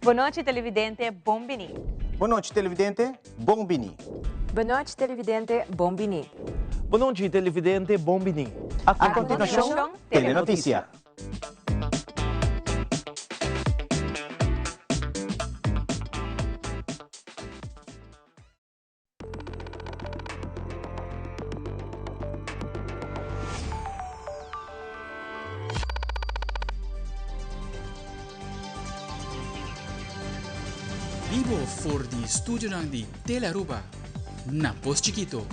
Bon nochi televidente, bon bini. Bon nochi televidente, bon bini. Bon nochi televidente, bon bini. Bon nochi televidente, bon bini. A continuacion, Telenoticia. Bibo for di studionan di Telearuba na Pos Chikito.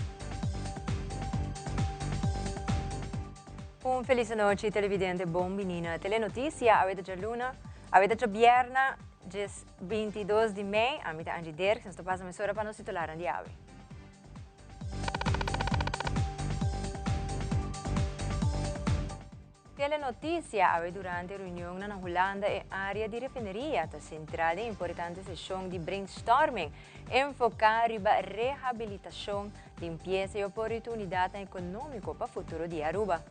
Un feliz anochi televidente, bon bini na Telenoticia. Awe ta djaluna, awe ta djabierna, djes 22 di mei. Ami ta Angie Dirks, nos ta pasa mesora pa nos titularnan di awe. Telenoticia, Awe durante reunionnan na Hulanda e area di refineria ta sentral den importante sesion di brainstorming enfoca riba rehabilitacion, limpieza y oportunidadnan economico pa futuro di Aruba.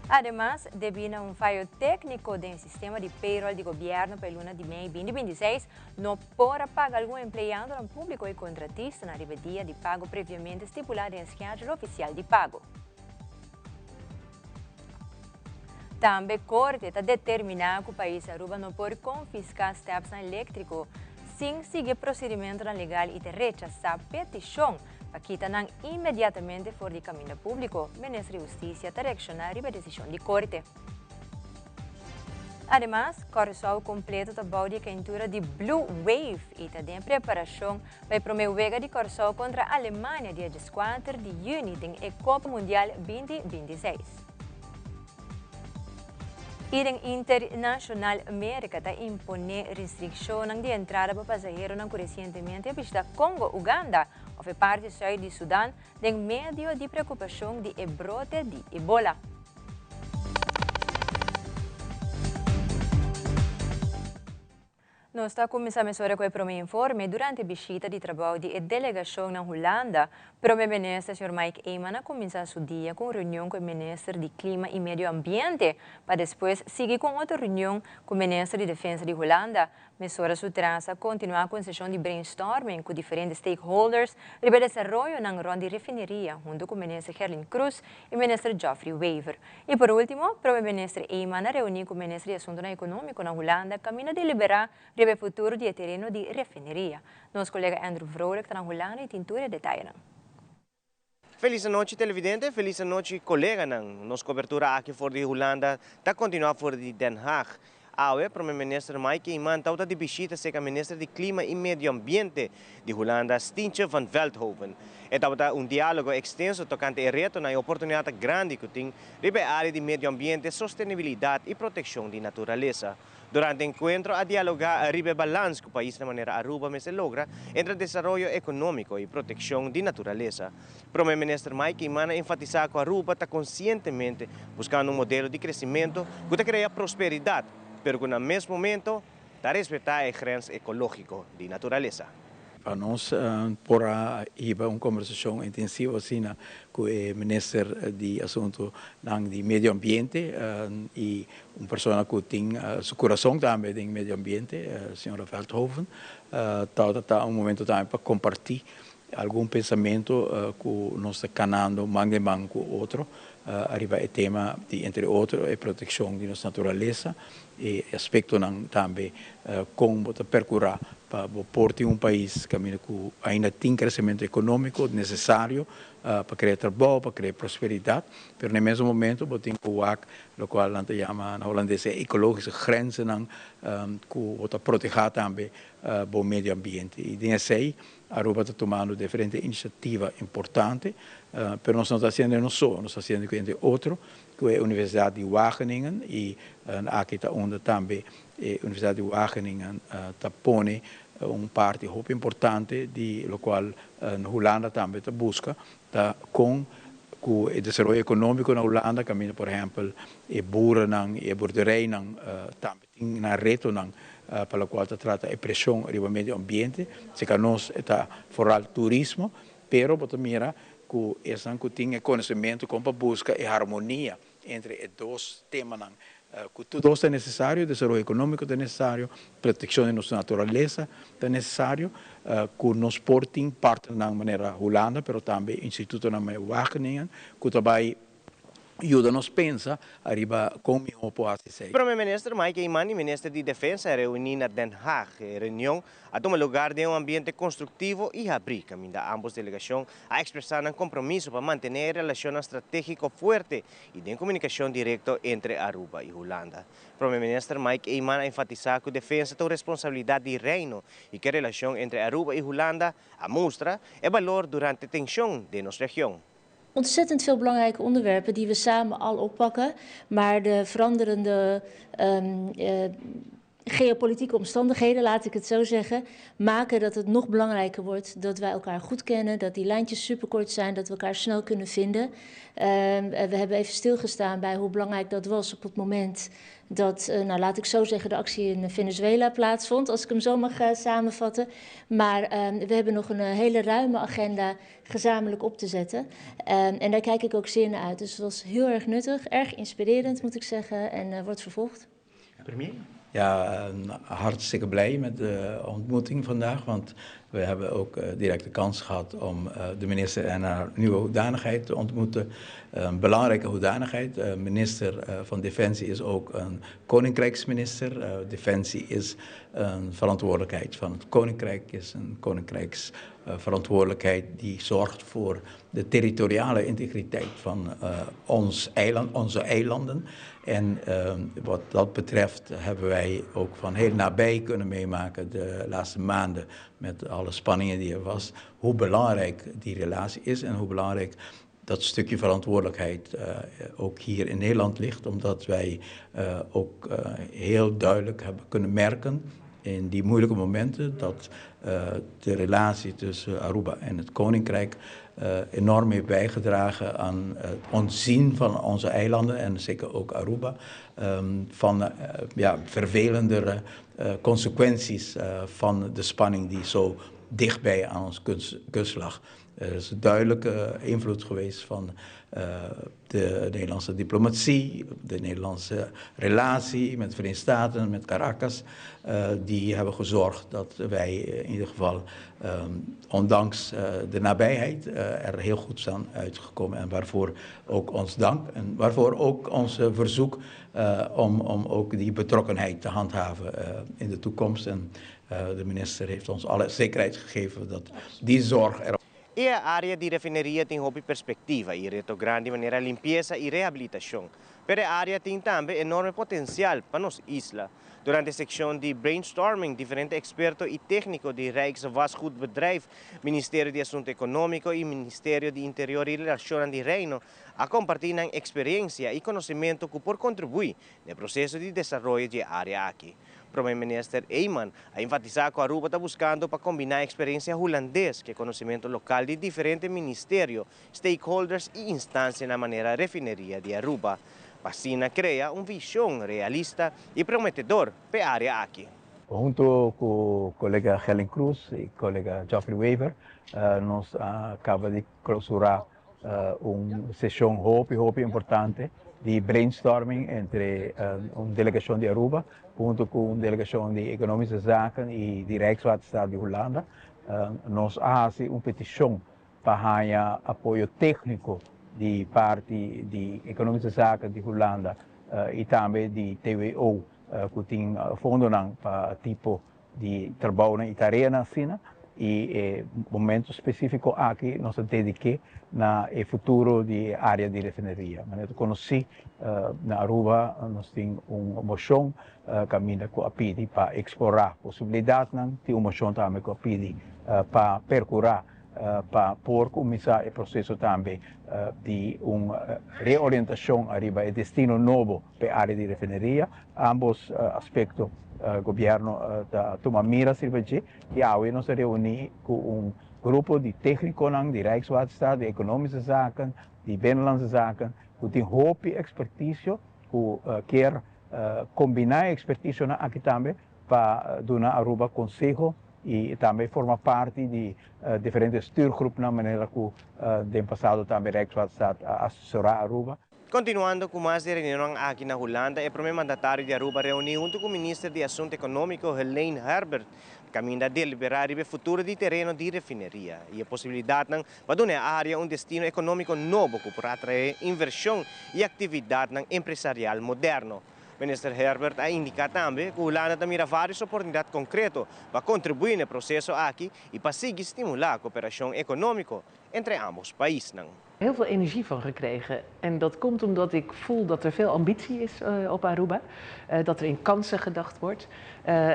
Ademas, debí na un fayo tékniko den sistema di payroll di gobièrnu pa e luna di mei binti 26, no por a paga algun empleadonan públiko i kontratistanan riba e dia di pago previamente stipulá den e schedule ofisial di pago. Tambe Korte ta determiná ku pais Aruba no por konfiská stèpsnan eléktriko sin sigui e prosedimentonan legal i ta rechasá petishon pa kita nan inmediatamente for di kaminda públiko, Minister di Hustisia ta reakshoná riba e desishon di korte. Ademas, Kòrsou kompleto ta bou di e keintura di Blue Wave i ta den preparashon pa e promé wega di Kòrsou kontra Alemania dia dieskuater di yüni den e Kopa Mundial 2026. I den internashonal Merka ta imponé restrikshonnan di entrada pa pasaheronan ku resientemente a bishita Kongo, Uganda òf e parti sùit di Sudan den medio di preokupashon di e brote di Ebola. Nos ta kuminsá mesora ku e promé informe durante bishita di trabou di e delegashon na Hulanda. Prome Minister señor Mike Eman a kuminsá su dia ku un reunion ku e Minister di Klima i Medio Ambiente pa despues sigui ku un otro reunion ku Minister di Defensa di Hulanda. Mesora su tras a kontinuá ku un seshon di brainstorming ku diferente stakeholders riba e desaroyonan rònt di refineria huntu ku Minister Gerlin Croes i Minister Geoffrey Wever. I por ultimo, Prome Minister Eman a reuní ku Minister di Asuntunan Ekonómiko na Hulanda kaminda deliberá riba e futuro di e tereno di refineria. Nos kolega Andrew Vrolijk ta na Hulanda i tin tur e detayenan. Felis anochi televidente, felis anochi koleganan. Nos kobertura aki for di Hulanda ta kontinuá for di Den Haag. Awe, Prome Minister Mike Eman tawata di bishita serka Minister di Klima i Medio Ambiente di Hulanda, Stientje van Veldhoven. E tabata un diálogo ekstenso tokante e retonan i oportunidatnan grandi ku tin riba e área di medio ambiente, sostenibilidat i protekshon di naturalesa. Durante e enkuentro a dialogá riba e balans ku paisnan manera Aruba mester logra entre desaroyo ekonómiko i protekshon di naturalesa. Prome Minister Mike Eman a enfatisá ku Aruba ta konsientemente buskando un modelo di kresimentu ku ta krea prosperidat, pero ku na mes momento ta respetá e grens ekológiko di naturalesa. Pa nos por a hiba un kombersashon intensivo asina ku e Minister di Asuntunan di Medio Ambiente i un persona ku tin su kurason tambe den medio ambiente, señora Veldhoven, tabata ta un momento tambe pa kompartí Algun pensamentu ku nos ta kanando man den man ku otro ariba e tema di entre otro e protekshon di nos naturalesa, e aspektonan tambe kon bo ta perkurá pa bo por tin un pais kaminda ku ainda tin kresementu ekonómiko nesesario pa krea trabou, pa krea prosperidat, pero na e mesun momento bo tin ku wak lokual nan ta yama na holandes e ekologische grenzennan ku bo ta protehá tambe bo medio ambiente. I den esei Aruba ta tumando diferente iniciativa importante, pero nos no ta haciendo nos so, nos ta haciendo cu entre otro cu e Universidad di Wageningen y aki ta unda tambe e Universidad di Wageningen ta pone un parti hopi importante di locual Hulanda tambe ta busca, ta con cu e desaroyo economico na Hulanda caminda por ehempel e boerennan y e boerderijnan tambe Tin nan retonan pa lokual ta trata e preshon riba medio ambiente. Serka nos e ta foral turismo, pero bo ta mira ku esnan ku tin e konosementu kon pa buska e harmonia entre e dos temanan Ku tur dos ta nesesario, desaroyo ekonómiko ta nesesario, protekshon di nos naturalesa ta nesesario, ku nos por tin partnernan manera Hulanda, pero tambe institutonan manera Wageningen ku ta bai yuda nos pensa ariba kon mihó por hasi esei. Prome Minister Mike Eman y Minister di Defensa a reuni na Den Haag. E reunion a tuma lugar den un ambiente constructivo y habri, caminda ambos delegacion a expresa nan compromiso pa mantene e relacionnan strategico fuerte y den comunicacion directo entre Aruba y Hulanda. Prome Minister Mike Eman a enfatisa cu defensa ta un responsabilidad di Reino y cu e relacion entre Aruba y Hulanda a mustra e balor durante tension den nos region. Ontzettend veel belangrijke onderwerpen die we samen al oppakken. Maar de veranderende geopolitieke omstandigheden, laat ik het zo zeggen, maken dat het nog belangrijker wordt dat wij elkaar goed kennen, dat die lijntjes superkort zijn, dat we elkaar snel kunnen vinden. We hebben even stilgestaan bij hoe belangrijk dat was op het moment dat, nou laat ik zo zeggen, de actie in Venezuela plaatsvond, als ik hem zo mag samenvatten. Maar we hebben nog een hele ruime agenda gezamenlijk op te zetten. En daar kijk ik ook zeer naar uit. Dus het was heel erg nuttig, erg inspirerend moet ik zeggen, en wordt vervolgd. Premier? Ja, hartstikke blij met de ontmoeting vandaag, want we hebben ook direct de kans gehad om de minister en haar nieuwe hoedanigheid te ontmoeten. Een belangrijke hoedanigheid. De minister van Defensie is ook een koninkrijksminister. Defensie is een verantwoordelijkheid van het koninkrijk, is een koninkrijksverantwoordelijkheid die zorgt voor de territoriale integriteit van ons eiland, onze eilanden. En wat dat betreft hebben wij ook van heel nabij kunnen meemaken de laatste maanden met alle spanningen die er was, hoe belangrijk die relatie is en hoe belangrijk dat stukje verantwoordelijkheid ook hier in Nederland ligt, omdat wij ook heel duidelijk hebben kunnen merken in die moeilijke momenten dat de relatie tussen Aruba en het Koninkrijk enorm heeft bijgedragen aan het ontzien van onze eilanden en zeker ook Aruba, van ja, vervelendere consequenties van de spanning die zo dichtbij aan ons kust lag. Er is een duidelijke invloed geweest van de Nederlandse diplomatie, de Nederlandse relatie met de Verenigde Staten, met Caracas. Die hebben gezorgd dat wij in ieder geval, ondanks de nabijheid, er heel goed zijn uitgekomen. En waarvoor ook ons dank en waarvoor ook ons verzoek om ook die betrokkenheid te handhaven in de toekomst. En de minister heeft ons alle zekerheid gegeven dat die zorg er E area di refineria tin hopi perspectiva y reto grandi manera limpiesa y rehabilitacion. Pero e area tin tambe enorme potencial pa nos isla. Durante e sesion di brainstorming, diferente experto y tecnico di Rijksvastgoedbedrijf, Ministerio di Asunto Economico y Ministerio di Interior y Relacionnan di Reino a comparti nan experiencia y conocimento cu por contribui na e proceso di desaroyo di e area aki. Prome Minister Eman a enfatisa cu Aruba ta buscando pa combina experiencia Hulandes cu conocimento local di diferente ministerio, stakeholders y instancianan manera refineria di Aruba, pa asina crea un vision realista y prometedor pa e area aki. Hunto cu colega Helen Cruz y colega Geoffrey Wever, nos a caba di clausura un sesion hopi hopi importante di brainstorming entre un delegacion di Aruba hunto cu un delegacion di Economische Zaken y di Rijkswaterstaat di Hulanda. Nos a haci un peticion pa haya apoyo tecnico di parti di Economische Zaken di Hulanda y tambe di TWO cu tin fondonan pa tipo di trabounan y tareanan asina y e momento specifico aki nos ta dedique na e futuro di e area di refineria. Manera ta conoci na Aruba nos tin un mocion caminda cu a pidi pa explora posibilidadnan, tin un mocion tambe cu a pidi pa percura pa por cuminsa e proceso tambe di un reorientacion ariba e destino nobo pa e area di refineria. Ambos aspecto gobierno ta tuma mira sirba dje y awe nos a reuni cu un grupo di tecniconan di Rijkswaterstaat, di Economische Zaken, di Binnenlandse Zaken cu tin hopi experticio cu kier combina e experticionan aki tambe pa duna Aruba conseho y tambe forma parti di diferente stuurgroepnan manera cu den pasado tambe Rijkswaterstaat a asesora Aruba. Continuando cu mas reunion aki na Hulanda, e prome mandatario di Aruba a reuni hunto cu minister di Asunto Economico Helene Herbert, caminda a delibera e futuro di tereno di refineria y e posibilidad pa duna e area un destino economico nobo cu por atrae inversion y actividad empresarial moderno. Minister Herbert a indica tambe cu Hulanda ta mira varios oportunidad concreto pa contribui na e proceso aki y pa sigui stimula e cooperacion economico entre ambos pais. Heel veel energie van gekregen. En dat komt omdat ik voel dat er veel ambitie is op Aruba. Dat er in kansen gedacht wordt.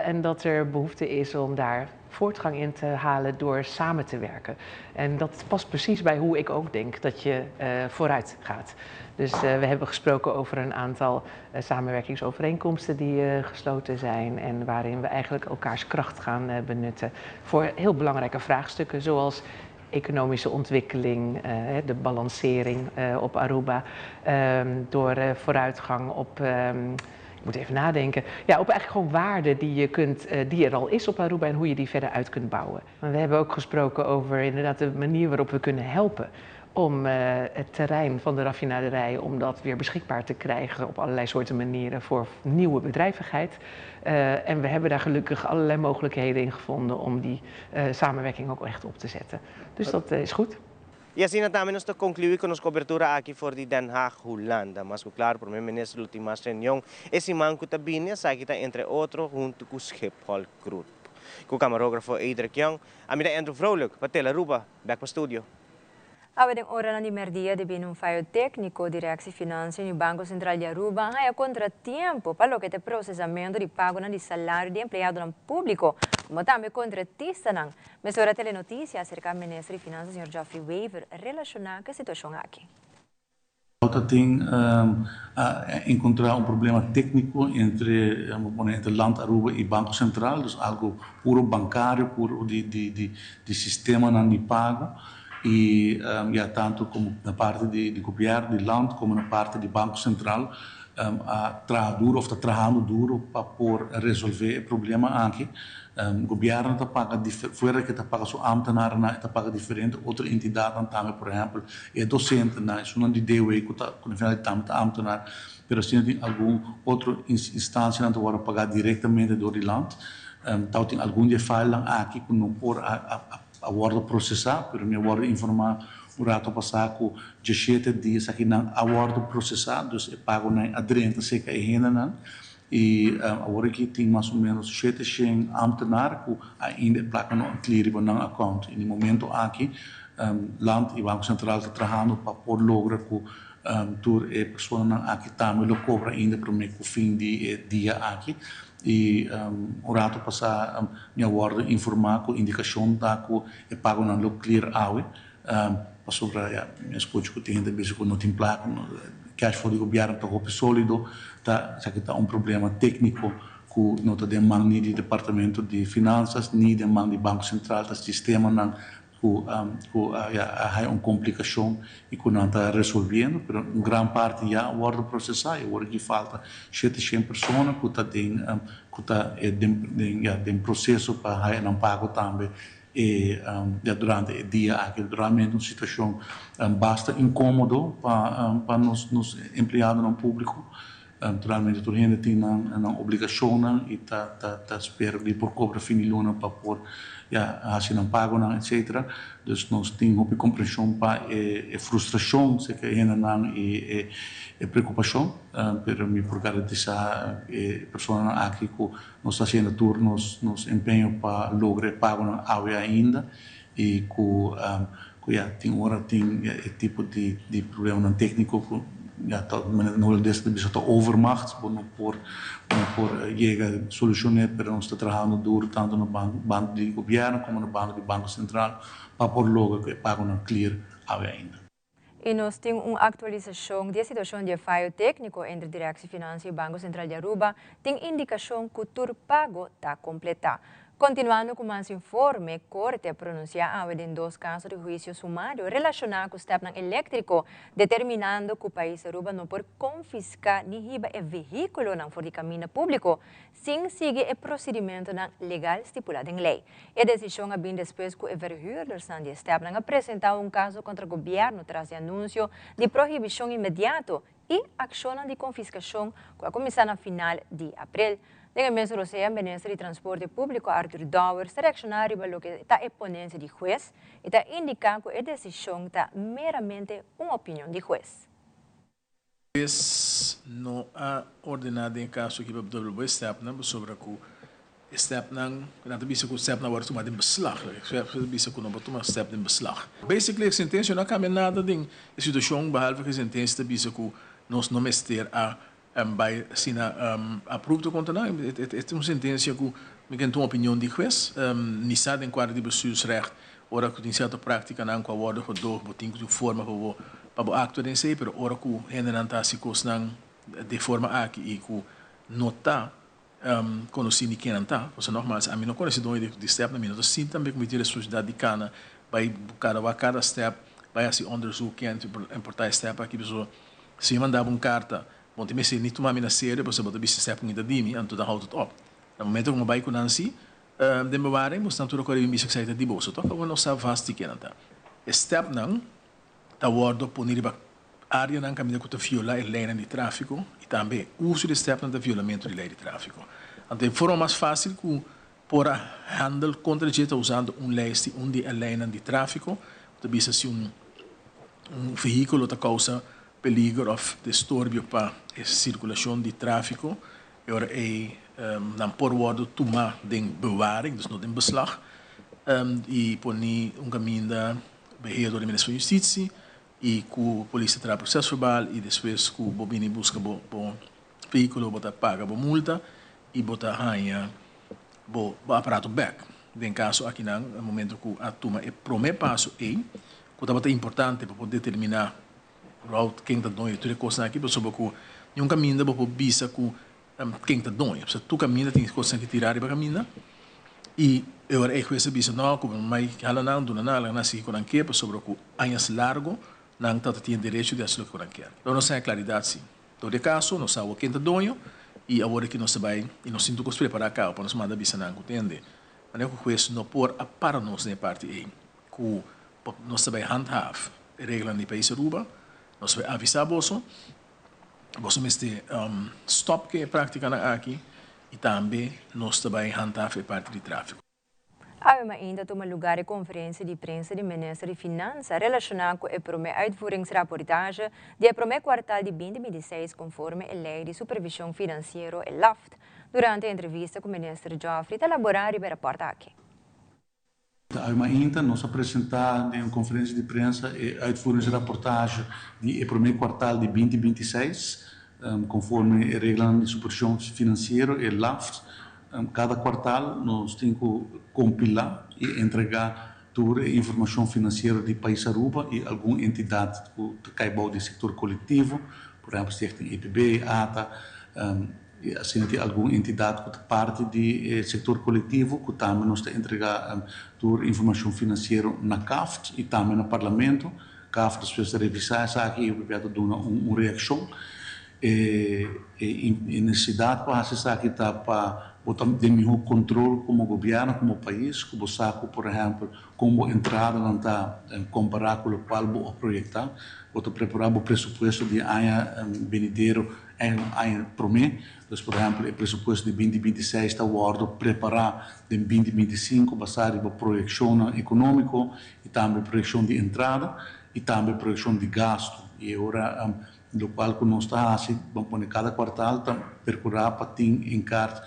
En dat er behoefte is om daar voortgang in te halen door samen te werken. En dat past precies bij hoe ik ook denk dat je vooruit gaat. Dus we hebben gesproken over een aantal samenwerkingsovereenkomsten die gesloten zijn en waarin we eigenlijk elkaars kracht gaan benutten voor heel belangrijke vraagstukken zoals economische ontwikkeling, de balancering op Aruba, door vooruitgang op, ik moet even nadenken, ja, op eigenlijk gewoon waarden die er al is op Aruba en hoe je die verder uit kunt bouwen. Maar we hebben ook gesproken over inderdaad de manier waarop we kunnen helpen om het terrein van de raffinaderij, om dat weer beschikbaar te krijgen op allerlei soorten manieren voor nieuwe bedrijvigheid. En we hebben daar gelukkig allerlei mogelijkheden in gevonden om die samenwerking ook echt op te zetten. Dus dat is goed. Y asina tambe nos ta conclui cu nos cobertura aki for di Den Haag, Hulanda. Mas claro, prome minister lo tin mas reunion e siman cu ta bini, esaki ta entre otro hunto cu Schiphol Group. Cu camarografo Edric Young, ami ta Andrew Vrolijk, pa Telearuba, back pa studio. Awe den ora di merdia debi na un fayo tecnico, Directie Financiën y Banco Central di Aruba a contratempo pa loke ta procesamento di pago di salario di empleado publico, como tambe contratista. Mesora Telenoticia a acerca minister di Finanzas, señor Geoffrey Wever, relaciona cu e situacion aki. Tin a encontra un problema tecnico entre Land Aruba y Banco Central, dus algo puro bancario, puro di sistema di pago. Y ja, tanto como na parti di gobierno, di Land, como na parti di Banco Central, a traha duro, of ta trahando duro pa por resolve e problema aki. Gobierno ta paga, fuera cu ta paga su ambtenaar, ta paga diferente otro entidad tambe, por ehempel, e docente, na e di DW, cu ta, na final tambe ta ambtenaar, pero asina tin algun otro instancia cu ta paga directamente door di Land. Anto tin algun di file aki cu no por a wordo procesa, pero mi a wordo informa un rato pasa cu 17 dia aki nan a wordo procesa, dus e pago nan a drenta serca e hendenan. Y awor aki tin mas o menos 700 ambtenaar cu ainda placa no a clear nan account. Y na e momento aki, Land y Banco Central ta trahando pa por logra cu tur e persona aki tambe lo cobra ainda pa cu fin di dia aki. Y un rato pasa mi a wordo informa cu indicacion ta cu e pago nan lo clear awe. Pasobra ja, mi a scucha cu tin hende bisa cu no tin placa, no, cash flow di gobierno ta hopi solido, ta esaki ta un problema tecnico cu no ta den man ni di departamento di finanzas ni den man di Banco Central, ta sistema nan cu ja, hay un complicacion y cu nan ta resolviendo, pero un gran parti ya a wordo procesa y awor aki falta 700 persona cu ta den, ja, den proceso pa haya nan pago tambe y ja, durante e dia aki. Realmente un situacion basta incomodo pa nos empleadonan publico. Naturalmente, tur hende tin nan obligacion y ta spera di por cobra fin di luna pa por, ja, haci nan pago, etc. Dus nos tin hopi comprension pa e frustracion cu hendenan y e preocupacion, pero mi por garantisa e persona aki cu nos ta haciendo tur nos empeño pa logra pago nan awe ainda y cu ja, tin ora tin, ja, e tipo di problema tecnico cu, ja, ta, no hulandes ta bisa ta overmacht, bo no por yega soluciona, pero nos ta trahando duro tanto na banda di gobierno como na banda di Banco Central pa por logra cu e pago nan clear awe ainda. Y nos tin un actualisacion di e situacion di fayo tecnico entre Directie Financiën y Banco Central di Aruba. Tin indicacion cu tur pago ta completa. Continuando cu mas informe, Corte a pronuncia awe den dos caso di huicio sumario relaciona cu stepnan electrico, determinando cu pais Aruba no por confisca ni hiba e vehiculonan for di caminda publico, sin sigui e procedimento legal stipula den ley. E decision a bin despues cu e verhuurders di stepnan a presenta un caso contra gobierno tras di anuncio di prohibicion inmediato. i akshonnan di konfiskashon ku a kuminsá na final di aprel. Den e mes rosea, Minister di Transporte Públiko Arthur Dowers ta reakshoná riba loke ta e ponensia di hues i ta indiká ku e desishon ta meramente un opinion di hues. Hues no a ordená den e kaso aki pa dubbel bo e stèpnan pasobra ku e stèpnan, nan ta bisa ku stèpnan wòrdu tumá den beslag. Hues ta bisa ku no por tuma stèp den beslag. Basically e sentensia no a kambia nada den e situashon behalve ku e sentensia ta bisa ku nos no mester a bai asina abrupto kontra nan. E ta un sentensia ku mi ken tuma opinion di hues. Mi sa den kuadro di bestuursrecht Ora ku tin sierto práktikanan ku a wòrdu gedoog, bo tin ku tin un forma pa bo pa bo aktua den esei, pero ora ku hendenan ta hasi kosnan di e forma aki i ku no ta konosí ni ken nan ta, pasobra nògmals ami no konosé doño di stèpnan, mi no ta sinti tambe ku mi tin responsabilidat di kana bai kada wak kada stèp bai hasi onderzoek ken ta importá e stèp aki, pasobra si mi manda bo un karta bo no tin mester ni tuma mi na serio pasobra bo ta bisa stèp ku mi ta di mi, anto dan houdt het op. Na momento ku mi bai ku nan si, Den bewaring bosnan tur a kore bin bisa ku esaki ta di boso tok? Awor nos sa vast di kenan ta. E stèpnan ta wòrdu poni riba áreanan kaminda ku ta violá e leinan di tráfiko i tambe e uso di e stèpnan ta violamentu di lei di tráfiko. Anto e forma mas fásil ku por a handle kontra dje ta usando un lijst di un di e leinan di tráfiko ku ta bisa si un un vehíkulo ta kousa peliger òf distorbio pa e sirkulashon di tráfiko. E ora ei nan por wòrdu tumá den bewaring, dus no den beslag, i poni un kaminda beheer dor di Minister van Justitie i ku polis ta traha prosesverbal i despues ku bo bini buska bo bo vehíkulo bo ta paga bo multa i bo ta haña bo bo aparato bèk. Den kaso akinan na momento ku a tuma e promé paso ei ku tabata importante pa por determiná Rout ken ta doño tur e kosnan aki pasobra ku niun kaminda bo por bisa ku ken ta doño pasobra tur kaminda tin kosnan ki tira riba kaminda i e ora ei hues a bisa no ku mai hala nan duna nan laga nan sigui ku nan ke pasobra ku añas largo nan tabata tin e derecho di hasi loke ku nan kier. Lo nos haña klaridat si todo e kaso nos sa awor ken ta doño i awor aki nos ta bai i nos tin tur kos prepará kaba pa nos manda bisa nan ku tende manera ku hues no por a para nos den e parti ei ku nos ta bai handhaaf e reglanan di pais Aruba, nos bai avisa boso, boso mester stop ku e praktikanan aki i tambe nos ta bai handhaaf e parti di trafiko. Awe mainta tuma lugar e konferensia di prensa di Minister di Finansa relashoná ku e promé uitvoeringsrapportage di e promé kuartal di binti binti seis konforme e Lei di Supervishon Finansiero, e LAFT. Durante e entrevista ku Minister Geoffrey ta laborá riba e rapòrt aki. Awe mainta nos a presenta den un conferencia di prensa e uitvoeringsrapportage di e prome kwartaal di binti binti i seis, conforme e reglanan di supervision financiero, e LAFT. Cada kwartaal nos tin cu compila y entrega tur e informacion financiero di pais Aruba y algun entidad cu ta cay bou di sector colectivo, por ehempel Stichting EPB, ata. I asina tin algun entidat ku ta parti di e sektor kolektivo ku tambe nos ta entregá tur informashon finansiero na CAFT i tambe na Parlamento. CAFT despues ta revisá esaki i hopi bia ta duna un reakshon. E e nesesidat pa hasi esaki ta pa bo ta den mihó kontrol komo gobièrnu, komo pais, ku bo sa ku por ehèmpel kon bo entradanan ta kompará ku lokual bo a proyektá. Bo ta prepará bo presupuesto di aña benidero En aña promé, dus por ehèmpel e presupuesto di binti binti i seis ta wòrdu prepará den binti binti i sinku basá riba proyekshonnan ekonómiko i tambe proyekshon di entrada i tambe proyekshon di gastu. I e ora lokual ku nos ta hasi, ban pone kada kuartal ta perkurá pa tin en kaart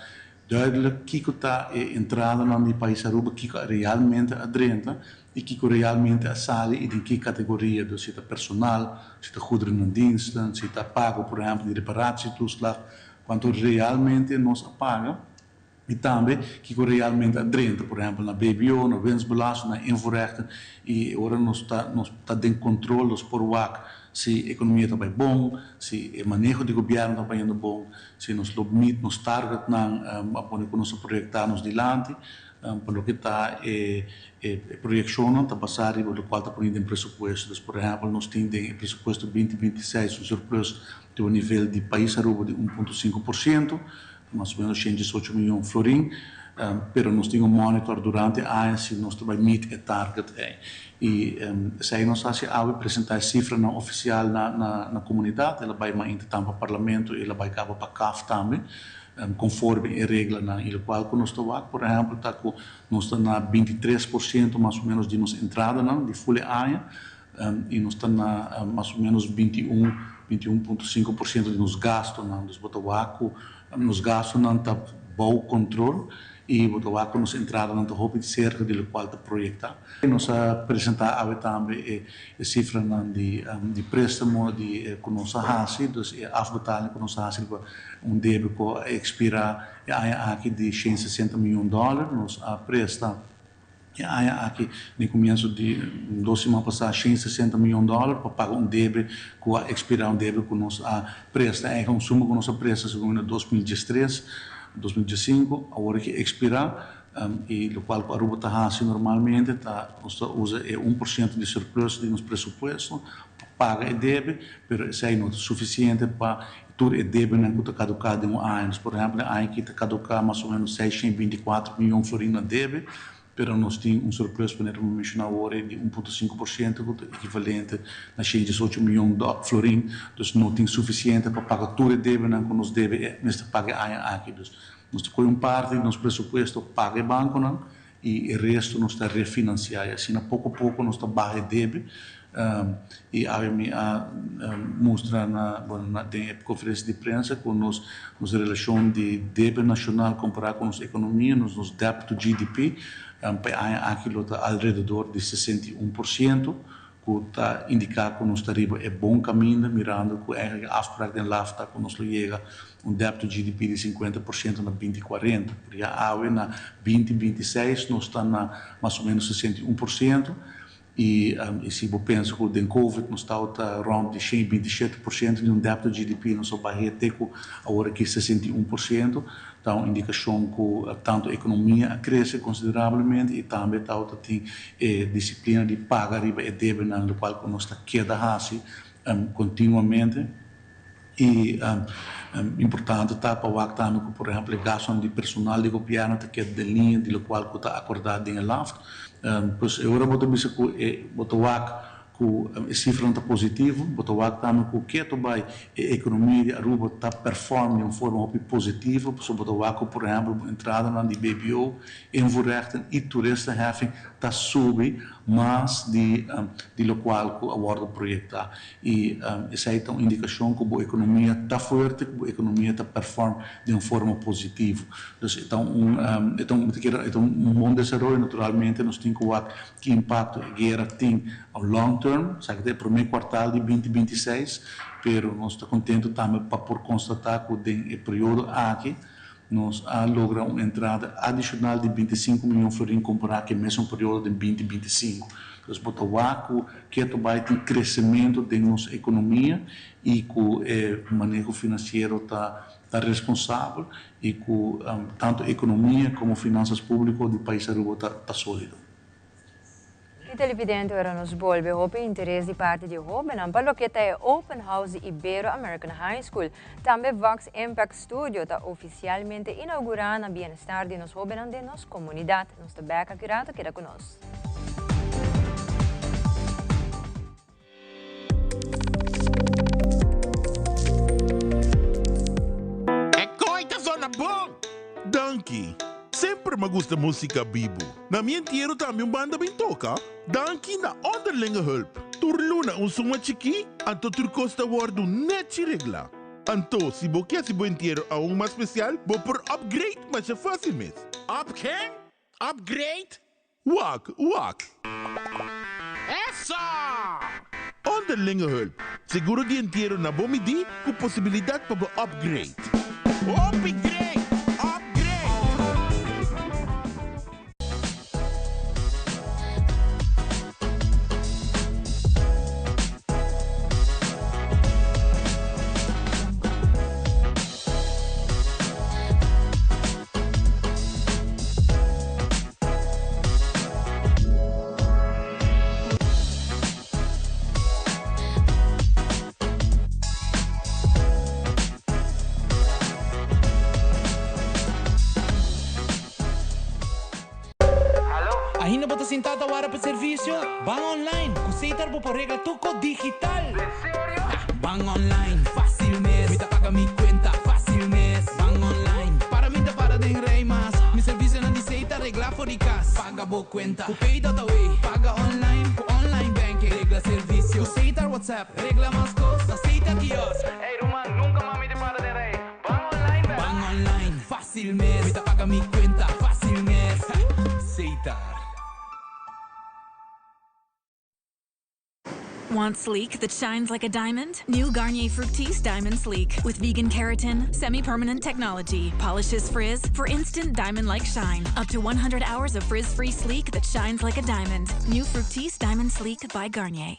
duidelijk kiko ta e entradanan di pais Aruba, kiko realmente a drenta i kiko realmente a sali i den ki kategoria, dus si ta personal, si ta goederen en diensten, si ta pago por ehempel di reparatietoeslag, kuantu realmente nos a paga i tambe kiko realmente a drenta, por ehempel na BBO, na winstbelasting, na invoerrechten i e ora nos ta nos ta den kontrol, nos por wak si ekonomia ta bai bon, si e maneho di gobièrnu ta bayendo bon, si nos lo meet nos targetnan a pone ku nos a proyektá nos dilanti. Pa loke ta e proyekshonnan ta basá riba lokual ta poni den presupuesto. Dus por ehèmpel nos tin den e presupuesto binti binti i seis un surplus riba nivel di pais Aruba di 1.5%, ta mas o ménos 118 mion florin. Pero nos tin un monitor durante aña si nos ta bai meet e target ei. I esei nos hasi awe, presenta e sifranan ofisial na na komunidat. El a bai mainta tambe pa parlamento i el a bai kaba pa CAF tambe, konforme e reglanan. I lokual ku nos ta wak, por ehèmpel, ta ku nos ta na 23% mas o ménos di nos entradanan di ful e aña i nos ta na mas o ménos 21, 21,5% di nos gastunan. Dus bo ta wak ku nos gastunan ta bou kontrol i bo ta wak ku nos entradanan ta hopi serka di lokual ta proyektá. Nos a presentá awe tambe e sifranan di préstamo di ku nos a hasi, dus e afbetaling ku nos a hasi riba un debe ku a ekspirá e aña aki di 160 mion dòler. Nos a presta e aña aki den komienso di dos siman pasá 160 mion dòler pa paga un debe ku a ekspirá, un debe ku nos a presta, eigen un suma ku nos a presta segun na 2013, 2015, awor aki ekspirá. I lokual ku Aruba ta hasi normalmente ta nos ta usa e 1% di surplus di nos presupuesto pa paga e debe, pero esei no ta sufisiente pa tur e debenan ku ta kaduká den un aña. Nos por ehèmpel e aña aki ta kaduká mas o ménos 624 mion florin na debe, pero nos tin un surplus manera mi menshoná awor di 1,5% ku ta ekivalente na 118 mion florin. Dus no tin sufisiente pa paga tur e debenan ku nos debe e mester paga e aña aki. Dus nos ta kohe un parti di nos presupuesto paga e bankonan i e resto nos ta refinansiá i asina poko poko nos ta baha e debe. I awe mi a mustra na bueno na den e konferensia di prensa ku nos nos relashon di debe nashonal kompará ku nos ekonomia, nos nos debt to GDP pa e aña aki lo ta alrededor di 61%. Ku ta indiká ku nos ta riba e bon kaminda, mirando ku eigenlijk e afsprak den laf ta ku nos lo yega un debt to GDP di 50% na 2040. Pero ya awe na 2026 nos ta na mas o ménos 61% i i si bo pensa ku den covid nos tabata rònt di 127% di un debt to GDP nos a bah'é te ku awor aki 61%. Ta un indikashon ku tantu ekonomia a krese konsiderablemente i tambe tabata tin e disiplina di paga riba e debenan, lokual ku nos ta keda hasi kontinuamente. I importante ta pa wak tambe ku por ehèmpel e gastunan di personal di gobièrnu ta keda den liña di lokual ku ta akordá den e LAFT. Pues e ora bo ta bisa ku e bo ta wak Ku e sifranan ta positivo, bo ta wak tambe ku keto bai e ekonomia di Aruba ta perform di un forma hopi positivo, pasobra bo ta wak ku por ehèmpel bo entradanan di BBO, invoerrechten i toeristenheffing ta subi mas di di lokual ku a wòrdu proyektá. I esei ta un indikashon ku bo ekonomia ta fuerte, ku bo ekonomia ta perform di un forma positivo. Dus e ta un e ta un mi ta kere e ta un bon desaroyo. Naturalmente nos tin ku wak Ki impakto e guera tin a long term? Esaki ta e promé kuartal di 2026, pero nos ta kontentu tambe pa por konstatá ku den e periodo aki nos a logra un entrada adishonal di 25 mion florin kompará ku e mesun periodo den 2025. Dus bo ta wak ku ketu bai tin kresementu den nos ekonomia i ku e maneho finansiero ta ta responsabel i ku tantu ekonomia komo finansas públiko di pais Aruba ta ta sólido. I televidente ora nos bolbe hopi interes di parti di hobennan pa loke ta e Open House di Ibero American High School. Tambe Vox Impact Studio ta ofisialmente inaugurá na bienestar di nos hobennan den nos komunidat. Nos ta bèk aki rato, keda ku nos. E koe ta zona bon! Danki! Semper m'a gusta musica bibu. Na mi entiero tambe un banda bin toca. Danki na Onderlinge Hulp. Tur luna un suma chikí, anto tur cos ta wordu nechi regla. Anto, si bo ke hasi bo entiero aun mas special, bo por upgrade masha facil mes. Up ken? Upgrade? Wak, wak. Eso! Onderlinge hulp, seguro di entiero na bo midí ku posibilidat pa bo upgrade. Hopi great! Upgrade! Ban online, ku Setar bo por regla tur kos digital! Den serio? Ban online, fácil mes, mi ta paga mi kuenta fácil mes. Ban online, para mi ta para den rij mas, mi servisionan di Setar regla for di kas. Paga bo kuenta ku Pay.awe, paga online ku online banking, regla servisio ku Setar WhatsApp, regla mas kos na Setar kiosk. Ey ruman, nunka mas mi ta para den rij. Ban online bèk! Ban online, fácil mes, mi ta paga mi kuenta fácil mes. Setar. Want sleek that shines like a diamond? New Garnier Fructis Diamond Sleek with vegan keratin, semi-permanent technology, polishes frizz for instant diamond-like shine. Up to 100 hours of frizz-free sleek that shines like a diamond. New Fructis Diamond Sleek by Garnier.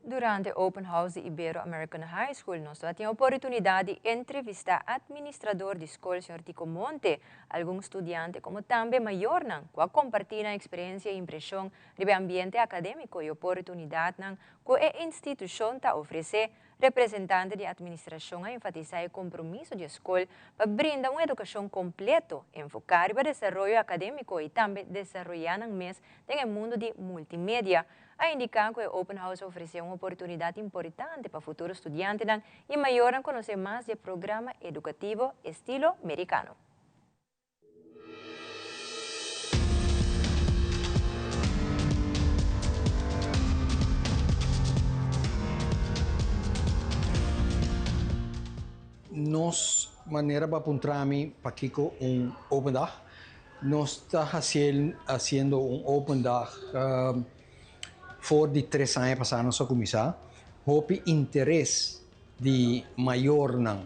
Durante Open House di Ibero American High School nos tabatin oportunidad di entrevista administrador di scol señor Tico Monte, algun studiante como tambe mayornan cu a comparti nan experiencia y impresion riba e ambiente academico y oportunidadnan cu e institucion ta ofrece. Representante di administracion a enfatisa e compromiso di e scol pa brinda un educacion completo, enfoca riba desaroyo academico y tambe desaroya nan mes den e mundo di multimedia. A indica cu e Open House a ofrece un oportunidad importante pa futuro studiantenan y mayornan conoce mas di e programa educativo estilo Mericano. Nos manera bo a puntra mi pakiko un open dag. Nos ta haciendo un open dag for di tres aña pasa nos a cuminsa. Hopi interes di mayornan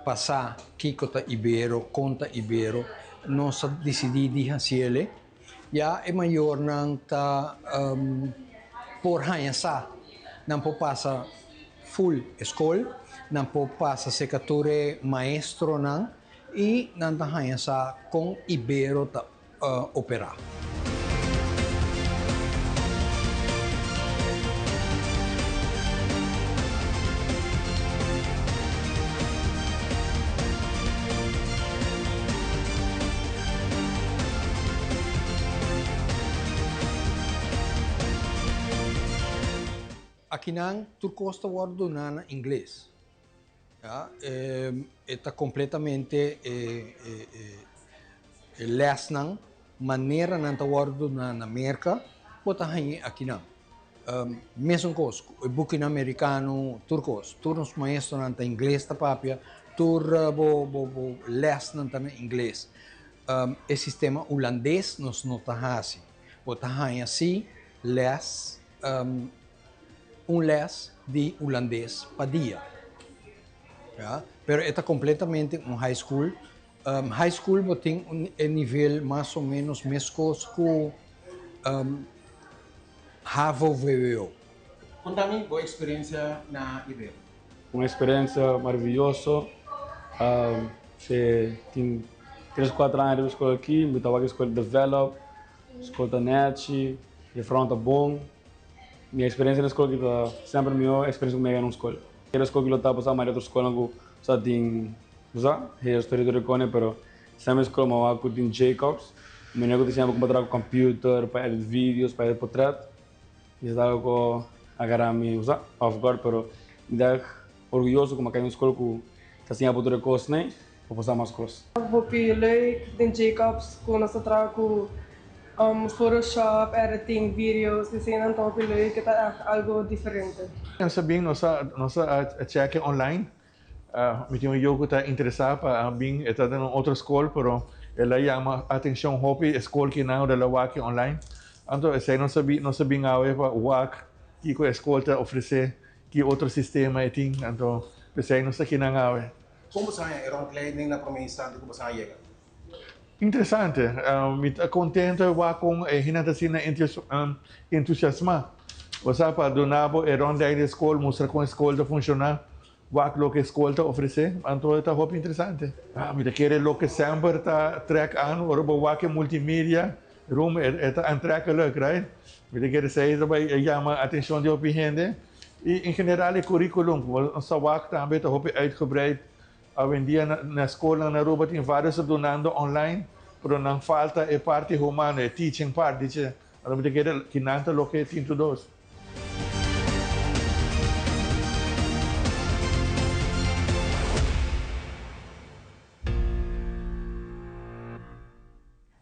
pa sa kiko ta Ibero, kon ta Ibero, nos a disidí di hasiel. Ya e mayornan ta por haña sa, nan por pasa ful e skol, nan por pasa serka tur e maestronan i nan ta haña sa kon Ibero ta operá. Akinan tur kos ta wòrdu duná na ingles. Ya, e ta completamente e e lesnan, manera nan ta wordo duna na Merca, bo ta hañ'e akinan. Mesun cos, e bukinan mericano, tur cos. Tur nos maestronan ta ingles ta papia, tur bo bo bo lesnan ta na ingles. E sistema hulandes nos no ta haci. Bo ta haña si les. Un les di hulandes pa dia. Ya, pero e ta completamente un high school. High school bo tin un e nivel mas o menos mescos cu havo vwo. Conta mi bo experiencia na Ibero. Un experiencia maravilloso. Se tin tres cuatro aña riba e school aki, mi ta wak e school develop, school ta nechi, juffrouw ta bon. Mi experiencia na skol ki ta semper mihó experiencia ku mi a gana un skol. Kere skol ki lo ta pasá mayoria otro skolnan ku sa tin bo sa hei historia tur e kone pero semper skol mi a wak ku tin Jacobs un manera ku ta siña bo kon pa traha ku computer pa edit videos pa edit potret i esaki ta algo ku a gara mi bo sa off guard pero mi ta orguyoso ku mi a kai un skol ku ta siña bo tur e kosnan pa por sa mas kos. Hopi leuk den Jacobs ku nos ta traha ku Photoshop, editing videos, eseinan ta hopi leuk, e ta ègt algo diferente. Nos a bin, nos a nos a chèk'e online. Mi tin un yu ku ta interesá pa bin, e ta den un otro skol, pero el a yama atenshon hopi e skol kinan ora el a wak online. Anto esei nos a bin nos a bin awe pa wak kiko e skol ta ofresé, ki otro sistema e tin. Anto p'esei nos ta kinan awe. Kon bo sa haña e rondleiding na promé instante ku bo sa yega? Interesante. Mi ta contento e wak con e hende ta asina entusiasma. Bo sa pa duna bo e rondleiding di e scol, mustra con e scol ta funciona. wak loke skol ta ofresé, anto e ta hopi interesante. Mi ta kere loke semper ta trèk an ora bo wak e multimedia room e ta aantrekkelijk, right? Mi ta kere esei ta bai yama atenshon di hopi hende. I en general e curriculum ku bo sa wak tambe ta hopi uitgebreid. Awendia na skolnan na Aruba tin varios ta dunando online, pero nan falta e parti humano, e teaching part dice. Anto mi ta kere kinan ta loke tin tur dos.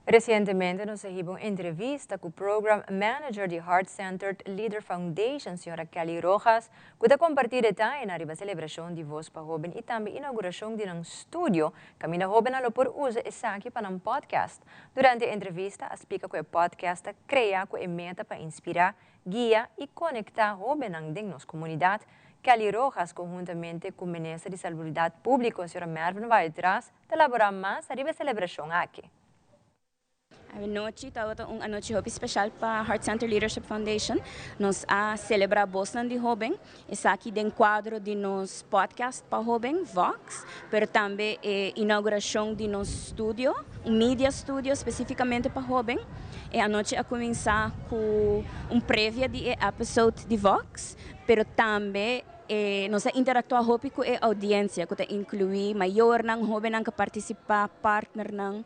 Resientemente nos a hiba un entrevista ku Program Manager di Heart Centered Leader Foundation, señora Kelly Rojas, ku ta kompartí detayenan riba selebrashon di Voz pa Hoben i tambe inaugurashon di nan studio kaminda hobennan lo por usa esaki pa nan podcast. Durante e entrevista a splika ku e podcast ta krea ku e meta pa inspirá, guia i konektá hobennan den nos komunidat. Kelly Rojas konhuntamente ku Minister di Salubridat Públiko, señora Mervin Wyatt-Ras, ta laborá mas riba e selebrashon aki. Anochi tabata un anochi hopi special pa Heart Center Leadership Foundation. Nos a celebra bosnan di hoben, esaki den cuadro di nos podcast pa hoben, Vox, pero tambe e inauguracion di nos studio, un media studio specificamente pa hoben. E anochi a cuminsa cu un previa di e episode di Vox, pero tambe E nos a interactua hopi cu e audiencia cu ta inclui mayornan, hobennan cu a participa, partnernan.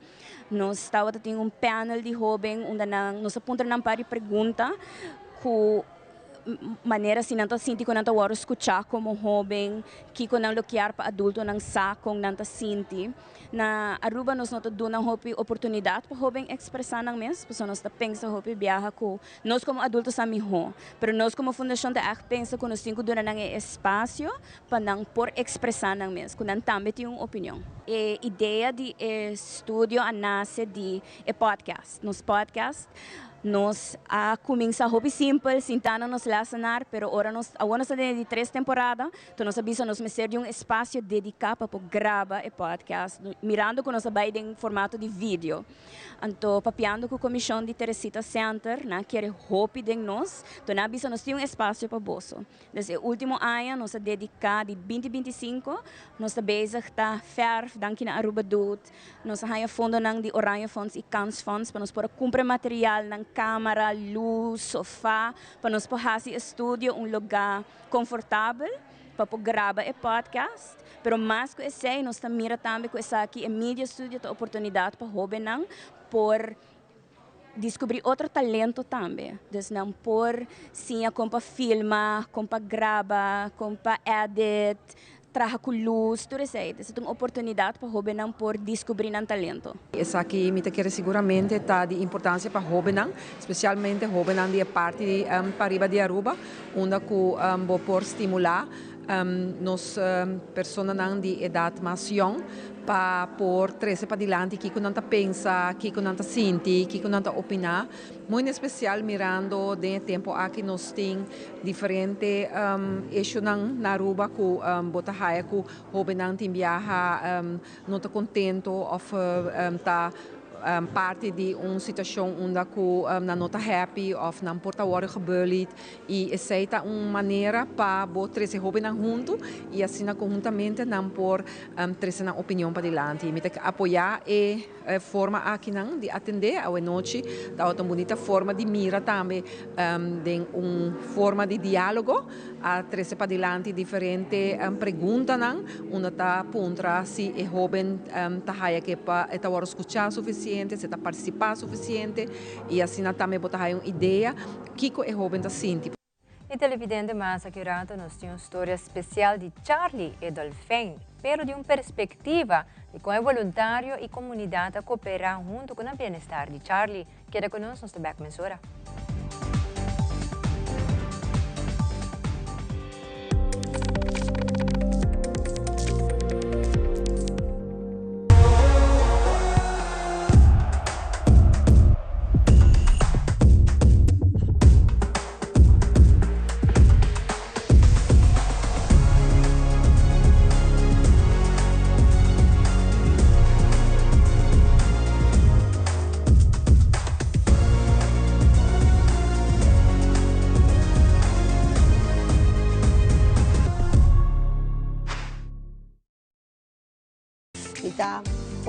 Nos tabata tin un panel di hoben unda nan nos a puntra nan par di pregunta cu manera si nan ta sinti cu nan ta worde scucha como hoben, kico nan lo kier pa adultonan sa con nan ta sinti. Na Aruba nos no ta duna hopi oportunidad pa hoben expresa nan mes, pasobra nos ta pensa hopi biaha cu nos como adulto sa miho. Pero nos como fundacion ta echt pensa cu nos tin cu duna nan e espacio pa nan por expresa nan mes, cu nan tambe tin un opinion. E idea di e studio a nace di e podcast. Nos podcast nos a cuminsa hopi simpel, sinta na nos lesenaar, pero ora nos, awor nos ta den e di tres temporada, Enton nos a bisa nos mester di un espacio dedica pa por graba e podcast, mirando cu nos a bay den formato di video. Anto papiando cu comision di Teresita Center, nan a kere hopi den nos, enton nan a bisa nos tin un espacio pa boso. Dus e ultimo aña nos a dedica di binti 25, nos ta bezig ta verf, danki na Aruba Doet, nos a haya fondonan di Oranje Fonds y Kans Fonds pa nos por a cumpra materialnan, camara, luz, sofa, pa nos por haci e studio un lugar Confortabel pa por graba e podcast, pero mas cu esey nos ta mira tambe cu esaki e media studio ta oportunidad pa hobennan por descubri otro talento tambe. Dus nan por siña con pa filma, con pa graba, con pa edit, Traha ku lus, tur esei. Esei ta un oportunidat pa hóbennan por diskubrí nan talento. Esaki mi ta kere siguramente ta di importansia pa hóbennan, spesialmente hóbennan di e parti pariba di Aruba, unda ku bo por stimulá nos personanan di edat mas yòn pa por trese padilanti kiko nan ta pensa, kiko nan ta sinti, kiko nan ta opiná. Muy en especial mirando den e tempo aki nos tin diferente issuenan na Aruba cu bo ta haya cu hobennan tin biaha no ta contento of ta parti di un situacion unda cu nan no ta happy of nan por ta wordo gebullied y esey ta un manera pa bo trece hobennan hunto y asina conhuntamente nan por trece nan opinion padilanti. Mi ta apoya e. E forma akinan di atendé awenochi tabata un bunita forma di mira tambe den un forma di diálogo. A trese padilanti diferente preguntanan unda ta puntra si e hóben ta haya ke pa e ta wòrdu skuchá sufisiente, si e ta partisipá sufisiente i asina tambe bo ta haya un idea kiko e hóben ta sinti. E televidente mas aki rato nos tin un storia special di Charlie e dolfijn, pero di un perspectiva di con e boluntario y comunidad a coopera hunto cu na bienestar di Charlie. Keda cu nos, nos ta bek mesora.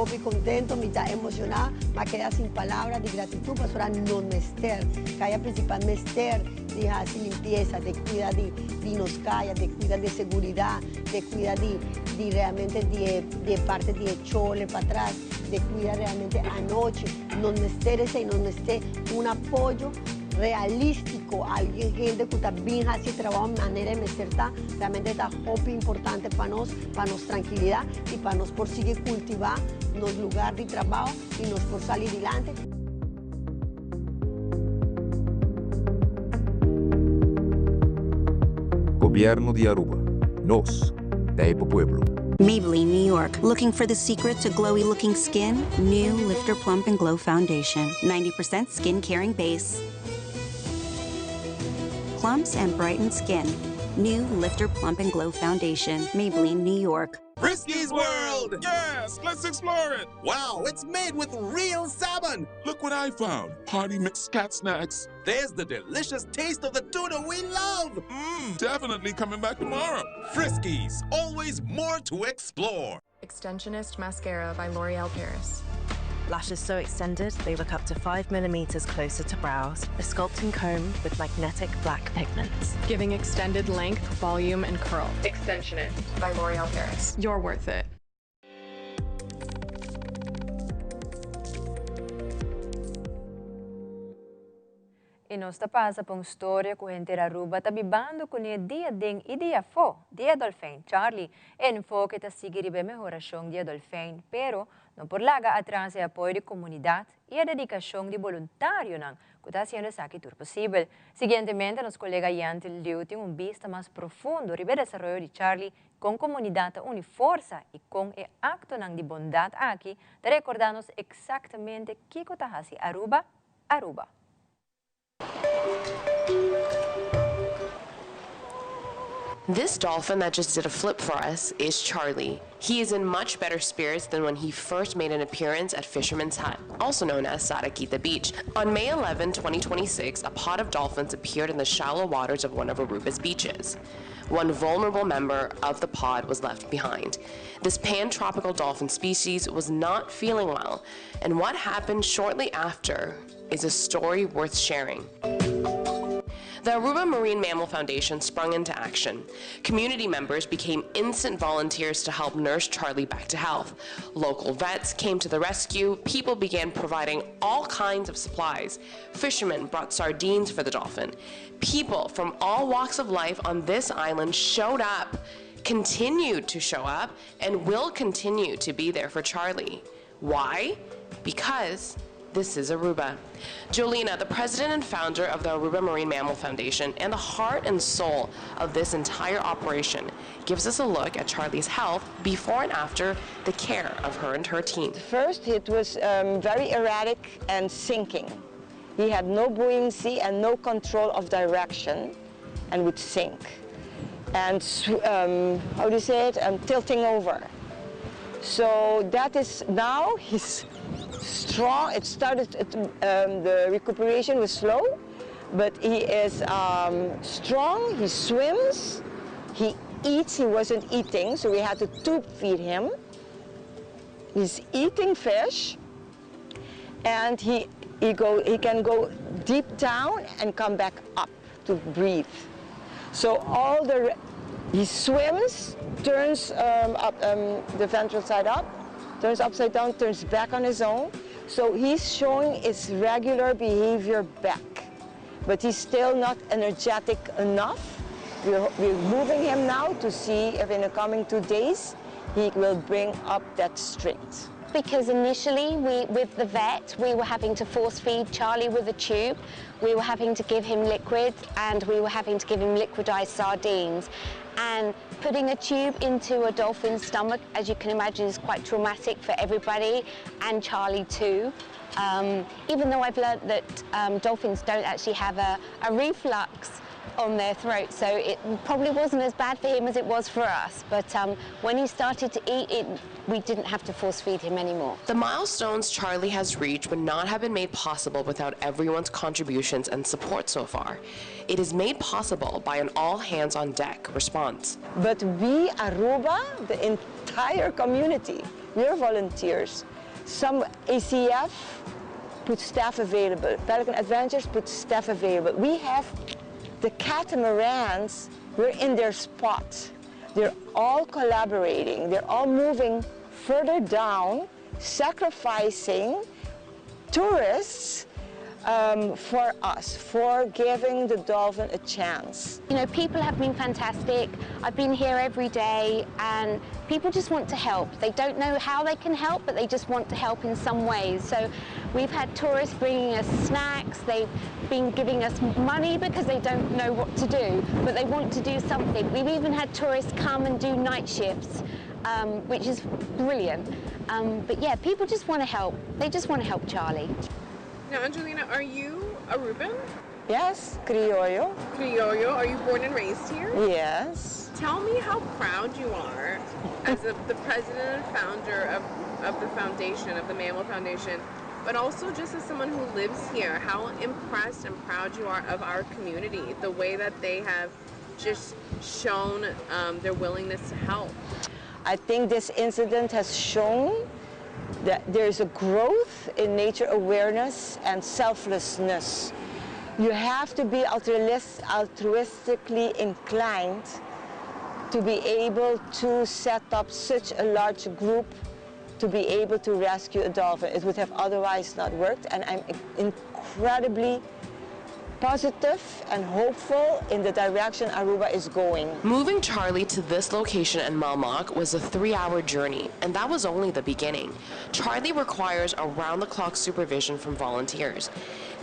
hopi contento, mi ta emociona, m'a keda sin palabra di gratitud pasobra no mester, caya principal mester di haci limpieza, di cuida di di nos caya, di cuida di seguridad, di cuida di di realmente di e di e parte di e chole patras, di cuida realmente anochi, nos mester esey, nos mester un apoyo realistico, alguien hende cu ta bin haci e trabao manera e mester ta, realmente ta hopi importante pa nos, pa nos trankilidad y pa nos por sigui cultiva nos lugar di trabao y nos por sali dilante. Gobierno di Aruba. Nos ta e pa pueblo. Maybelline New York. Looking for the secret to glowy looking skin? New Lifter Plump and Glow Foundation. 90% skin caring base. Plumps and brightens skin. New Lifter Plump and Glow Foundation. Maybelline New York. Frisky's World! Yes, let's explore it! Wow, it's made with real salmon! Look what I found! Party mix cat snacks. There's the delicious taste of the tuna we love! Mmm, definitely coming back tomorrow. Friskies, always more to explore. Extensionist Mascara by L'Oreal Paris. Lashes so extended, they look up to 5 millimeters closer to brows. A sculpting comb with magnetic black pigments. Giving extended length, volume, and curl. Extensionist by L'Oreal Paris. You're worth it. I nos ta pasa pa un storia ku henter Aruba ta bibando kuné dia den i dia afó, di e dolfijn Charlie. E enfoke ta sigui riba e mehorashon di e dolfijn, pero no por laga atras e apoyo di komunidat i e dedikashon di boluntarionan ku ta hasiendo esaki tur posibel. Siguientemente nos kolega Yanti Liu tin un bista mas profundo riba e desaroyo di Charlie, kon komunidat ta uni forsa i kon e aktonan di bondat aki ta rekordá nos eksaktamente kiko ta hasi Aruba Aruba. This dolphin that just did a flip for us is Charlie. He is in much better spirits than when he first made an appearance at Fisherman's Hut, also known as Sarakita Beach. On May 11, 2026, a pod of dolphins appeared in the shallow waters of one of Aruba's beaches. One vulnerable member of the pod was left behind. This pan-tropical dolphin species was not feeling well, and what happened shortly after is a story worth sharing. The Aruba Marine Mammal Foundation sprung into action. Community members became instant volunteers to help nurse Charlie back to health. Local vets came to the rescue. People began providing all kinds of supplies. Fishermen brought sardines for the dolphin. People from all walks of life on this island showed up, continued to show up, and will continue to be there for Charlie. Why? Because this is Aruba. Jolena, the president and founder of the Aruba Marine Mammal Foundation and the heart and soul of this entire operation, gives us a look at Charlie's health before and after the care of her and her team. First, it was um, very erratic and sinking. He had no buoyancy and no control of direction and would sink. And, um, how do you say it, um, tilting over. So that is now he's strong. It started, it, um, the recuperation was slow, but he is um, strong, he swims, he eats, he wasn't eating, so we had to tube feed him. He's eating fish, and he, he, go, he can go deep down and come back up to breathe. So all the, he swims, turns um, up, um, the ventral side up, turns upside down, turns back on his own. So he's showing his regular behavior back, but he's still not energetic enough. We're, we're moving him now to see if in the coming two days he will bring up that strength. Because initially, we, with the vet, we were having to force feed Charlie with a tube. We were having to give him liquids and we were having to give him liquidized sardines. And putting a tube into a dolphin's stomach, as you can imagine, is quite traumatic for everybody and Charlie too. Um, even though I've learned that um, dolphins don't actually have a, a reflux on their throat, so it probably wasn't as bad for him as it was for us. But um, when he started to eat, it, we didn't have to force feed him anymore. The milestones Charlie has reached would not have been made possible without everyone's contributions and support so far. It is made possible by an all hands on deck response. But we, Aruba, the entire community, we're volunteers. Some ACF put staff available. Pelican Adventures put staff available. We have the catamarans, we're in their spot. They're all collaborating. They're all moving further down, sacrificing tourists um, for us, for giving the dolphin a chance. You know, people have been fantastic. I've been here every day and people just want to help. They don't know how they can help, but they just want to help in some ways. So we've had tourists bringing us snacks. They've been giving us money because they don't know what to do, but they want to do something. We've even had tourists come and do night shifts, um, which is brilliant. Um, but yeah, people just want to help. They just want to help Charlie. Now, Angelina, are you Aruban? Yes, Criollo. Criollo. Are you born and raised here? Yes. Tell me how proud you are as a, the president and founder of, of the foundation, of the Mammal Foundation, but also just as someone who lives here, how impressed and proud you are of our community, the way that they have just shown um, their willingness to help. I think this incident has shown that there is a growth in nature awareness and selflessness. You have to be altruistically inclined to be able to set up such a large group to be able to rescue a dolphin. It would have otherwise not worked, and I'm incredibly positive and hopeful in the direction Aruba is going. Moving Charlie to this location in Malmok was a three-hour journey, and that was only the beginning. Charlie requires around-the-clock supervision from volunteers.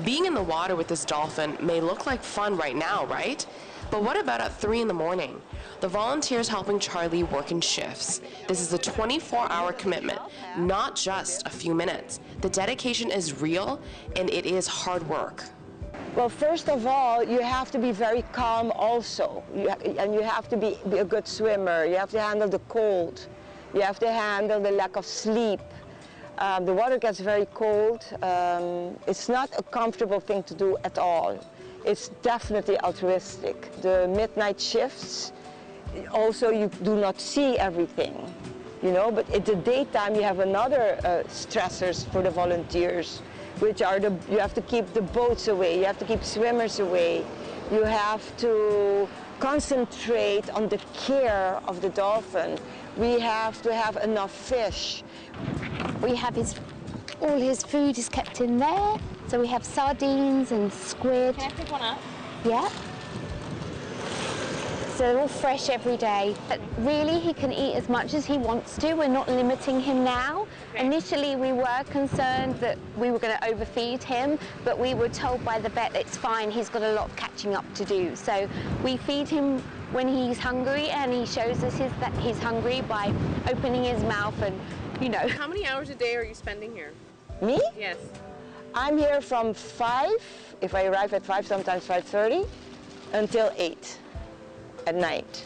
Being in the water with this dolphin may look like fun right now, right? But what about at 3 in the morning? The volunteers helping Charlie work in shifts. This is a 24-hour commitment, not just a few minutes. The dedication is real, and it is hard work. Well, first of all, you have to be very calm also. You and you have to be, be a good swimmer. You have to handle the cold. You have to handle the lack of sleep. Um, the water gets very cold. Um, it's not a comfortable thing to do at all. It's definitely altruistic. The midnight shifts, also you do not see everything, you know, but in the daytime you have another uh, stressors for the volunteers which are the, you have to keep the boats away, you have to keep swimmers away, you have to concentrate on the care of the dolphin. We have to have enough fish. We have his, all his food is kept in there. So we have sardines and squid. Can I pick one up? Yeah. So they're all fresh every day. But really, he can eat as much as he wants to. We're not limiting him now. Okay. Initially, we were concerned that we were going to overfeed him, but we were told by the vet it's fine, he's got a lot of catching up to do. So we feed him when he's hungry, and he shows us his, that he's hungry by opening his mouth and, you know. How many hours a day are you spending here? Me? Yes. I'm here from 5, if I arrive at 5, sometimes 5.30, until 8 at night.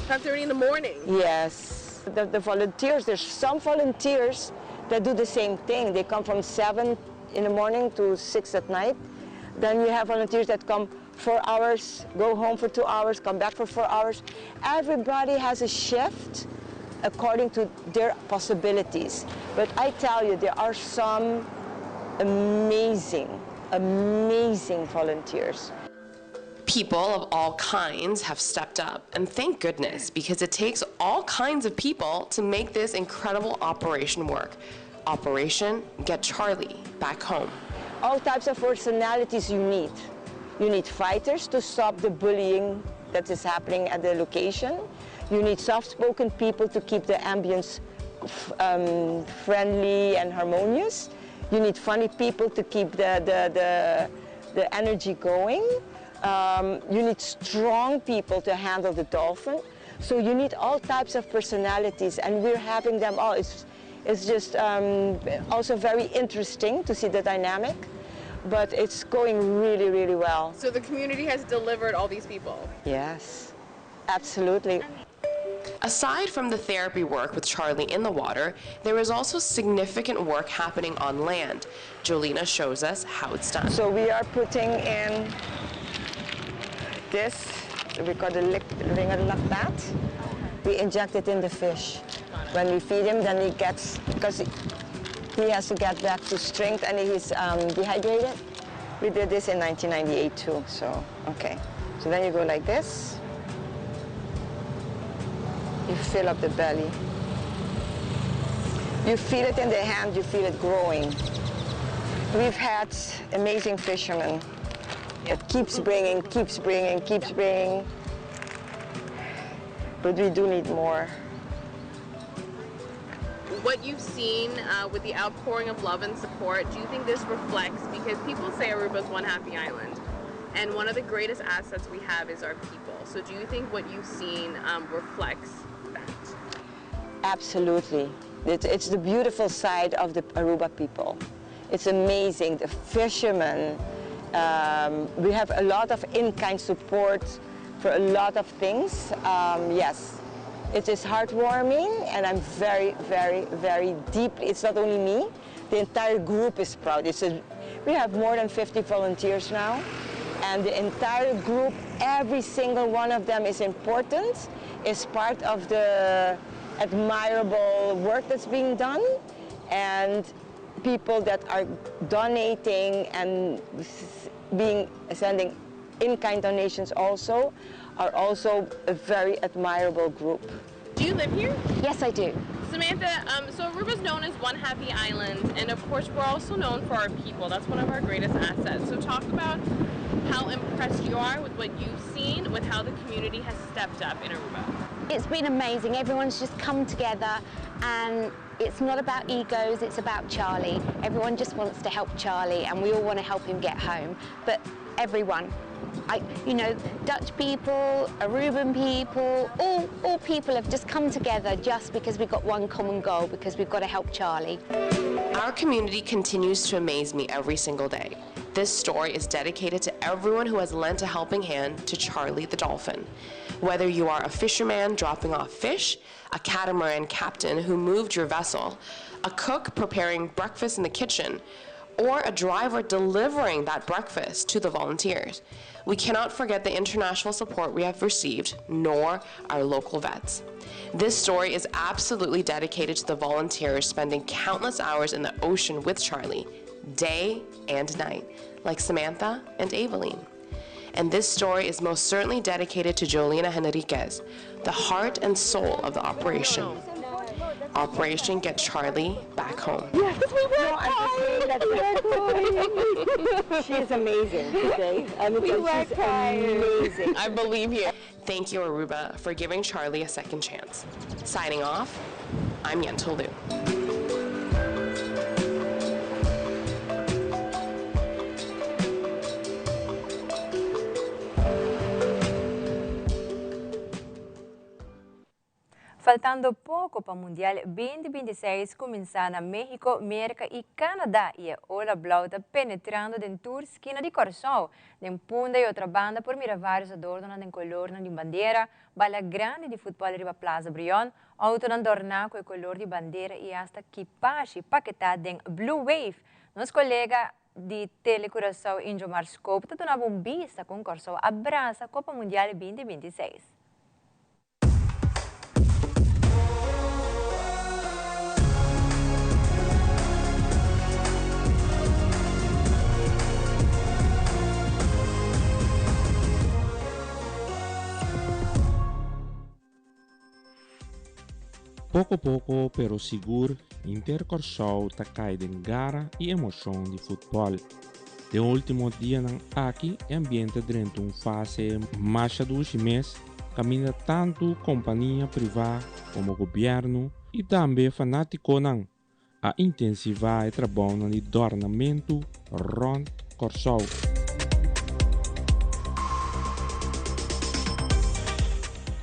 5.30 in the morning? Yes. The, the volunteers, there's some volunteers that do the same thing. They come from 7 in the morning to 6 at night. Then you have volunteers that come four hours, go home for two hours, come back for four hours. Everybody has a shift according to their possibilities. But I tell you, there are some amazing, amazing volunteers. People of all kinds have stepped up, and thank goodness, because it takes all kinds of people to make this incredible operation work. Operation Get Charlie Back Home. All types of personalities you need. You need fighters to stop the bullying that is happening at the location. You need soft-spoken people to keep the ambience um, friendly and harmonious. You need funny people to keep the, the, the, the energy going. Um, you need strong people to handle the dolphin. So you need all types of personalities, and we're having them all. It's, it's just um, also very interesting to see the dynamic, but it's going really, really well. So the community has delivered all these people? Yes, absolutely. Aside from the therapy work with Charlie in the water, there is also significant work happening on land. Jolena shows us how it's done. So we are putting in this, we call the ringer lactate. We inject it in the fish. When we feed him, then he gets, because He has to get back to strength and he's um, dehydrated. We did this in 1998 too, so okay. So then you go like this. You fill up the belly. You feel it in the hand, you feel it growing. We've had amazing fishermen. It keeps bringing, keeps bringing, keeps bringing. But we do need more. What you've seen uh, with the outpouring of love and support, do you think this reflects? Because people say Aruba is one happy island. And one of the greatest assets we have is our people. So do you think what you've seen um, reflects that? Absolutely. It's, it's the beautiful side of the Aruba people. It's amazing. The fishermen, um, we have a lot of in-kind support for a lot of things. Um, yes, it is heartwarming and I'm very, very, very deeply, it's not only me, the entire group is proud. It's a, we have more than 50 volunteers now and the entire group, every single one of them is important, is part of the admirable work that's being done and people that are donating and being sending in-kind donations also are also a very admirable group. Do you live here? Yes, I do. Samantha, um, so Aruba is known as One Happy Island, and of course we're also known for our people. That's one of our greatest assets. So talk about how impressed you are with what you've seen, with how the community has stepped up in Aruba. It's been amazing. Everyone's just come together and it's not about egos, it's about Charlie. Everyone just wants to help Charlie and we all want to help him get home. But everyone, I, you know, Dutch people, Aruban people, all, all people have just come together just because we've got one common goal, because we've got to help Charlie. Our community continues to amaze me every single day. This story is dedicated to everyone who has lent a helping hand to Charlie the dolphin. Whether you are a fisherman dropping off fish, a catamaran captain who moved your vessel, a cook preparing breakfast in the kitchen, or a driver delivering that breakfast to the volunteers. We cannot forget the international support we have received, nor our local vets. This story is absolutely dedicated to the volunteers spending countless hours in the ocean with Charlie, day and night, like Samantha and Aveline. And this story is most certainly dedicated to Jolena Henriquez, the heart and soul of the operation. Operation Get Charlie Back Home. Yes, we were no, She is amazing, okay? I mean, we were she's amazing. I believe you. Thank you, Aruba, for giving Charlie a second chance. Signing off, I'm Yentl Liu. Faltando poco pa Mundial 2026 cuminsa na Mexico, Merca y Canada y e ola blauw ta penetrando den tur skina di Corsou. Den Punda y Otrabanda por mira varios adornonan den colornan di un bandera, bala grandi di futbol riba Plaza Brion, autonan dorna cu e color di bandera y hasta kipashi paketa den Blue Wave. Nos colega di Tele Curaçao Injomar Scope ta duna bo un bista con Corsou a brasa Copa Mundial 2026. Poko poko pero sigur Inter Kòrsou ta kai den gara i emoshon di futbòl. Den último dianan aki e ambiente a drenta un fase masha dushi mes kaminda tantu kompania privá komo gobièrnu i tambe fanátikonan a intensivá e trabounan di dòrnamentu rònt Kòrsou.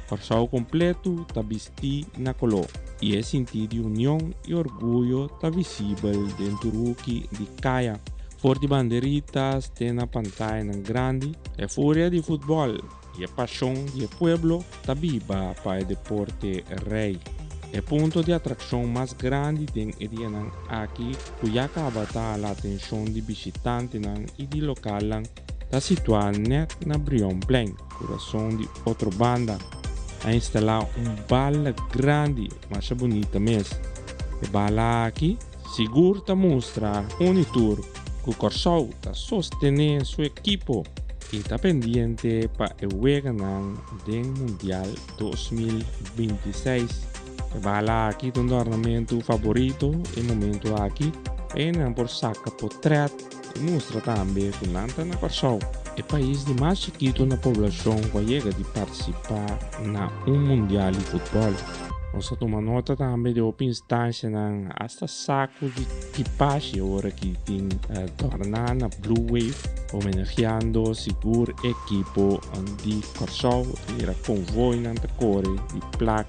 Kòrsou kompletu ta bistí na koló i e sintí di union i orguyo ta visibel den tur huki di kaya. For di banderitas te na pantayanan grandi, e furia di futbòl i e pashon di e pueblo ta biba pa e deporte rei. E punto di atrakshon mas grandi den e dianan aki ku ya kaba ta hala atenshon di bishitantenan i di lokalnan ta situá nèt na Brionplein, kurason di Otrobanda. A instalá un bala grandi masha bunita mes. E bala aki. Sigur ta mustra un i tur ku Kòrsou ta sostené su ekipo i ta pendiente pa e weganan den Mundial 2026. E bala aki ta un dòrnamentu faborito e momentu aki pa hendenan por saka potrèt i mustra tambe ku nan ta na Kòrsou, e pais di mas chikitu na poblashon ku a yega di partisipá na un mundial di futbòl. Nos a tuma nota tambe di hopi instanshanan, asta saku di kipashi ora ki tin dòrná na Blue Wave, homenageando sigur ekipo di Kòrsou. Ta mira konvoinan ta kore di plak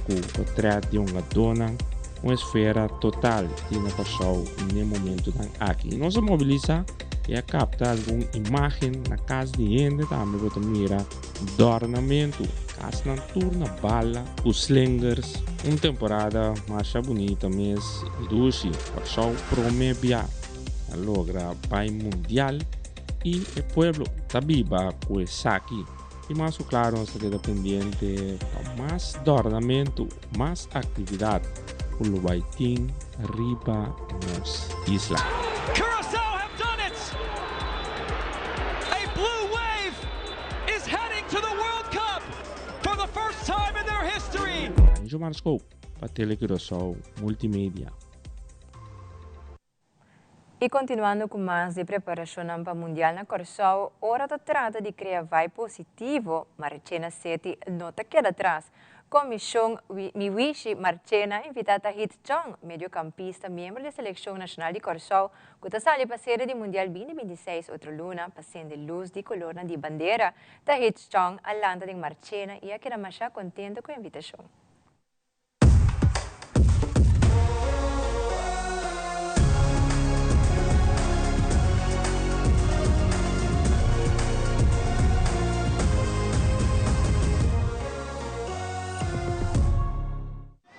ku potrèt di hungadónan. Un esfera total tin na Kòrsou n'e momentunan aki. Nos a mobilisá i a kapta algun imágen na kas di hende tambe bo ta mira Dòrnamentu, kasnan tur na bala ku slingers. Un temporada masha bunita mes i dushi. Kòrsou promé bia a logra bai mundial i e pueblo ta biba ku esaki. I mas ku klaru nos ta keda pendiente pa mas dòrnamentu, mas aktividat ku lo bai tin riba nos isla. Curaçao have done it! A blue wave is heading to the World Cup for the first time in their history! Jomar Scope pa Tele Curaçao Multimedia. I kontinuando ku mas di preparashonnan pa Mundial na Kòrsou, ora ta trata di krea vai positivo, Marchena City no ta keda tras. Komishon Mi Wishi Marchena a invitá Tahith Chong, mediokampista miembro di e selekshon nashonal di Kòrsou, ku ta sali pa sede di Mundial binti 26 otro luna pa sende lus di kolornan di bandera. Tahith Chong a lanta den Marchena i a keda masha kontento ku e invitashon.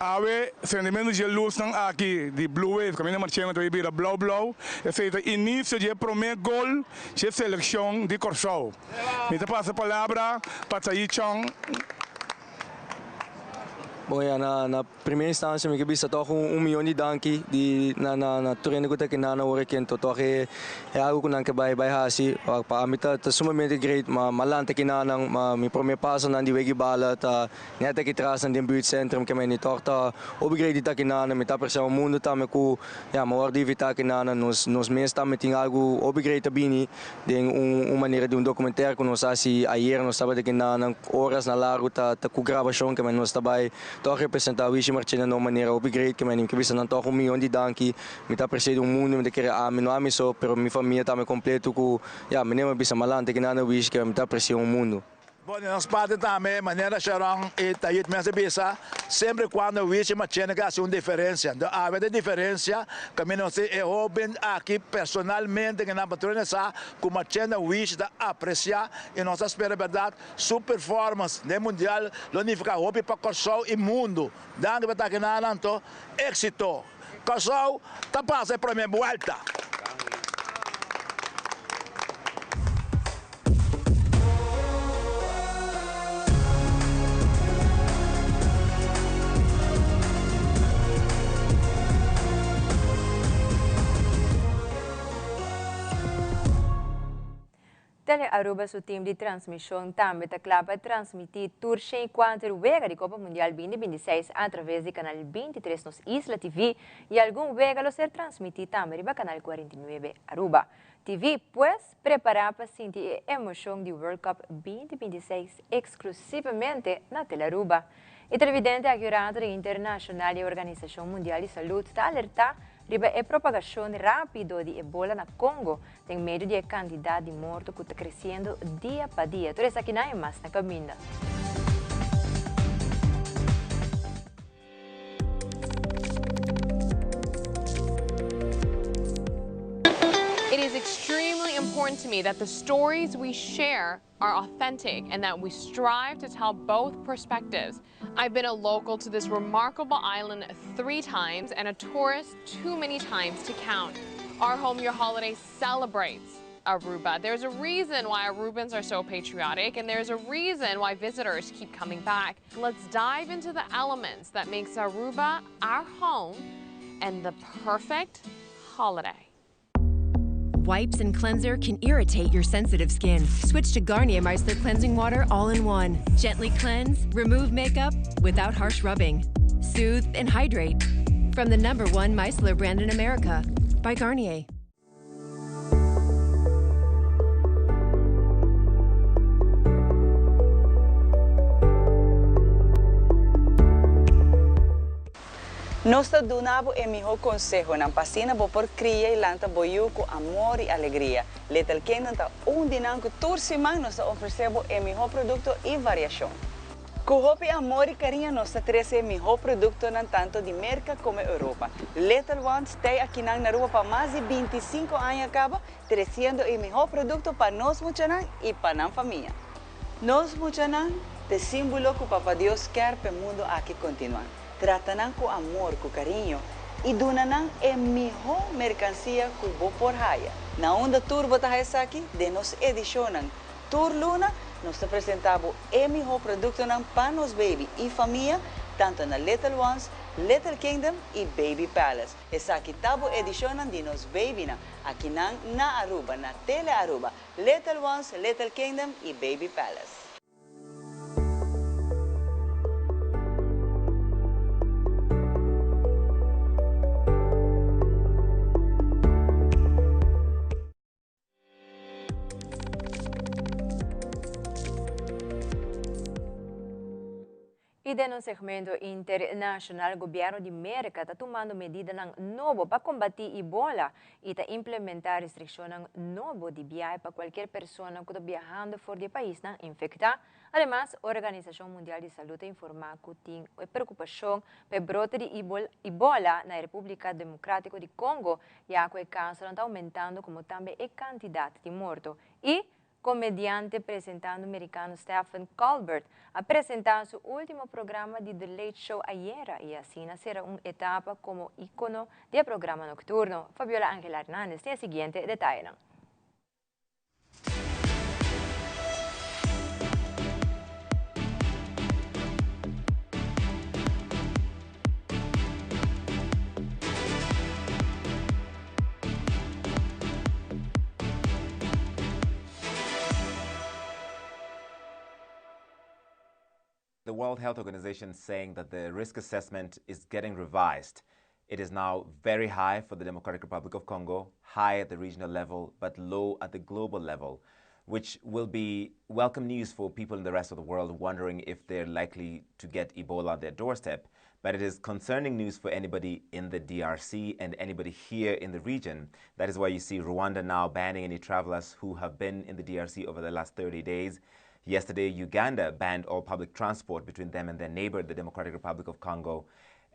Awe, sendimentu dje lusnan aki di Blue Wave kaminda Marchena ta bira blou blou, esei ta inisio dje promé gol dje selekshon di Kòrsou. Mi ta pasa palabra pa Tsayi Chong. Bon ya na na primer instancia mi ke bisa tog un un miyon di danki di na na na tur hende ku ta kina na ora kento tog e e algo ku nan ke bai bai hasi pa ami ta ta sumamente great ma ma lanta kinanan ma mi prome pasonan di wega bala ta net aki tras nan den buurtcentrum ke meni tog ta hopi great di ta kinanan mi ta aprecia un mundo tambe ku ya mi a wòrdu invita kinanan nos nos mes tambe tin algo hopi great ta bini Den un manera di un documentaire cu nos a haci ayer nos tabata ki na nan horas na largo ta ta cu grabacion ke men nos ta bay toch representa Wishi Marchena na un manera hopi great ke men mi ke bisa nan toch un miyon di danki mi ta aprecia di un mundo mi ta kere ami no ami so pero mi famia tambe completo cu ya mi nema bisa malante ki nan na Wishi ke mi ta aprecia un mundo. Bon, di nos parti tambe, manera Sharon i Tayit mes a bisa, semper i kuando Wichi Machene ke hasi un diferensia. Enton awe ta e diferensia, kaminda nos tin e hoben aki personalmente ke nan patrona sa ku Machene Wichi ta apresiá i nos ta spera bèrdat su performance den mundial lo nifiká hopi pa Kòrsou i mundu. Danki pa ta aki nan anto éksito! Kòrsou ta pasa e promé buèlta. Tele Aruba su team di transmision tambe ta cla pa transmiti tur 104 wega di Copa Mundial 2026 a traves di Canal 23 Nos Isla TV y algun wega lo ser transmiti tambe riba Canal 49 Aruba TV. Pues prepara pa sinti e emocion di World Cup 2026 exclusivamente na Tele Aruba. E televidente aki rato di Internacional di Organisacion Mundial di Salud ta alerta riba e propagacion rapido di Ebola na Congo den medio di e kantidat di morto ku ta kresiendo dia pa dia. Tur esakinan i mas na kaminda. It is extremely important to me that the stories we share are authentic and that we strive to tell both perspectives. I've been a local to this remarkable island three times and a tourist too many times to count. Our Home Your Holiday celebrates Aruba. There's a reason why Arubans are so patriotic and there's a reason why visitors keep coming back. Let's dive into the elements that makes Aruba our home And the perfect holiday. Wipes and cleanser can irritate your sensitive skin. Switch to Garnier Micellar Cleansing Water all in one. Gently cleanse, remove makeup without harsh rubbing. Soothe and hydrate. From the number one micellar brand in America by Garnier. Nos ta duna bo e mihó konsehonan pa asina bo por kria i lanta bo yu ku amor i alegria. Little Kingdom ta un di nan ku tur siman nos ta ofresé bo e mihó produkto i variashon. Ku hopi amor i kariño nos ta trese e mihó produktonan tanto di Merka komo Europa. Little Ones tei akinan na Aruba pa mas di 25 aña kaba tresiendo e mihó produkto pa nos muchanan i pa nan famia. Nos muchanan t'e símbolo ku Papa Dios kier p'e mundu aki kontinuá. Trata nan ku amor, ku kariño i duna nan e mihó merkansia ku bo por haya. Na unda tur bo ta haya esaki? Den nos edishonnan. Tur luna nos ta presentá bo e mihó produktonan pa nos baby i famia, tantu na Little Ones, Little Kingdom i Baby Palace. Esaki ta bo edishonnan di nos babynan, akinan na Aruba, na Tele Aruba, Little Ones, Little Kingdom i Baby Palace. I den un segmento internashonal gobièrnu di Merka ta tumando medidanan nobo pa kombatí Ebola i ta implementá restrikshonnan nobo di biahe pa kualkier persona ku ta biahando for di e paisnan infektá. Ademas, Organisashon Mundial di Salú ta informá ku tin e preokupashon pa e brote di Ebola na e Repúblika Demokrátiko di Kongo, ya ku e kasonan ta oumentando komo tambe e kantidat di morto. I Komediante presentando merikano Stephen Colbert a presentá su último programa di The Late Show ayera i asina sera un etapa komo íkono di e programa nokturno. Fabiola Angela Hernandez tin e siguiente detayenan. The World Health Organization saying that the risk assessment is getting revised. It is now very high for the Democratic Republic of Congo, high at the regional level, but low at the global level, which will be welcome news for people in the rest of the world wondering if they're likely to get Ebola at their doorstep. But it is concerning news for anybody in the DRC and anybody here in the region. That is why you see Rwanda now banning any travelers who have been in the DRC over the last 30 days. Yesterday, Uganda banned all public transport between them and their neighbor, the Democratic Republic of Congo.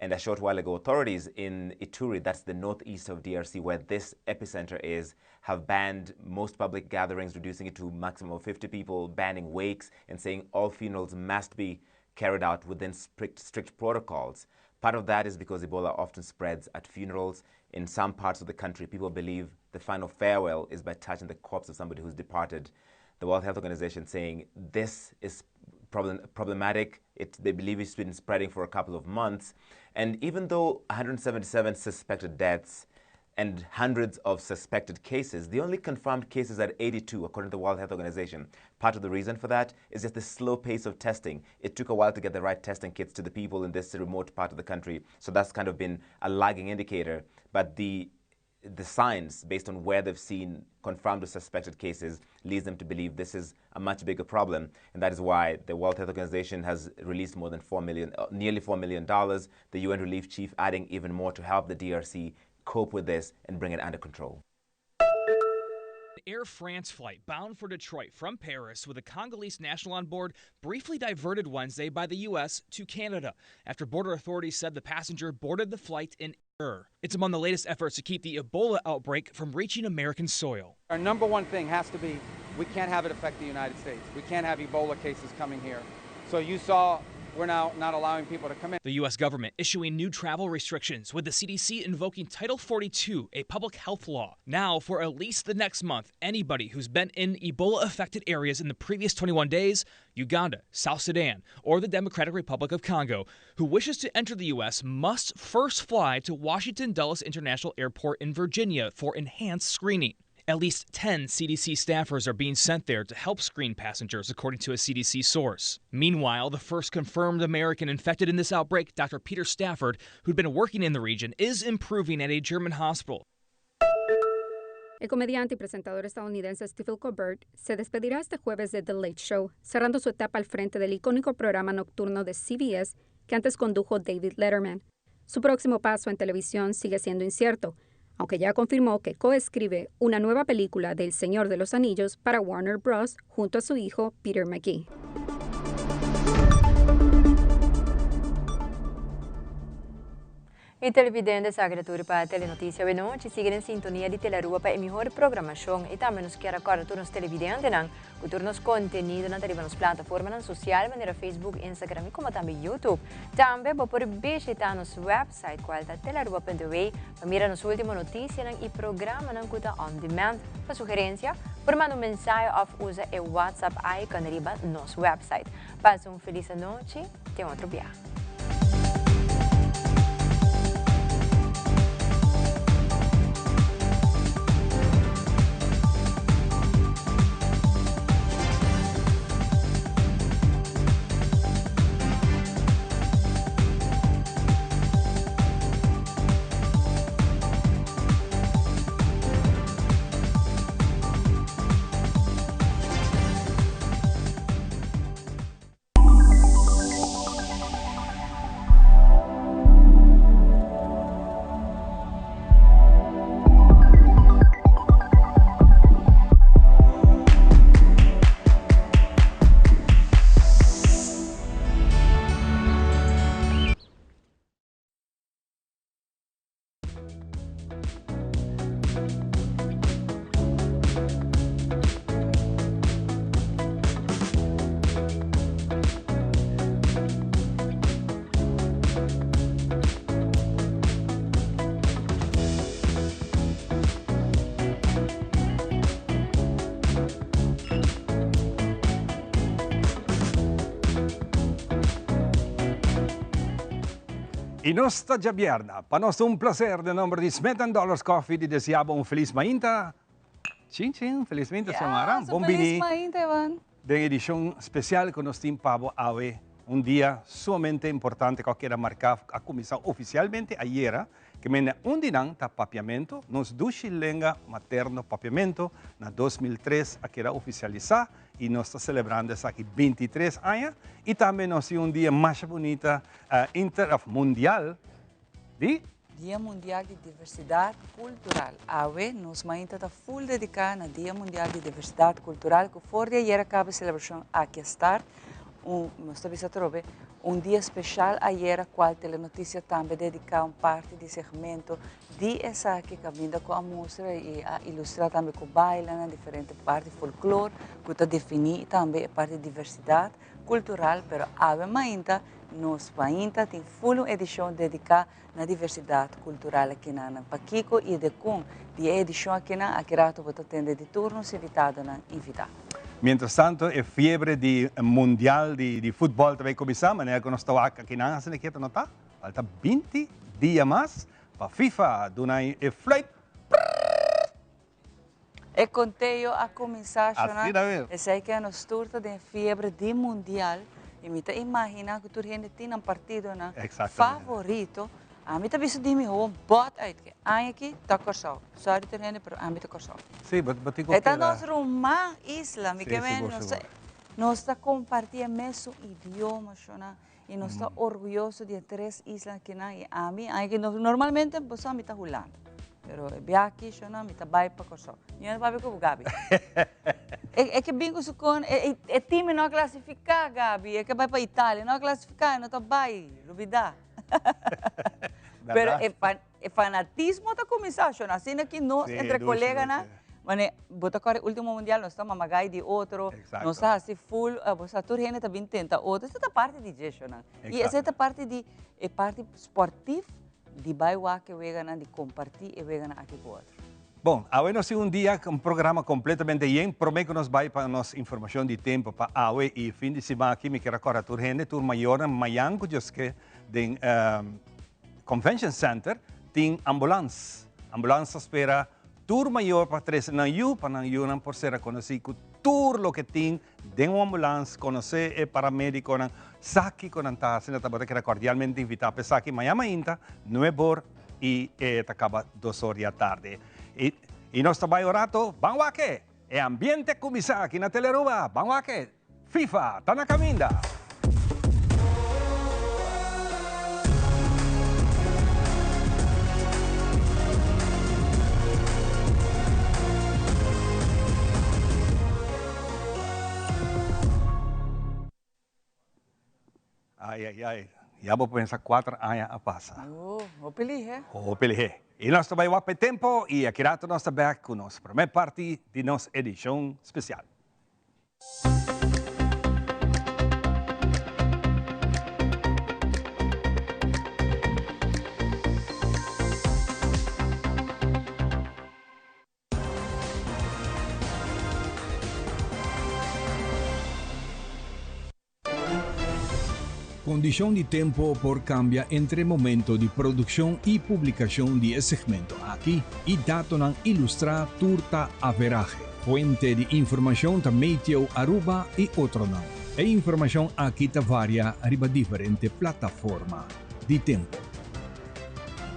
And a short while ago, authorities in Ituri, that's the northeast of DRC where this epicenter is, have banned most public gatherings, reducing it to a maximum of 50 people, banning wakes, and saying all funerals must be carried out within strict, strict protocols. Part of that is because Ebola often spreads at funerals. In some parts of the country, people believe the final farewell is by touching the corpse of somebody who's departed. The World Health Organization saying this is problem, problematic. It, they believe it's been spreading for a couple of months. And even though 177 suspected deaths and hundreds of suspected cases, the only confirmed cases are 82, according to the World Health Organization. Part of the reason for that is just the slow pace of testing. It took a while to get the right testing kits to the people in this remote part of the country, so that's kind of been a lagging indicator. But the the science, based on where they've seen confirmed or suspected cases, leads them to believe this is a much bigger problem. And that is why the World Health Organization has released more than 4 million, nearly $4 million, the UN Relief Chief adding even more to help the DRC cope with this and bring it under control. Air France flight bound for Detroit from Paris with a Congolese national on board briefly diverted Wednesday by the U.S. to Canada after border authorities said the passenger boarded the flight in error. It's among the latest efforts to keep the Ebola outbreak from reaching American soil. Our number one thing has to be we can't have it affect the United States. We can't have Ebola cases coming here. So you saw We're now not allowing people to come in. The U.S. government issuing new travel restrictions, with the CDC invoking Title 42, a public health law. Now, for at least the next month, anybody who's been in Ebola affected areas in the previous 21 days, Uganda, South Sudan, or the Democratic Republic of Congo, who wishes to enter the U.S. must first fly to Washington Dulles International Airport in Virginia for enhanced screening. At least 10 CDC staffers are being sent there to help screen passengers, according to a CDC source. Meanwhile, the first confirmed American infected in this outbreak, Dr. Peter Stafford, who'd been working in the region, is improving at a German hospital. El comediante y presentador estadounidense Stephen Colbert se despedirá este jueves de The Late Show, cerrando su etapa al frente del icónico programa nocturno de CBS que antes condujo David Letterman. Su próximo paso en televisión sigue siendo incierto, aunque ya confirmó que coescribe una nueva película de El Señor de los Anillos para Warner Bros. Junto a su hijo Peter McGee. Y televidente sa tur pa Telenoticia awe nochi. Sigui den sintonia di Telearuba pa e mihor programacion y tambe nos kier a corda tur nos televidentenan cu tur nos contenidonan ta riba nos plataformanan social manera Facebook, Instagram y como tambe YouTube. Tambe bo por bishita nos website cual ta telearuba.w pa mira nos ultimo noticianan y programanan cu ta on demand. Pa sugerencia por manda un mensahe of usa e WhatsApp icon riba nos website. Pasa un feliz anochi, te otro biaha. Y nos ta djabièrnè. Pa nos ta un placer den nomber di Smith and Dollars Coffee di desea bo un feliz mainta. Chin chin, feliz mainta Xiomara. Yes, Bon feliz bini mainta Ivan. den edicion special cu nos tin pa bo awe. Un dia sumamente importante cu a keda marca, a cuminsa oficialmente ayera, ke mende un di nan ta Papiamento, nos dushi lenga materno Papiamento, na 2003 a keda oficialisa y nos ta celebrando esaki 23 aña y tambe nos tin un dia masha bunita inter of mundial di. Dia Mundial di Diversidad Cultural. Awe nos mainta ta full dedica na Dia Mundial di Diversidad Cultural cu for di ayer a caba e celebracion aki a start. Un, nos ta bisa atrobe, un dia special ayera cual Telenoticia tambe dedica un parti di segmento Di esaki kaminda ku a mustra i a ilustrá tambe ku bailanan, diferente parti folklor ku ta definí tambe e parti diversidat kultural, pero awe mainta nos mainta tin ful un edishon dediká na diversidat kultural akinanan. Pakiko i dikon di e edishon akinan aki rato bo ta tende di tur nos invitadonan invitá. Mientras tanto e fiebre di mundial di futbòl ta bai kuminsá, manera ku nos ta wak akinan asina ke ta notá, falta binti dia mas Pa FIFA duna e fluit prrrr. E conteo a cuminsa shona. Asina mes. Esey ke nos tur ta den fiebre di mundial y mi ta imagina cu tur hende tin nan partidonan favorito. Ami ta bisa di mi gewoon bot uit ke aña aki ta Corsou. Sorry tur hende pero ami ta Corsou. Sí, bo tin cu E ta keda. nos ruman isla. Mi Sí, ke men sigur, nos sigur. nos ta comparti e mesun idioma shona. Y nos ta orguyoso di e tres isla akinan y ami, aunke normalmente bo sa mi ta Hulanda, pero e bia aki shona mi ta bai pa Kòrsou. Mi no papia ku bo Gaby. E ke bin ku su kon, e team no a klasifiká Gaby, e ke bai pa Italia, no a klasifiká, e no ta bai, lubidá. Pero e fanatismo ta kuminsá shona, asina ki nos entre koleganan. Mane, bo ta kòrda e último mundial nos ta mamagai di otro, nos ta hasi full, bo sa tur hende ta bin tenta otro, esei ta parti di dje shownan. I esei ta parti di e parti sportief di bai wak e weganan, di kompartí e weganan aki ku otro. Bon, awe nos tin un dia, un programa kompletamente yen. Promé ku nos bai pa nos informashon di tempu pa awe i fin di siman aki, mi kier a kòrda tur hende, tur mayornan, mayan ku Dios ke den Convention Center tin ambulans. Ambulans ta spera tur mayor pa trese nan yu, pa nan yunan por ser rekonosí ku tur loke tin den un ambulans, konosé e paramedikonan, sa kiko nan ta hasi. Nan tabata keda kordialmente invitá pa esaki mañana mainta, nueb'or i e ta kaba dos'or di atardi. I nos ta bai un rato, ban wak e! E ambiente a kuminsá aki na Telearuba, ban wak e! FIFA ta na kaminda! Ai, ai, ai. Ya bo pensa cuater aña a pasa. Oh, hopi lihe. Hopi lihe. Y nos ta bay wak p'e tempo y aki rato nos ta bek cu nos prome parti di nos edicion special. Kondishon di tempo por kambia entre momento di produkshon i publikashon di e segmento aki i datonan ilustrá tur ta averahe. Fuente di informashon ta Meteo Aruba i otronan. E informashon aki ta varia riba diferente plataforma di tempo.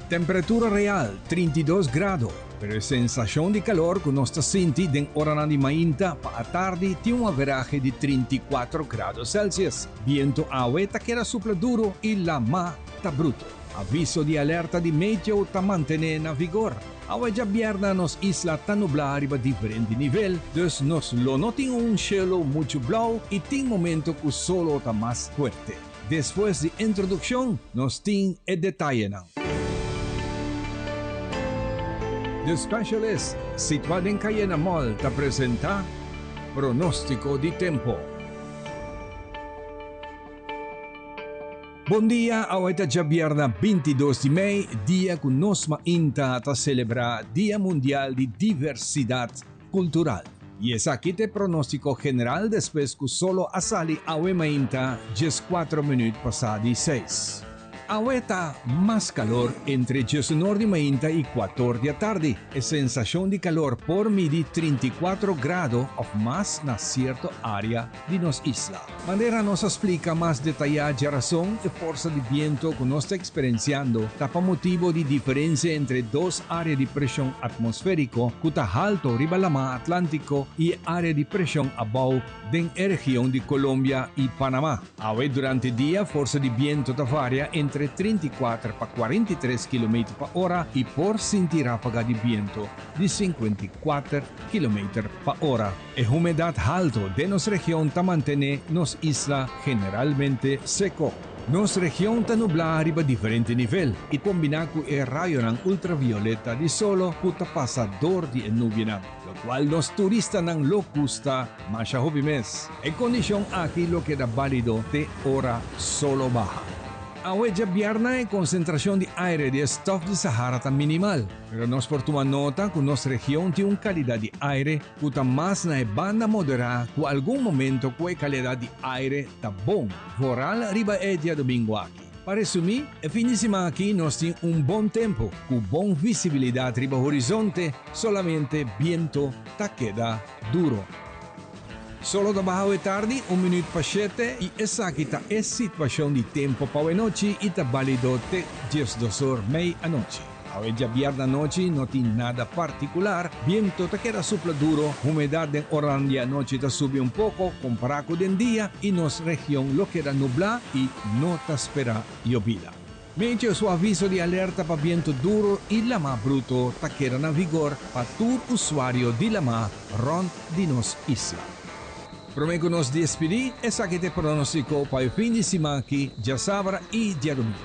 Temperatura real, 32 grado, pero e sensashon di kalor ku nos ta sinti den oranan di mainta pa atardi tin un averahe di 34 grado Celsius. Bientu awe ta keda supla duru i lama ta bruto. Aviso di alerta di meteo ta mantené na vigor. Awe djabièrnè nos isla ta nublá riba diferente nivel, dus nos lo no tin un shelu muchu blou i tin momento ku solo ta mas fuerte. Despues di introdukshon nos tin e detayenan. The Specialist, situá den Cayena Mall ta presentá Pronóstiko di Tempo. Bon dia, awe ta djabièrnè 22 di mei, dia ku nos mainta ta selebrá Dia Mundial di Diversidat Kultural. I esaki ta e pronóstiko general despues ku solo a sali awe mainta 14 minüt pasá di seis. Awe ta mas kalor entre 19 di mainta i kuator di atardi. E sensashon di kalor por midi 34 grado òf mas na sierto área di nos isla. Manera nos a splika mas detayá djarason, e forsa di biento ku nos ta eksperensiando ta pa motibu di diferensia entre dos área di preshon atmosfériko ku ta halto riba Lamá Atlántiko i e área di preshon abou den e region di Colombia i Panamá. Awe durante dia forsa di biento ta varia entre 34 pa 43 kilometer pa ora i por sinti ráfaga di biento di 54 kilometer pa ora. E humedat halto den nos region ta mantené nos isla generalmente seko. Nos region ta nublá riba diferente nivel i kombiná ku e rayonan ultravioleta di solo ku ta pasa dor di e nubianan, lokual nos turistanan lo gusta masha hopi mes. E kondishon aki lo keda bálido te ora solo baha. Awe djabièrnè e konsentrashon di aire di e stòf di Sahara ta minimal, pero nos por tuma nota ku nos region tin un kalidat di aire ku ta mas na e banda moderá ku algun momento ku e kalidat di aire ta bon, vooral riba e diadomingo aki. Pa resumí, e fin di siman aki nos tin un bon tempu ku bon visibilidat riba horizonte, solamente biento ta keda duro. Solo ta baha awe tardi un minuut pa shete i esaki ta e situashon di tempu pa awe nochi i ta balido te 12 or mei anochi. Awe djabièrnè anochi no tin nada partikular, biento ta keda supla duro, humedat den oranan di anochi ta subi un poko kompará ku den dia i nos region lo keda nublá i no ta spera yobida. Meteo su aviso di alerta pa biento duro i lamá bruto ta keda na vigor pa tur usuario di lamá rònt di nos isla. Promé ku nos despidí, esaki ta e pronóstiko pa e fin di siman aki, djasabra i djadumingu.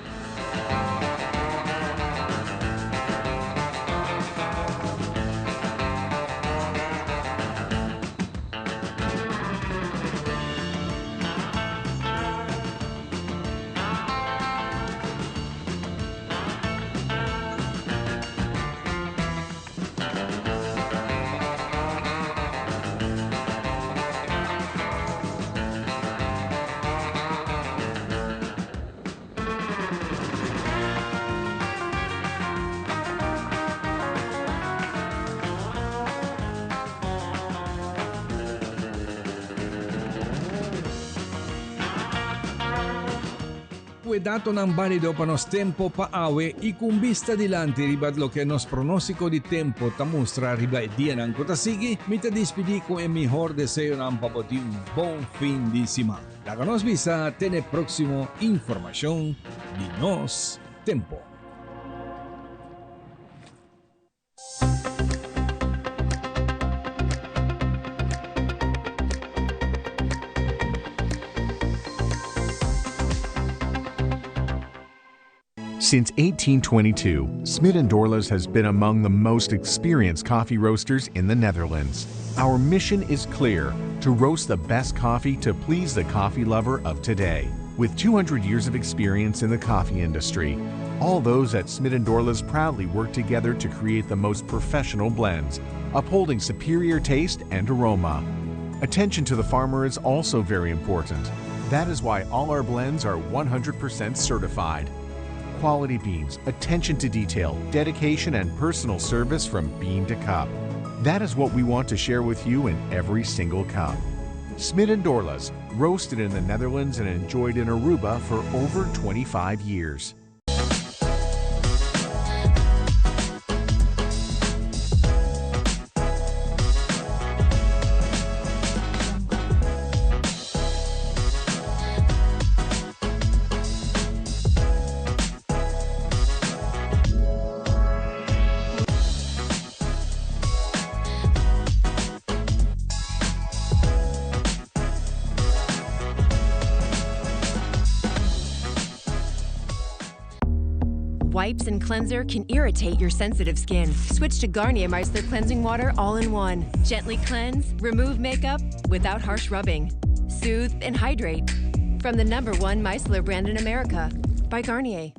Ku e datonan bálido pa nos tempu pa awe i ku un bista dilanti riba loke nos pronóstiko di tempu ta mustra riba e dianan ku ta sigui, mi ta dispidí ku e mihor deseonan pa bo tin un bon fin di siman. Laga nos bisa te n'e próksimo informashon di Nos Tempu. Since 1822, Smit & Dorlas has been among the most experienced coffee roasters in the Netherlands. Our mission is clear, to roast the best coffee to please the coffee lover of today. With 200 years of experience in the coffee industry, all those at Smit & Dorlas proudly work together to create the most professional blends, upholding superior taste and aroma. Attention to the farmer is also very important. That is why all our blends are 100% certified. Quality beans, attention to detail, dedication, and personal service from bean to cup. That is what we want to share with you in every single cup. Smit & Dorlas, roasted in the Netherlands and enjoyed in Aruba for over 25 years. Wipes and cleanser can irritate your sensitive skin. Switch to Garnier Micellar Cleansing Water All-in-One. Gently cleanse, remove makeup without harsh rubbing. Soothe and hydrate. From the #1 micellar brand in America, by Garnier.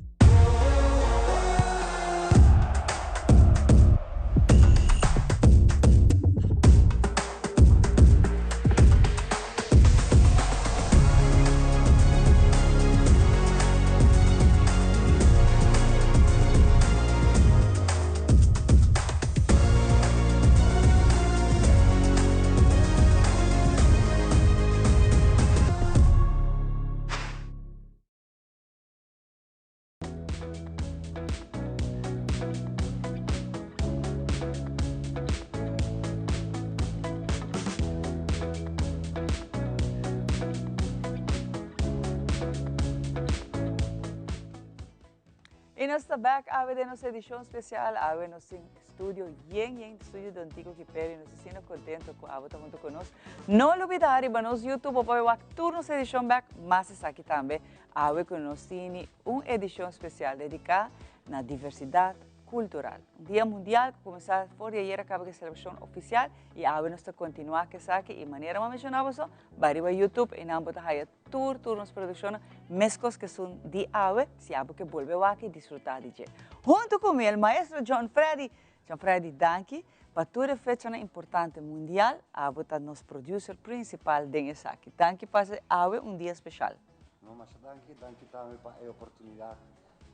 Y nos ta back awe den nos edicion special. Awe nos tin studio yen yen, studio Don Tico Kiperio. Nos ta asina contento cu abo ta hunto cu nos. No lubida riba nos YouTube bo por wak tur nos edicion back, mas esaki tambe. Awe cu nos tini un edicion special dedica na diversidad cultural. Un dia mundial cu cuminsa for di ayer a caba cu e celebracion oficial y awe nos ta continua cu esaki y manera mi a menciona boso, bay riba YouTube y nan bo ta haya tur tur nos produccionnan mescos cu esun di awe, si abo ke bolbe wak y disfruta di dje. Hunto cu mi el maestro John Freddy. John Freddy danki pa tur e fechanan importante mundial, abo ta nos producer principal den esaki. Danki pa haci awe un dia special. No, masha danki, danki tambe pa e oportunidad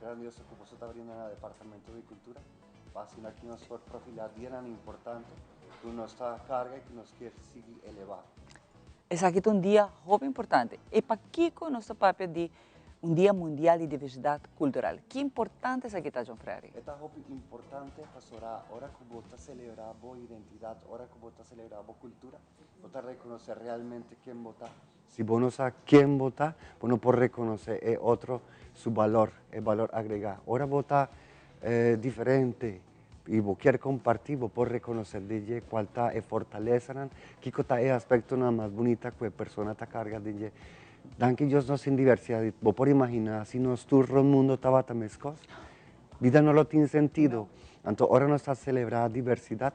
grandioso cu boso ta brinda na Departamento di Cultura pa asina aki nos por profila dianan importante cu nos ta carga y cu nos kier sigui eleva. Esaki ta un dia hopi importante. E pakico nos ta papia di un dia mundial di diversidad cultural? Ki importante esaki ta, John Freri? E ta hopi importante pasobra ora cu bo ta celebra bo identidad, ora cu bo ta celebra bo cultura, bo ta reconoce realmente ken bo ta. Si bo no sa ken bo ta, bo no por reconoce e otro su balor, e balor agrega. Ora bo ta diferente y bo kier comparti, bo por reconoce di dje cual ta e fortalezanan, kico ta e aspectonan mas bunita cu e persona ta carga den dje. Danki Dios nos tin diversidad. Bo por imagina si nos tur rond mundo tabata mescos? Bida no lo tin sentido. Anto ora nos ta celebra diversidad,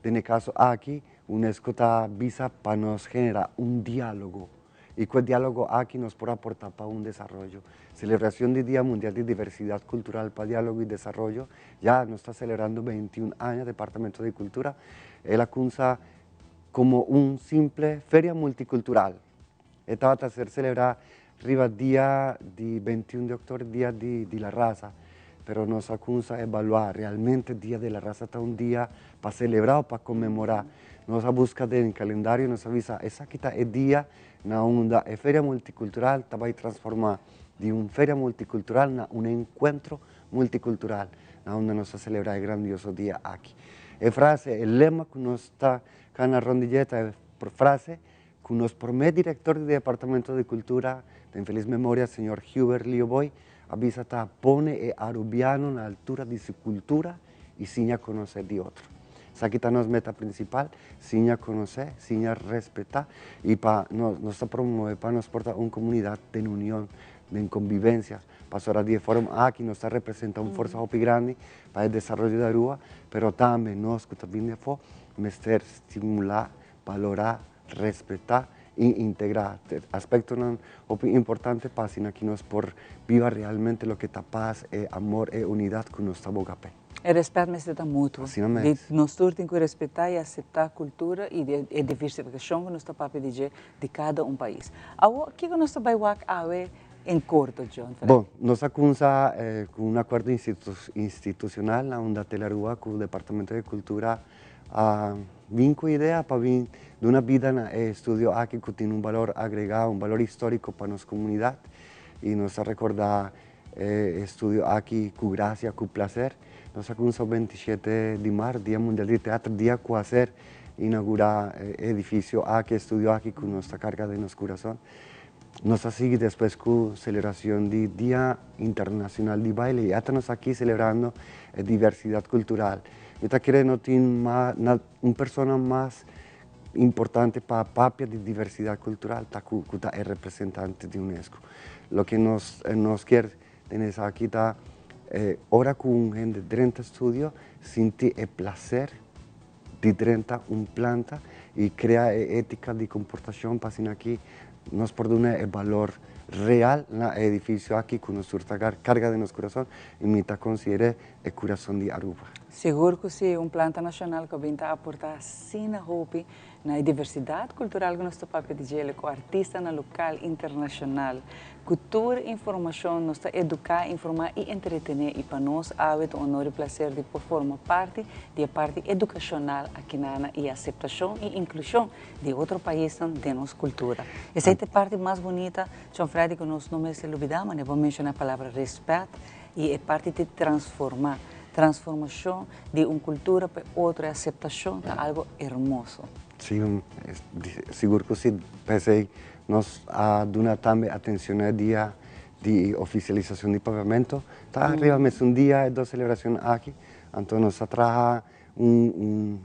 den e caso aki, UNESCO ta bisa pa nos genera un dialogo y cu e dialogo aki nos por aporta pa un desaroyo. Celebracion di Dia Mundial di Diversidad Cultural pa Dialogo y Desaroyo ya nos ta celebrando 21 aña Departamento di Cultura el a cunsa como un simple feria multicultural. E tabata ser celebra riba dia di 21 di october, dia di di la raza, pero nos a cunsa evalua realmente dia di la raza ta un dia pa celebra o pa conmemora. Nos a busca den calendario y nos a bisa esaki ta e dia na unda e feria multicultural ta bay transforma. di un feria multicultural na un encuentro multicultural na unda nos ta celebra e grandioso dia aki. E frase, e lema cu nos ta cana rond di dje ta e frase cu nos prome director di Departamento di Cultura den feliz memoria señor Hubert Lio Boy a bisa ta pone e Arubiano na altura di su cultura y siña conoce di otro. Esaki ta nos meta principal, siña conoce, siña respeta y pa nos, nos ta promove pa nos por ta un comunidad den union, den convivencia. Pasobra di e forma aki nos ta representa un forsa hopi grandi pa e desaroyo di Aruba, pero tambe nos cu ta bini di afo mester stimula, balora, respeta y integra aspectonan hopi importante pa asina ki nos por biba realmente loke ta paz, e amor, e unidad cu nos ta boga p'e. E respet mester ta mutuo. Asina mes. Di nos tur tin cu respeta y acepta cultura y e diversificacion cu nos ta papia di dje di cada un pais. Awo, kico nos ta bay wak awe en corto, John Fred? Bon, nos a cuminsa cu un acuerdo institucional na unda Telarua cu Departamento di Cultura a bin cu idea pa bin duna bida na e estudio aki cu tin un balor agrega, un balor historico pa nos comunidad y nos ta recorda e estudio aki cu gracia, cu placer. Nos a cuminsa 27 di maart, Dia Mundial di Teatro, dia cu a ser inaugura e edificio aki, e estudio aki cu nos ta carga den nos curason. Nos a sigui despues cu celebracion di Dia Internacional di Baile y ata nos aki celebrando e diversidad cultural. Mi ta kere no tin un persona mas importante pa papia di diversidad cultural ta cu ta e representante di UNESCO. Loke nos nos kier tene esaki ta ora cu un hende drenta studio sinti e placer di drenta un planta y crea e etica di comportacion pa asina aki nos por duna e balor real na e edificio aki cu nos tur ta carga den nos curason y mi ta consider'e e curason di Aruba. Sigur cu si, un planta nacional cu a bin ta aporta asina hopi na e diversidad cultural cu nos ta papia di djele cu artistanan local, internacional. Cu tur informacion nos ta educa, informa y entretene y pa nos awe ta un honor y placer di por forma parti di e parti educacional akinana y aceptacion y inclusion di otro paisnan den nos cultura. Esey ta e parti mas bunita, John Freddy, cu nos no mester lubida, manera bo a menciona e palabra respet y e parti di transforma. Transformacion di un cultura pa e otro, e aceptacion ta algo hermoso. Si, sigur cu si. P'esey nos a duna tambe atencion na e dia di oficialisacion di Papiamento. Ta riba mesun dia e dos celebracion aki. Anto nos a traha un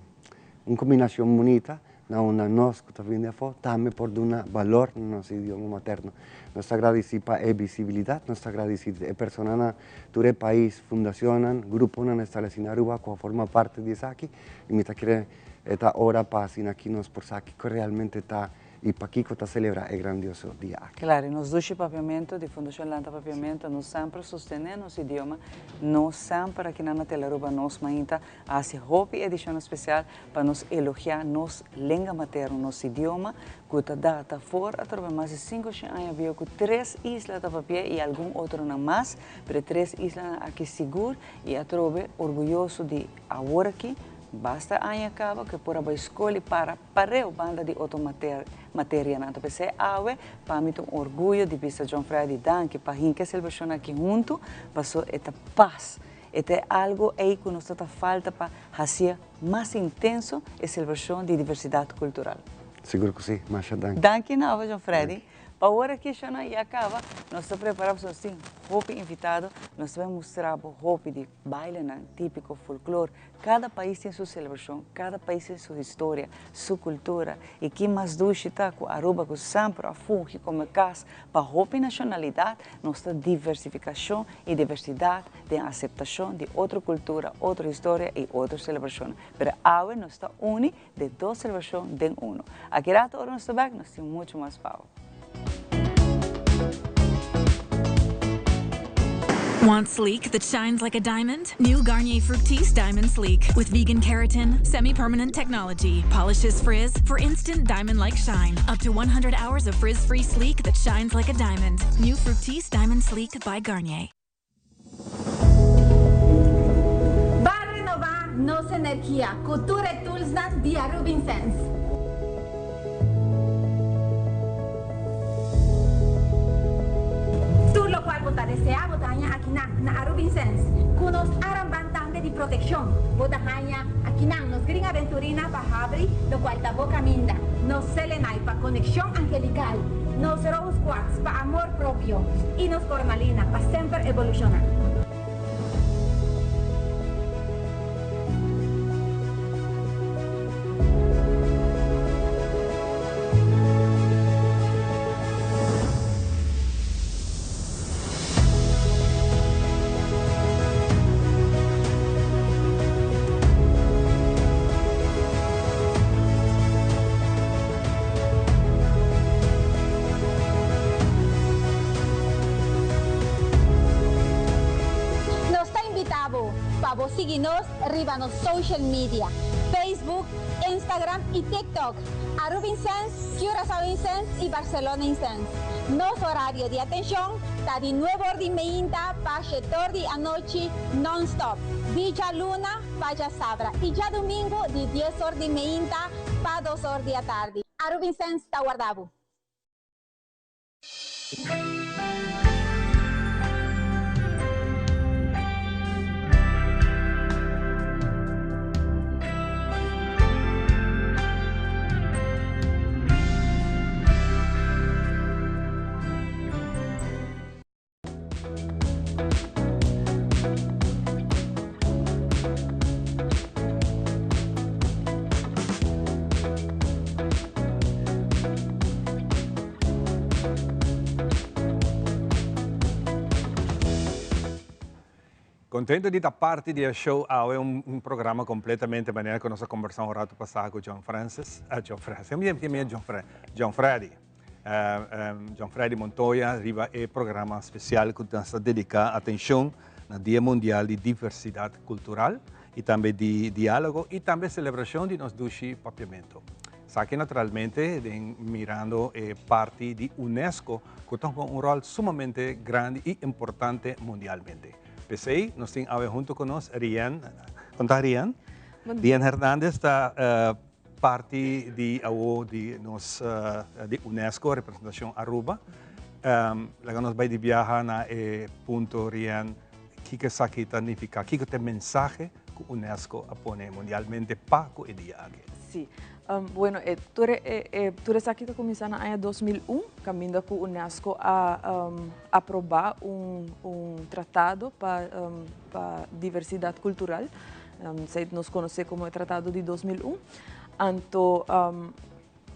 un combinacion bunita na unda nos cu ta bini di afo tambe por duna balor na nos idioma materno. Nos ta gradici pa e visibilidad, nos ta gradici e personanan, tur e pais, fundacionnan, gruponan estableci na Aruba cu a forma parti di esaki y mi ta kere e ta ora pa asina aki nos por sa kico realmente ta y pakico ta celebra e grandioso dia aki. Claro, y nos dushi Papiamento di Fundacion Lanta Papiamento, nos semper sostene nos idioma, nos semper aki na Tele Aruba nos mainta Hasi hopi edishonnan spesial pa nos elogiá nos lenga materno, nos idioma, ku ta data for atrobe mas di 500 aña bieu ku tres isla ta papi'é i algun otronan mas, pero e tres islanan aki sigur i atrobe orguyoso di awor aki, basta aña kaba ku e por a bai skol i para pareu banda di otro materianan. Ta p'esei awe pa mi ta un orguyo di bisa John Freddy danki pa hinka e selebrashon aki huntu, paso e ta pas. E ta e algo ei ku nos ta ta falta pa hasia mas intenso e selebrashon di diversidat kultural. Sigur ku si. Masha danki. Danki na abo John Freddy. Pa ora aki shona ya kaba, nos ta prepara pasobra nos tin hopi invitado, nos ta bai mustra bo hopi di bailenan tipiko, folklor. Kada pais tin su selebrashon, kada pais tin su historia, su kultura. I ki mas dushi ta ku Aruba ku semper a fungi komo e kas pa hopi nashonalidat, nos ta diversifikashon i diversidat den aseptashon di otro kultura, otro historia i otro selebrashonnan. Pero awe nos ta uni den dos selebrashon den uno. Aki rato ora nos ta bek nos tin muchu mas pa bo. Want sleek that shines like a diamond? New Garnier Fructis Diamond Sleek with vegan keratin, semi-permanent technology, polishes frizz for instant diamond-like shine. Up to 100 hours of frizz-free sleek that shines like a diamond. New Fructis Diamond Sleek by Garnier. Ban renobá nos energia ku tur e toolsnan di Arubinsens. Tur lokual. haña akinan na Aruba Incense ku nos aramban tambe di protekshon. Bo ta haña akinan nos Green Aventurina pa habri lokual ta bo kaminda, nos Selenite pa konekshon angelikal, nos Rose Quartz pa amor propio i nos Cormalina pa semper evolushoná. Nos ta invita bo pa bo sigui nos riba nos social media, Facebook, Instagram y TikTok, Aruba Incense, Curaçao Incense y Barcelona Incense. Nos horario di atencion ta di nuebe or di meinta pa shete or di anochi non-stop, di djaluna pa djasabra y djadumingu di dies or di meinta pa dos or di atardi. Aruba Incense ta warda bo. Contento di ta parti di e show awe, un programa completamente manera cu nos a conversa un rato pasa cu John Francis, ah, John Francis, John, John Freddy. John Freddy Montoya riba e programa special cu nos ta dedica atencion na Dia Mundial di Diversidad Cultural y tambe di dialogo y tambe celebracion di nos dushi Papiamento. Esaki naturalmente den mirando e parti di UNESCO cu ta hunga un rol sumamente grandi y importante mundialmente. P'esey nos tin awe hunto cu nos Rien, con ta Rien? Rien Hernandez ta Parti di awo di nos di UNESCO representacion Aruba. Laga nos bai di biaha na e punto Rien, kiko esaki ta nifica? Kiko ta e mensahe cu UNESCO a pone mundialmente pa cu e dia aki? Si. Bueno, e tur e tur esaki ta cuminsa na aña 2001, caminda cu UNESCO a aproba un un tratado pa pa diversidad cultural. Esei nos konosé komo e Tratado di 2001. Anto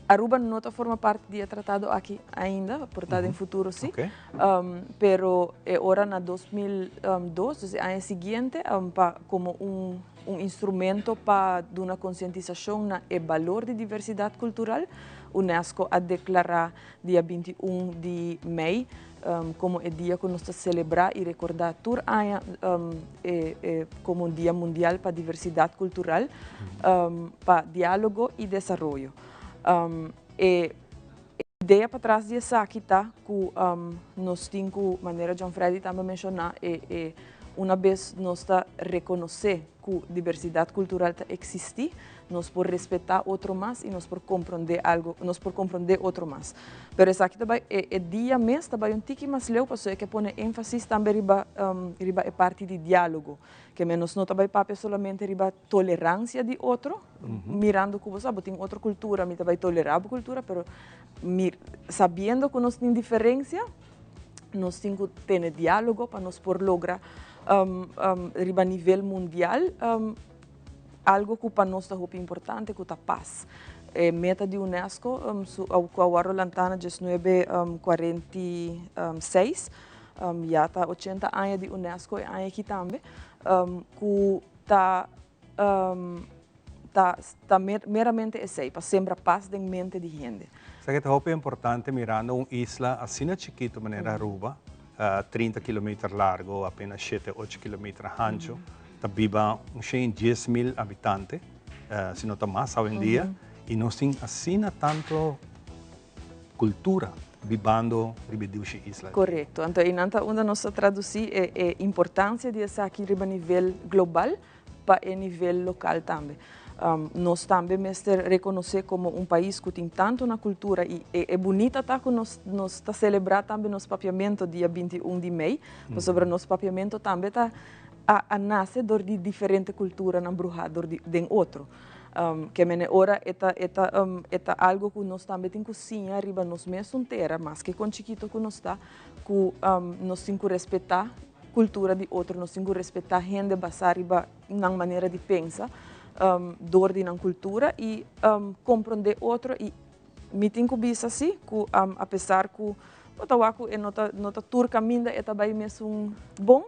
Aruba no ta forma parti di e tratado aki ainda, por ta den futuro si. Pero e ora na 2002, dus e aña siguiente, pa komo un un instrumento pa duna konsientisashon na e balor di diversidat kultural, UNESCO a deklará dia 21 di mei komo e dia ku nos ta selebrá i rekordá tur aña komo un dia mundial pa diversidat kultural, pa diálogo i desaroyo. E idea patras di esaki ta ku nos tin ku, manera John Freddy tambe a menshoná, e una bes nos ta rekonosé ku diversidat kultural ta eksistí, nos por respetá otro mas i nos por komprondé algu, nos por komprondé otro mas. Pero esaki ta bai, e e dia mes ta bai un tiki mas leu pasobra e ke pone énfasis tambe riba riba e parti di diálogo. Ke men nos no ta bai papia solamente riba toleransia di otro, mirando ku bo sa bo tin otro kultura, mi ta bai tolerá bo kultura, pero mir sabiendo ku nos tin diferensia, nos tin ku tene diálogo pa nos por logra riba nivel mundial algo ku pa nos ta hopi importante ku ta pas. E meta di UNESCO su ku a wòrdu lantá na diesnuebe kuarenta i seis, ya ta ochenta aña di UNESCO e aña aki tambe, ku ta ta ta meramente esei, pa sembra pas den mente di hende. Esaki ta hopi importante mirando un isla asina chikito manera Aruba, 30 kilometer largo, apenas shete ocho kilometer hancho, ta biba un shen 10,000 habitante, si no ta mas awendia, y nos tin asina tanto cultura bibando riba e dushi isla. Correcto. Anto einan ta unda nos ta traduci e importancia di esaki riba nivel global pa e nivel local tambe. Nos tambe mester rekonosé komo un pais ku tin tantu na kultura i e bunita ta ku nos nos ta selebrá tambe nos papiamentu dia 21 di mei, pasobra nos papiamentu tambe ta a a nase dor di diferente kulturanan bruhá dor di den otro. Ke mene ora e ta e ta e ta algu ku nos tambe tin ku siña riba nos mesun tera, maske kon chikito ku nos ta, ku nos tin ku respetá kultura di otro, nos tin ku respetá hende basá riba nan manera di pensa dor di nan kultura i komprondé otro i mi tin ku bisa si ku apesar ku bo ta wak ku e no ta no ta tur kaminda e ta bai mesun bon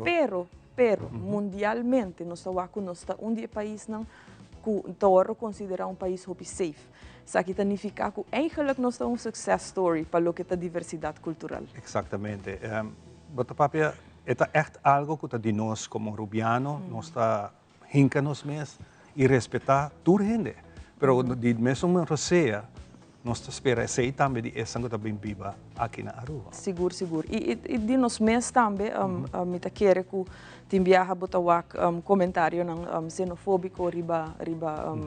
pero pero mundialmente nos ta wak ku nos ta un di e paisnan ku ta wòrdu konsiderá un pais hopi safe. Esaki ta nifiká ku eigenlik nos ta un success story pa loke ta diversidat kultural. Eksaktamente. Bo ta papia E ta ègt algo ku ta di nos komo Rubiano, nos ta hinka nos mes i respetá tur hende. Pero di mesun rosea nos ta spera esei tambe di esnan ku ta bin biba aki na Aruba. Sigur, sigur. I di nos mes tambe mi ta kere ku tin biaha bo ta wak komentarionan xenofóbiko riba riba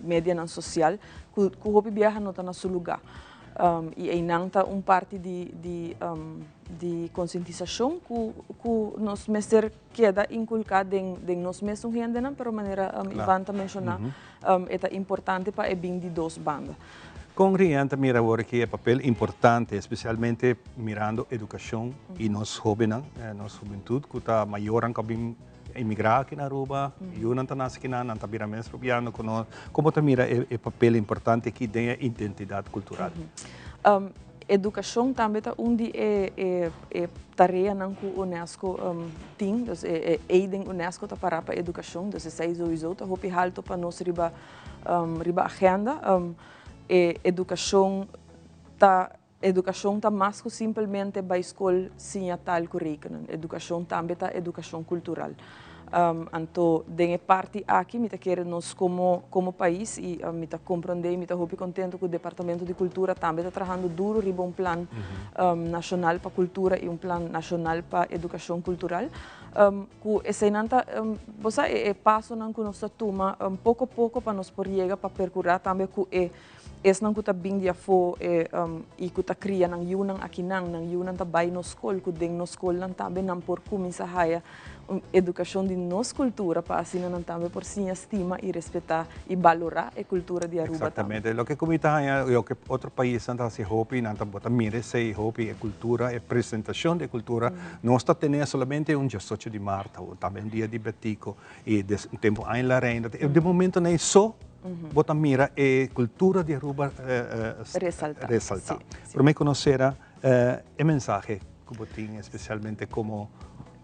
medianan sosial ku hopi biaha no ta na su lugá. I einan ta un parti di di di konsientisashon ku ku nos mester keda inkulká den den nos mesun hendenan, pero manera Ivan ta menshoná e ta importante pa e bin di dos banda. Kon Rian ta mira awor aki e papel importante, espesialmente mirando edukashon i nos hóbennan, nos hubentut ku ta mayornan ku a bin emigrá aki na Aruba, yunan ta nase akinan, nan ta bira mes rubiano ku nos. Kon bo ta mira e papel importante aki den e identidat kultural? Edukashon tambe ta un di e tareanan ku UNESCO tin. Dus e E den UNESCO ta pará pa edukashon, dus esei souiso ta hopi haltu pa nos riba riba agenda. E edukashon ta edukashon ta mas ku simpelmente bai skol siña taal ku rekenen. Edukashon tambe ta edukashon kultural. Anto den e parti aki mi ta kere nos komo komo pais i mi ta komprondé i mi ta hopi kontento ku Departamento di Kultura tambe ta trahando duro riba un plan nashonal pa kultura i un plan nashonal pa edukashon kultural. Ku eseinan ta bo sa e pasonan ku nos ta tuma poko poko pa nos por yega pa perkurá tambe ku e Esnan ku ta bin di afó i ku ta kria nan yunan akinan, nan yunan ta bai nos skol, ku den nos skolnan tambe nan por kuminsá haya un edukashon di nos kultura pa asina nan tambe por siña stima i respetá i balorá e kultura di Aruba tambe. Eksaktamente. Loke ku mi ta haña, loke otro paisnan ta hasi hopi, nan ta bo ta mira esei hopi, e kultura, e presentashon di e kultura. Nos ta tene solamente un diesocho di mart, tambe un dia di Betico i des un tempu aña la reina. Di momentonan ei so Bo ta mira e cultura di Aruba resalta. Resalta. Prome cu nos cera e mensahe cu bo tin especialmente como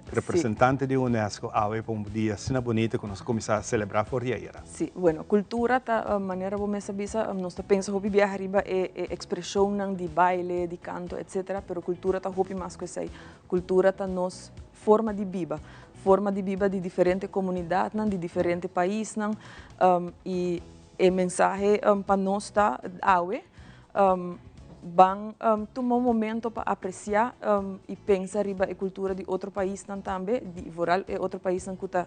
representante di UNESCO awe pa un dia asina bonito cu nos a cuminsa celebra for di ayera. Si, bueno, cultura ta manera bo mes a bisa nos ta pensa hopi biaha riba e expresionnan di baile, di canto, etcetera, pero cultura ta hopi mas cu esey. Cultura ta nos forma di biba, forma di biba di diferente comunidadnan, di diferente paisnan y e mensahe pa nos ta awe, ban tuma un momento pa aprecia y pensa riba e cultura di otro paisnan tambe, di vooral e otro paisnan cu ta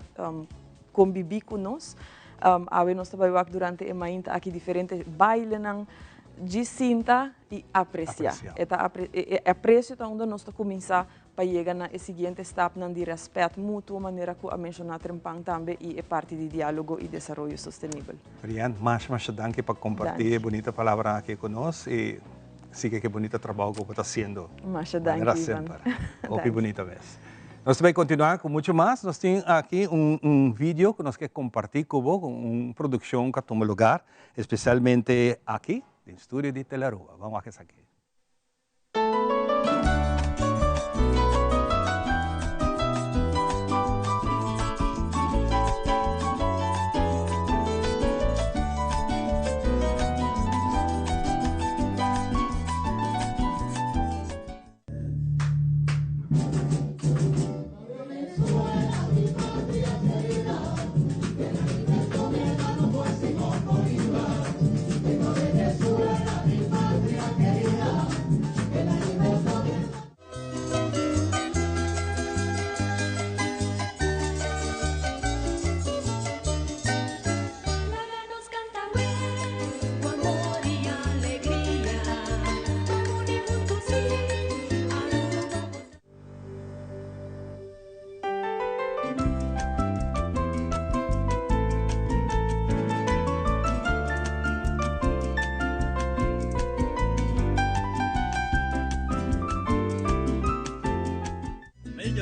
conbibi cu nos. Awe nos ta bay wak durante e mainta aki diferente bailenan, djis sinta y aprecia. E ta e aprecio ta unda nos ta cuminsa pa yega na e siguiente stapnan di rèspèt mutuo manera ku a menshoná trempan tambe i e parti di diálogo i desaroyo sostenibel. Rian, masha masha danki pa kompartí e bunita palabranan aki ku nos i sigui ku e bunita trabou ku bo ta hasiendo. Masha danki, Manera Ivan. semper. Hopi bunita mes. Nos ta bai kontinuá ku muchu mas. Nos tin aki un video ku nos ke kompartí ku bo, ku un produkshon ku a tuma lugar espesialmente aki den studio di Telearuba. Ban wak esaki.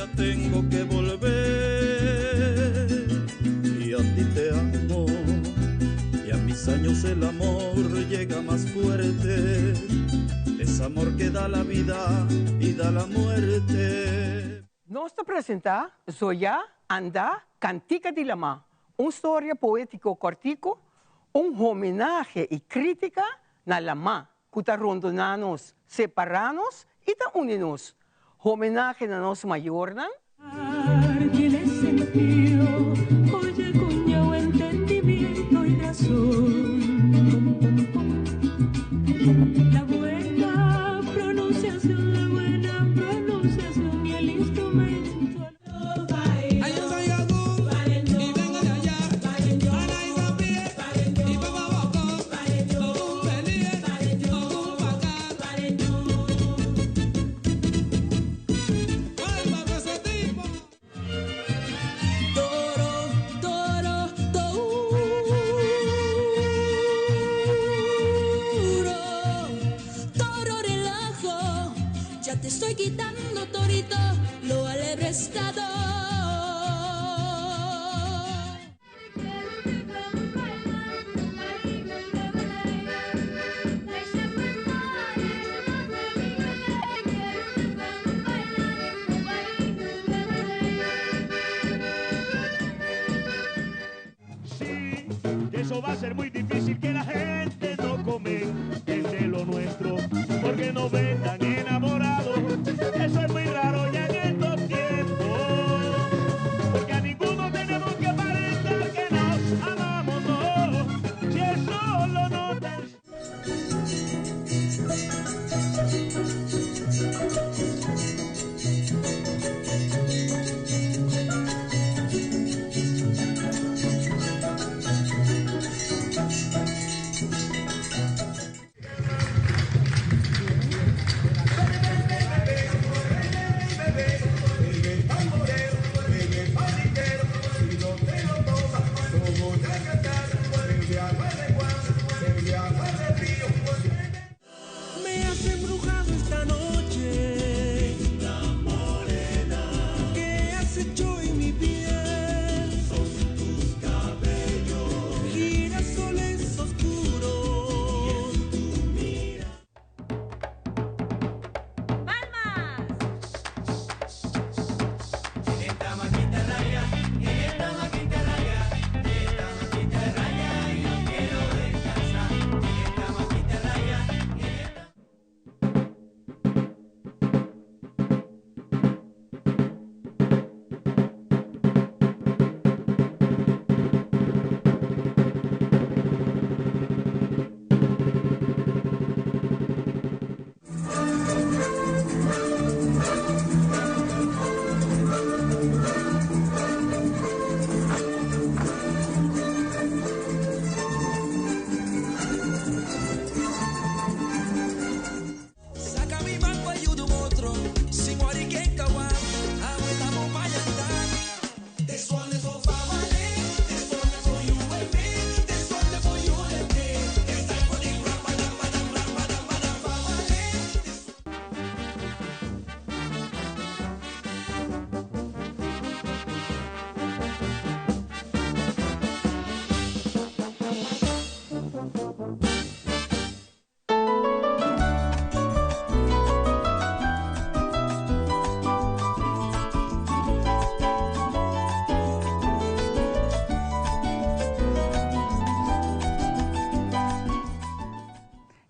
Ya tengo que volver y a ti te amo. Y a mis años el amor llega más fuerte. Es amor que da la vida y da la muerte. Nos ta presentá Zoyá, Andá, Kantika di Lamá, un storia poétiko kòrtiku, un homenahe i krítika na lamá ku ta rondoná nos, separá nos i ta uni nos. Homenahe na nos mayornan.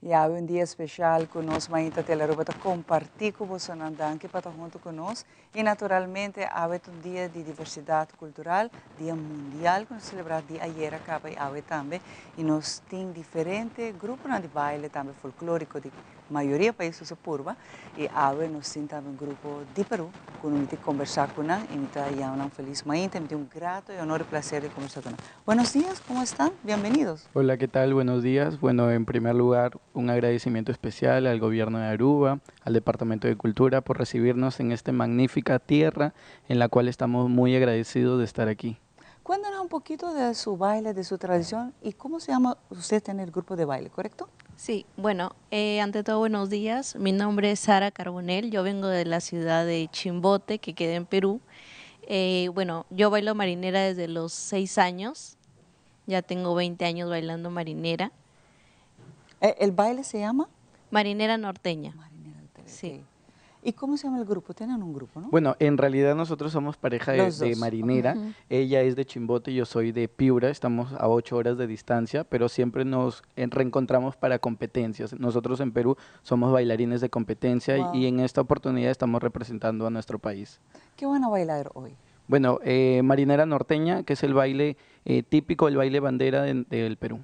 Y awe un dia special cu nos Mainta Telearuba ta comparti cu bosonan. Danki pa ta hunto cu nos. Y naturalmente awe ta un dia di diversidad cultural, dia mundial cu nos celebra di ayera caba y awe tambe. Y nos tin diferente gruponan di baile tambe folklorico di mayoria pais usa purba y awe nos tin tambe un grupo di Peru cu mi tin combersa cu nan y mi ta yama nan feliz mainta y mi tin un grato y honor y placer di combersa cu nan. Buenos dias, como estan? Bienvenidos. Hola, ¿qué tal? Buenos días. Bueno, en primer lugar, un agradecimiento especial al gobierno de Aruba, al Departamento de Cultura por recibirnos en esta magnífica tierra en la cual estamos muy agradecidos de estar aquí. Cuéntanos un poquito de su baile, de su tradición y cómo se llama usted en el grupo de baile, ¿correcto? Sí, bueno, eh, ante todo buenos días. Mi nombre es Sara Carbonell, yo vengo de la ciudad de Chimbote, que queda en Perú. Eh, bueno, yo bailo marinera desde los 6 años, ya tengo 20 años bailando marinera. Eh, ¿El baile se llama? Marinera norteña. Marinera norteña. Sí. ¿Y cómo se llama el grupo? Tienen un grupo, ¿no? Bueno, en realidad nosotros somos pareja de, marinera. Ella es de Chimbote, yo soy de Piura. Estamos a 8 horas de distancia, pero siempre nos reencontramos para competencias. Nosotros en Perú somos bailarines de competencia y en esta oportunidad estamos representando a nuestro país. ¿Qué van a bailar hoy? Bueno, eh, marinera norteña, que es el baile eh, típico, el baile bandera del Perú.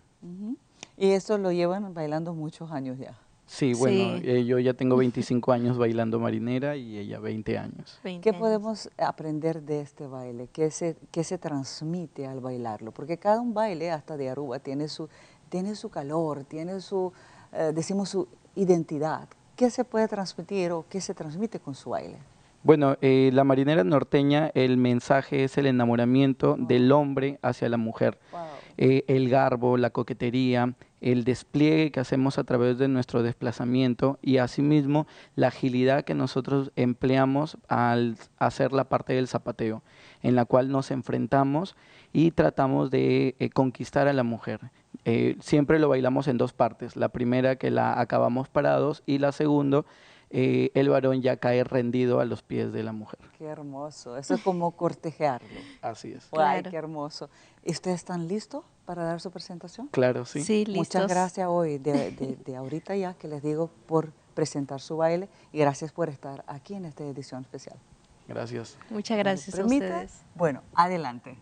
Y eso lo llevan bailando muchos años ya. Sí, bueno, eh, yo ya tengo 25 años bailando marinera y ella 20 años. ¿Qué podemos aprender de este baile? ¿Qué se, qué se transmite al bailarlo? Porque cada un baile, hasta de Aruba, tiene su, tiene su calor, tiene su, eh, decimos, su identidad. ¿Qué se puede transmitir o qué se transmite con su baile? Bueno, eh, la marinera norteña, el mensaje es el enamoramiento del hombre hacia la mujer. Eh, el garbo, la coquetería, el despliegue que hacemos a través de nuestro desplazamiento y asimismo la agilidad que nosotros empleamos al hacer la parte del zapateo, en la cual nos enfrentamos y tratamos de eh, conquistar a la mujer. Eh, siempre lo bailamos en dos partes, la primera que la acabamos parados y la segunda eh, el varón ya cae rendido a los pies de la mujer. Qué hermoso, eso es como cortejearlo. Así es. Ay, qué hermoso. ¿Y ustedes están listos para dar su presentación? Claro, sí. Sí, listos. Muchas gracias hoy, de, de, ahorita ya que les digo, por presentar su baile y gracias por estar aquí en esta edición especial. Gracias. Muchas gracias a ustedes. Bueno, adelante.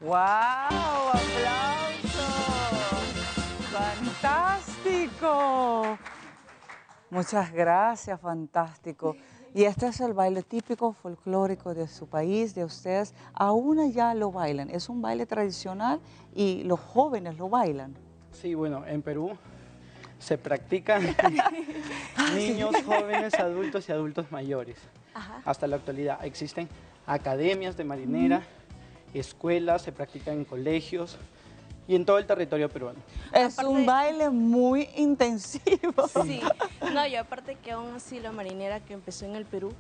Wow, aplauso! Fantástico! Muchas gracias, fantástico. Y este es el baile típico folclórico de su país, de ustedes. Aún allá lo bailan. Es un baile tradicional y los jóvenes lo bailan. Sí, bueno, en Perú se practican niños, jóvenes, adultos y adultos mayores. Hasta la actualidad existen academias de marinera, escuelas, se practican en colegios y en todo el territorio peruano. Es un baile muy intensivo. Sí, no, y aparte que aún así la marinera que empezó en el Perú,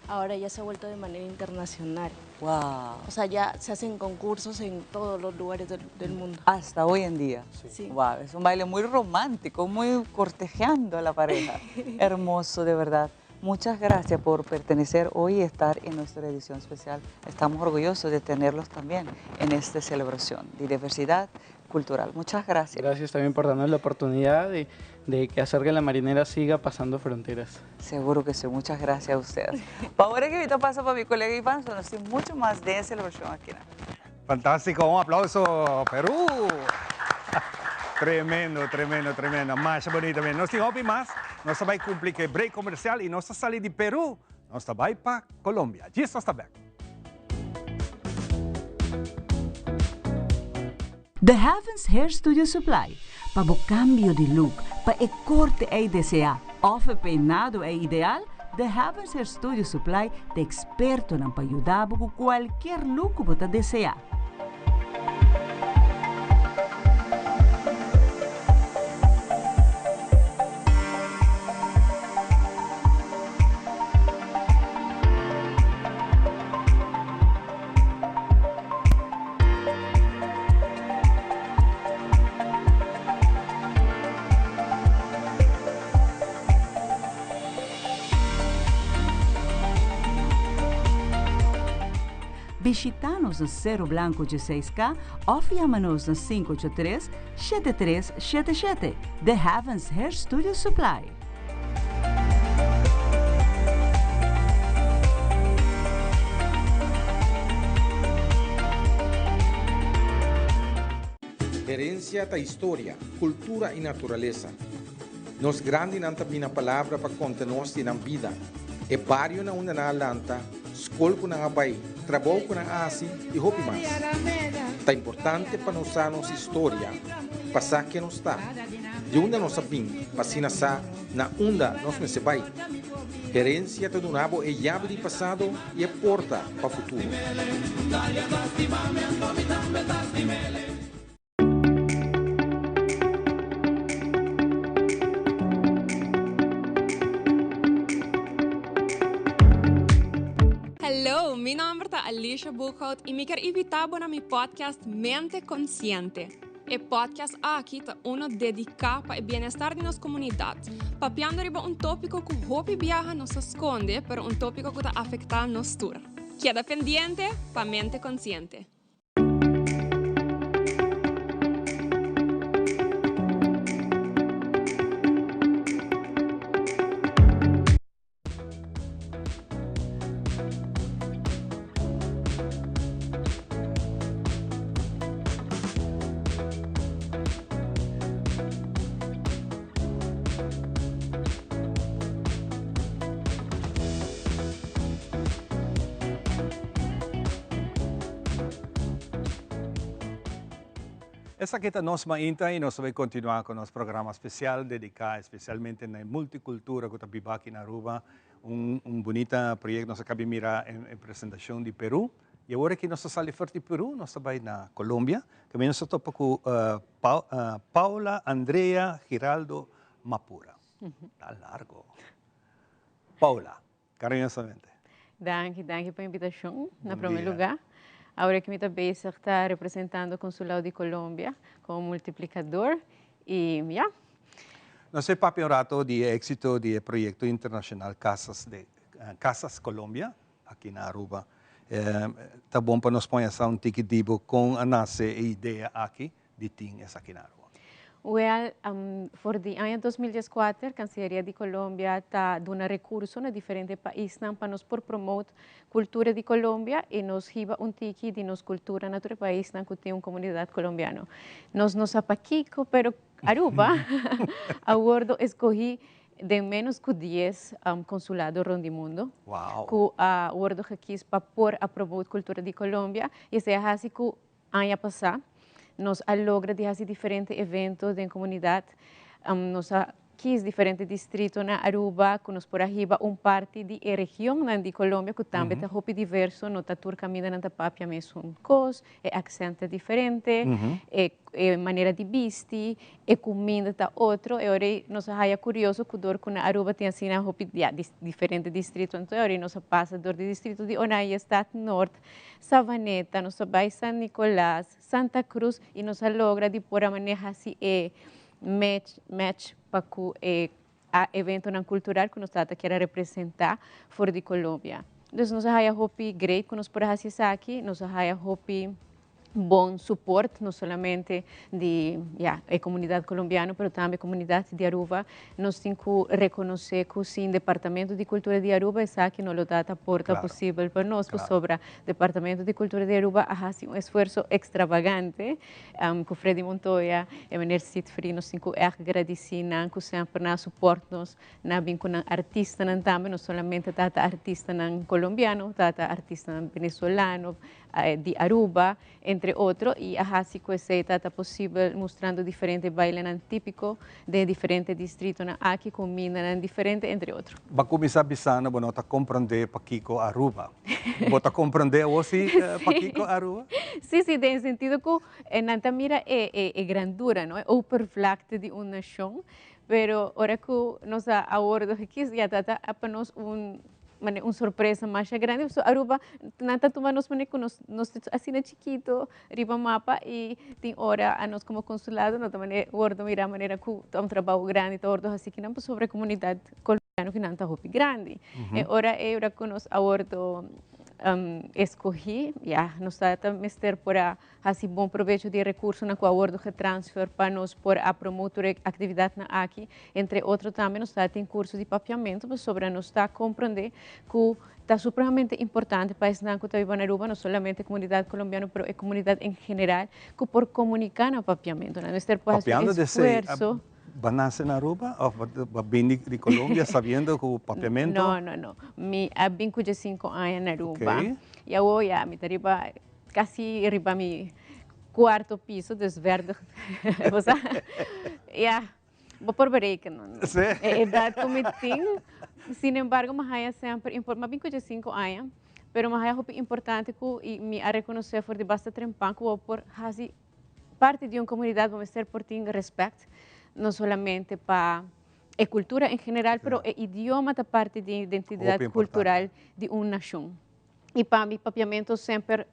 ahora ya se ha vuelto de manera internacional. Wow. O sea, ya se hacen concursos en todos los lugares del mundo. Hasta hoy en día. Sí. Wow, es un baile muy romántico, muy cortejeando a la pareja. Hermoso, de verdad. Muchas gracias por pertenecer hoy y estar en nuestra edición especial. Estamos orgullosos de tenerlos también en esta celebración de diversidad cultural. Muchas gracias. Gracias también por darnos la oportunidad de que hacer que la marinera siga pasando fronteras. Seguro que sí. Muchas gracias a ustedes. Ahora que ahorita paso para mi colega Iván, conocí mucho más de celebración aquí. Fantástico. Un aplauso, Perú. Tremendo, tremendo, tremendo. Mas bunita tambe. Nos tin hopi mas. Nos ta bay cumpli cu break comercial y nos ta sali di Peru. Nos ta bay pa Colombia. Ya ta back. The Heavens Hair Studio Supply. Pa bo cambio di look, pa e corte ey desea, of e peinado ey ideal, The Heavens Hair Studio Supply ta experto pa yuda cu cualkier look cu bo ta desea. Bishita nos na Cero Blanco 16K of yama nos na 583 7377. The Heavens Hair Studio Supply. Herencia ta historia, cultura y naturalesa. Nos grandinan ta bini na palabra pa conta nos di nan bida. E bario na unda nan a lanta, scol cu nan a bay, trabou cu nan a haci y hopi mas. Ta importante pa nos sa nos historia, pa sa ken nos ta, di unda nos a bin, pa asina sa na unda nos mester bay. Herencia ta duna bo e yabi di pasado y e porta pa futuro. Hello, mi nomber ta Alicia Boekhout y mi kier invita bo na mi podcast Mente Consciente. E podcast aki ta uno dedica pa e bienestar di nos comunidad, papiando riba un topico cu hopi biaha nos ta sconde, pero un topico cu ta afecta nos tur. Keda pendiente pa Mente Consciente. Esaki ta Nos Mainta y nos ta bay continua cu nos programa especial dedica especialmente na multicultura cu ta biba aki na Aruba. Un bunita proyecto nos a caba di mira en presentacion di Peru. Y awor aki nos ta sali for di Peru, nos ta bay na Colombia. Caminda nos ta topa cu Paula Andrea Giraldo Mapura. Ta largo. Paula, cariñosamente. Danki, danki pa e invitacion, na prome lugar. Awor cu mi ta bezig ta representando Consulado di Colombia como multiplicador y ja. Nos a papia un rato di exito di e proyecto internacional Casas, de, Casas Colombia, aki na Aruba. Ta bon pa nos pone un tiki di bo con a nace e idea aki di tin esaki na Aruba. Wel, for di aña 2014, Cancilleria di Colombia ta duna recurso na diferente paisnan pa nos por promote cultura di Colombia y nos hiba un tiki di nos cultura na tur e paisnan cu tin un comunidad Colombiano. Nos no sa pakico, pero Aruba a wordo escogi den menos cu 10 consulado rond di mundo cu a wordo gekies pa por a promote cultura di Colombia y esey a haci cu aña pasá nos a logra di hasi diferente evento den komunidat. Nos a kis diferente distrito na Aruba ku nos por a hiba un parti di e regionnan di Colombia ku tambe ta hopi diverso, no ta tur kaminda nan ta papia mesun kos, e aksent ta diferente, e manera di bisti, e kuminda ta otro. E ora ei nos a haya kurioso ku dor ku na Aruba tin asina hopi, ya, diferente distrito, anto e ora ei nos a pasa dor di distrito di Oranjestad Noord, Savaneta, nos a bai San Nicolas, Santa Cruz y nos a logra di por a maneha haci e match, match pa cu e eventonan cultural cu nos tata kier a representa for di Colombia. Dus nos a haya hopi great cu nos por a haci esaki, nos a haya hopi bon support, no solamente di, ya, e comunidad Colombiano, pero tambe comunidad di Aruba. Nos tin cu reconoce cu sin Departamento di Cultura di Aruba esaki no lo ta por ta posibel pa nos, pasobra Departamento di Cultura di Aruba a haci un esfuerzo extravagante cu Freddy Montoya y meneer Sietfried. Nos tin cu echt gradici nan cu semper nan a support nos, nan a bin cu nan artistanan tambe, no solamente ta ta artistanan Colombiano, ta ta artistanan Venezolano, di Aruba, entre otro, y a haci cu esey ta ta posibel mustrando diferente bailenan tipico den diferente distritonan aki, cumindanan diferente, entre otro. Bo a cuminsa bisando bo no ta comprende pakico Aruba. Bo ta comprende awor si pakico Aruba? Si, si, den sentido cu nan ta mira e grandura, no, e oppervlakte di un nacion, pero ora cu nos a abordo aki ya ta ta pa nos un Mane un sorpresa masha grandi pasobra Aruba nan ta tuma nos mane ku nos nos ta asina chikito riba mapa i tin ora a nos komo konsulado no ta mane wordo mira manera ku ta un trabou grandi ta wordo hasi kinan pasobra e komunidat kolombiano kinan ta hopi grandi. E ora ei ora ku nos a wordo eskohi ya nos ta mester por a Hasi bon probecho di e rekursonan ku a wòrdu getransfer pa nos por a promó tur e aktividatnan aki. Entre otro tambe nos ta tin kurso di papiamentu pasobra nos ta komprondé ku ta supremamente importante pa esnan ku ta biba na Aruba, no solamente e komunidat kolombiano pero e komunidat en general ku por komuniká na papiamentu. Nan mester por hasi un esfuerso. Bo a nase na Aruba of bo a bini di Colombia sabiendo ku papiamentu? No, no, no. Mi a bin ku diesinko aña na Aruba. I awor ya mi ta riba Casi riba mi cuarto piso, dus verder, bo sa, ya, bo por berekenen. Sí. E edad cu mi tin, sin embargo mi haya semper, mi a bin cu diescinco aña, pero mi haya hopi importante cu y mi a reconoce for di basta trempan cu bo por haci parti di un comunidad bo mester por tin respect, no solamente pa e cultura en general, pero e idioma ta parti di identidad cultural di un nacion. I pa mi papiamentu semper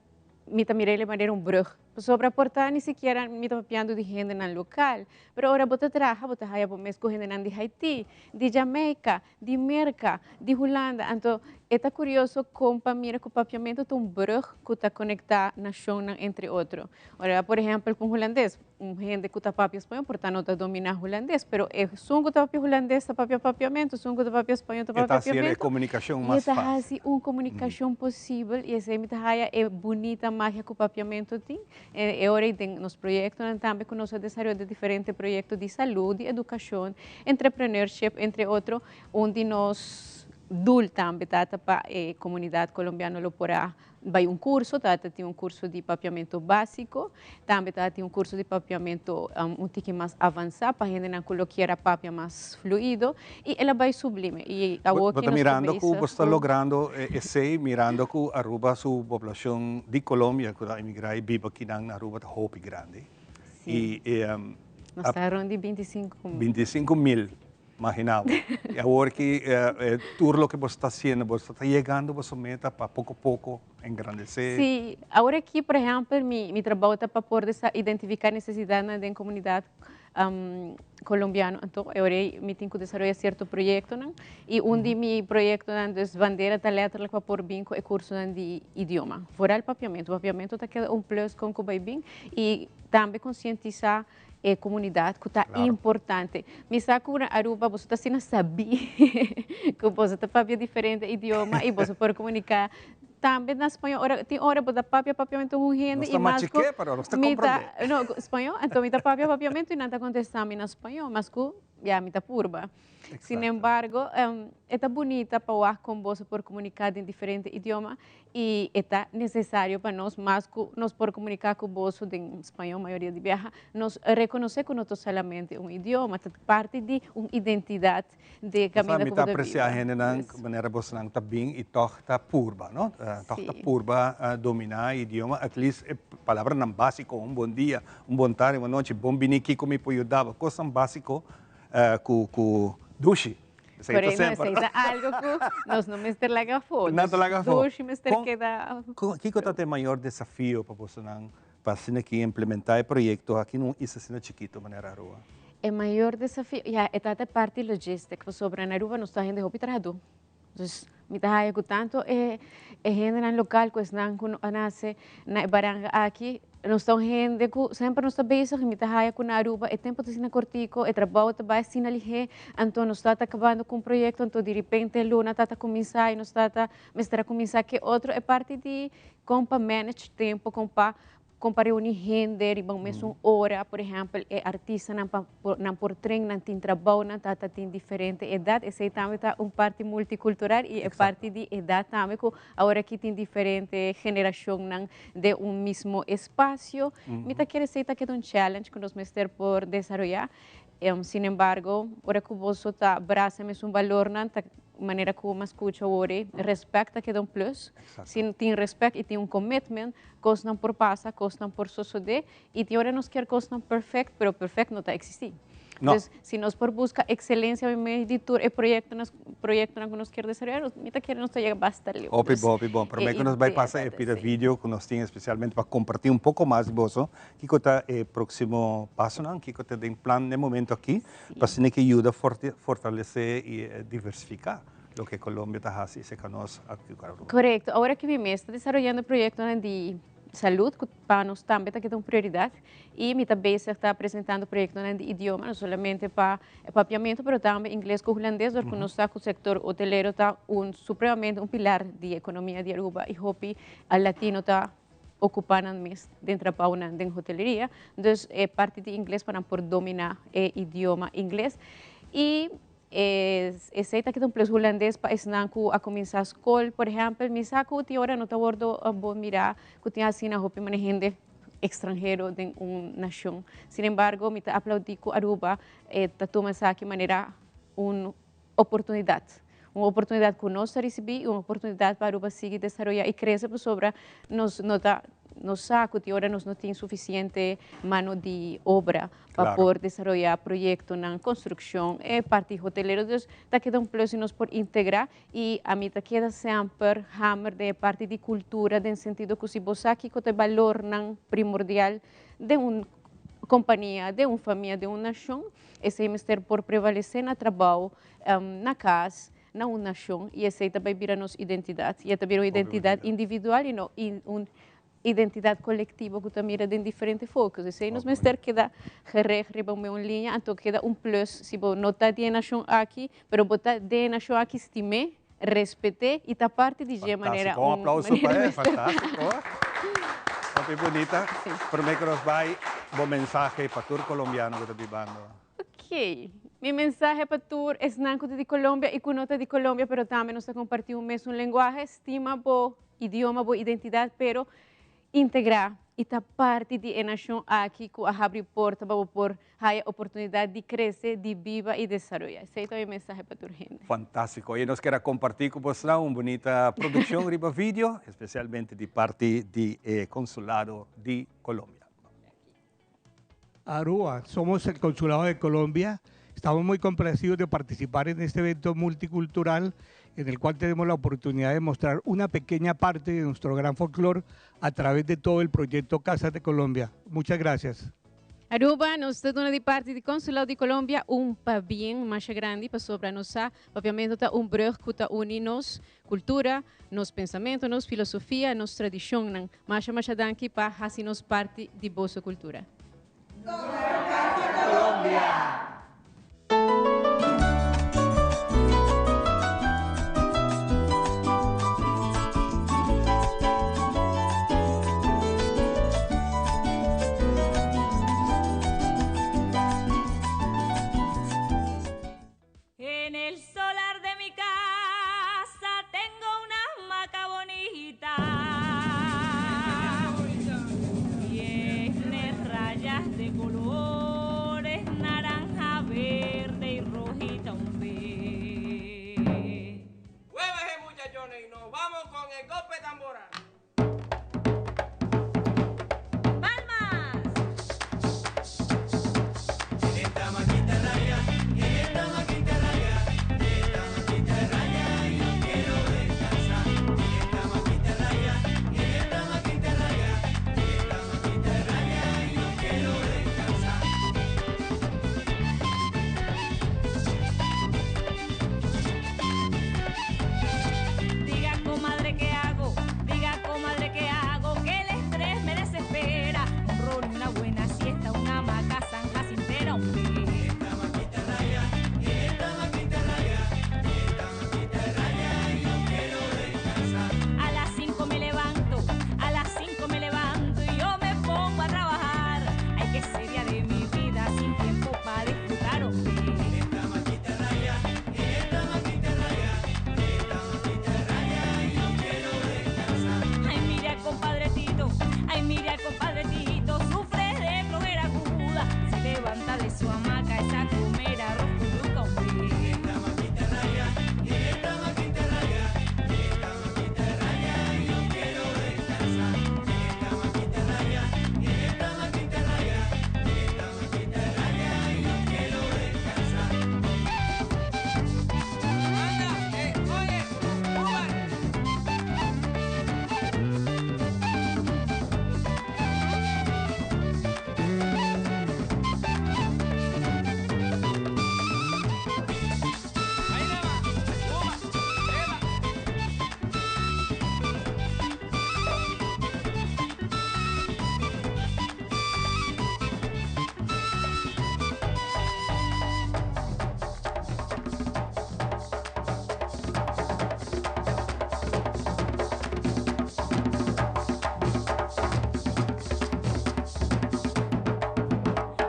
mi ta mira el manera un brug. Pasobra por ta ni sikiera mi ta papiando di hendenan lokal, pero ora bo ta traha bo ta haya bo mes ku hendenan di Haiti, di Jamaica, di Merka, di Hulanda. Anto e ta kurioso kon pa mira ku papiamentu ta un brug ku ta konektá nashonnan entre otro. Ora por ehèmpel ku un hulandes, Un hende ku ta papia spañó por ta no ta dominá hulandes, pero esun ku ta papia hulandes ta papia papiamentu, esun ku ta papia spañó ta papia papiamentu. E ta hasi e komunikashon mas fásil. E ta hasi un komunikashon posibel i esei mi ta haya e bunita magia ku papiamentu tin. E ora ei den nos proyektonan tambe ku nos a desaroyá den diferente proyekto di salú, di edukashon, entrepreneurship, entre otro, un di nos dul tambe ta ta pa e komunidat kolombiano lo por a Bai un curso, tabata tin un curso di papiamento basico, tambe tabata tin un curso di papiamento un tiki mas avansa pa hendenan cu lo kier a papia mas fluido y el a bai sublime y awo Bo ki ta nos ta mirando cu bezig bo sta cu. logrando esey mirando cu Aruba su poblacion di Colombia cu ta emigra y biba akinan na Aruba ta hopi grandi Si. y Nos ta rond di 25 mil. 25 mil. Magina bo. Y awor ki tur loke bo sta haciendo, bo sta yegando boso meta pa poco poco engrandece. Sí, awor aki por ehempel mi mi trabou ta pa por identifica necesidadnan den comunidad. Colombiano anto e ora ei mi tin cu desaroya cierto proyectonan y un di mi proyectonan dus bandera ta letterlijk pa por bin cu e cursonan di idioma, vooral papiamento. Papiamento ta keda un plus con cu bay bin y tambe concientisa e comunidad cu ta importante. Mi sa cu na Aruba boso ta asina sabi cu boso ta papia diferente idioma y boso por comunica tambe na spañó. Ora tin ora bo ta papia papiamento cu un hende y mas cu mi ta no spañó anto mi ta papia papiamento y nan ta contesta mi na spañó mas cu ya mi ta purba. Sin embargo e ta bunita pa wak con boso por comunica den diferente idioma y e ta necesario pa nos mas cu nos por comunica cu boso den spañó mayoria di biaha nos reconoce cu no ta solamente un idioma ta parti di un identidad di caminda cu bo ta biba. Mi ta aprecia hendenan manera bosonan ta bin y tog ta purba no tog ta purba domina e idioma at least e palabranan basico un bon dia un bon tardi un bon nochi bon bini kico mi por yuda bo cosnan basico cu cu dushi. Esey ta semper. Esey ta algo cu nos no mester laga afo. No ta laga afo. Dushi mester keda. Kico ta e mayor desafio pa bosonan pa asina aki implementa e proyecto aki na un isla asina chikito manera Aruba? E mayor desafio, ya, e ta e parti logistic, pasobra na Aruba nos ta hende hopi trahadó. Dus mi ta haya ku tanto e e hendenan lokal ku esnan ku a nase na e baranga aki, nos ta un hende ku semper nos ta bezig i mi ta haya ku na Aruba e tempu ta asina kortiko, e trabou ta bai asina lihé, anto nos ta ta kabando ku un proyekto anto diripente luna ta ta kuminsá i nos ta ta mester a kuminsá ke otro e parti di kon pa manage tempu, kon pa Kon pa reuni hende riba un mesun ora, por ehèmpel e artistanan pa nan por tren, nan tin trabou, nan ta ta tin diferente edat, esei tambe ta un parti multikultural i e parti di edat tambe ku awor aki tin diferente generashonnan den un mismo espasio. Mi ta kere esei ta keda un challenge ku nos mester por desaroyá. Sinembargo, ora ku boso ta brasa mesun balornan ta manera ku mi a skucha awor ei, respèt ta keda un plus. Si tin respèt i tin un commitment, kosnan por pasa, kosnan por sosodé i tin ora nos kier kosnan perfèkt, pero perfèkt no ta eksistí. Pues, si nos por buska ekselensia meimei di tur e proyektonan proyektonan ku nos kier desaroyá, nos mi ta kere nos ta yega basta leu. Hopi bon, hopi bon. Promé ku nos bai pasa e pida video ku nos tin espesialmente pa kompartí un poko mas di boso, kiko ta e próksimo pasonan, kiko ta den plan na e momento akí pa asina ke yuda fortalesé i diversifiká loke Colombia ta hasi serka nos aki ku Aruba. Korekto. Awor aki mi mes ta desaroyando proyektonan di salud ku pa nos tambe ta keda un prioridat i mi ta bezig ta presentando proyektonan di idioma no solamente pa e papiamentu pero tambe ingles ku hulandes dor ku nos sa ku sektor hotelero ta un supremamente un pilar di ekonomia di Aruba i hopi latino ta ocupa nan mes den trabounan den hoteleria, dus e parti di ingles pa nan por domina e idioma ingles y esey ta kita un plus hulandes pa esnan cu a cuminsa scol, por ehempel mi sa cu tin ora no ta wordo bon mira cu tin asina hopi mane hende extranhero den un nacion, sin embargo mi ta aplaudi cu Aruba ta tuma esaki manera un oportunidad. Un oportunidad cu nos ta ricibi y un oportunidad pa Aruba sigui desaroya y crece pasobra nos no ta, nos sa cu tin ora nos no tin suficiente mano di obra pa por desaroya proyectonan, construccion, e parti hotelero. Dus ta keda un plus si nos por integra y ami ta keda semper hamer den e parti di cultura den sentido cu si bo sa kico ta e balornan primordial den un compania, den un famia, den un nacion, Esei mester por prevalesé na trabou, na kas, na un nashon, i esei ta bai bira nos identidat. I e ta bira un identidat individual i no un identidat kolektivo ku ta mira den diferente fokus. Esei nos mester keda gereg riba un meun liña, anto keda un plus si bo no ta di e nashon aki, pero bo ta den e nashon aki, stim'é, respet'é i ta parti di dje manera un aplauso pa e, fantástiko. Hopi bunita. Promé ku nos bai, bo mensahe pa tur kolombiano ku ta bibando. Ok, mi mensahe pa tur esnan ku ta di Colombia i ku no ta di Colombia pero tambe nos ta kompartí un mesun lenguahe, stima bo idioma, bo identidat, pero Integrá i ta parti di e nashon aki ku a habri porta pa bo por haya oportunidat di krese, di biba i desaroyá. Esei ta mi mensahe pa tur hende. Fantástiko. I nos kier a kompartí ku bosnan un bunita produkshon riba video, espesialmente di parti di e Konsulado di Colombia. Aruba, somos el Consulado de Colombia. Estamos muy complacidos de participar en este evento multicultural en el cual tenemos la oportunidad de mostrar una pequeña parte de nuestro gran folclore a través de todo el proyecto Casas de Colombia. Muchas gracias. Aruba, nos ta duna di parti di Consulado di Colombia un pabien masha grandi pasobra nos sa Papiamento ta un brug cu ta uni nos cultura, nos pensamento, nos filosofia, nos tradicionnan. Masha masha danki pa haci nos parti di boso cultura. Colombia! En el solar de mi casa tengo una hamaca bonita. Tiene rayas de colores, naranja, verde y rojita un pez. Muévase, muchachones, y nos vamos con el golpe tambora. Diga, comadre, ¿qué hago? Diga, comadre, ¿qué hago? Que el estrés me desespera. Un ron y una buena siesta, una hamaca zanja sin pera, un pez. A las 5 me levanto, a las 5 me levanto y yo me pongo a trabajar. Ay, qué sería de mi vida sin tiempo pa' disfrutar, hombre. Ay, mira al compadre Tito, ay, mira al compadre Tito, sufre de flojera aguda. Se levanta de su hamaca esa comer arroz con yuca, hombre.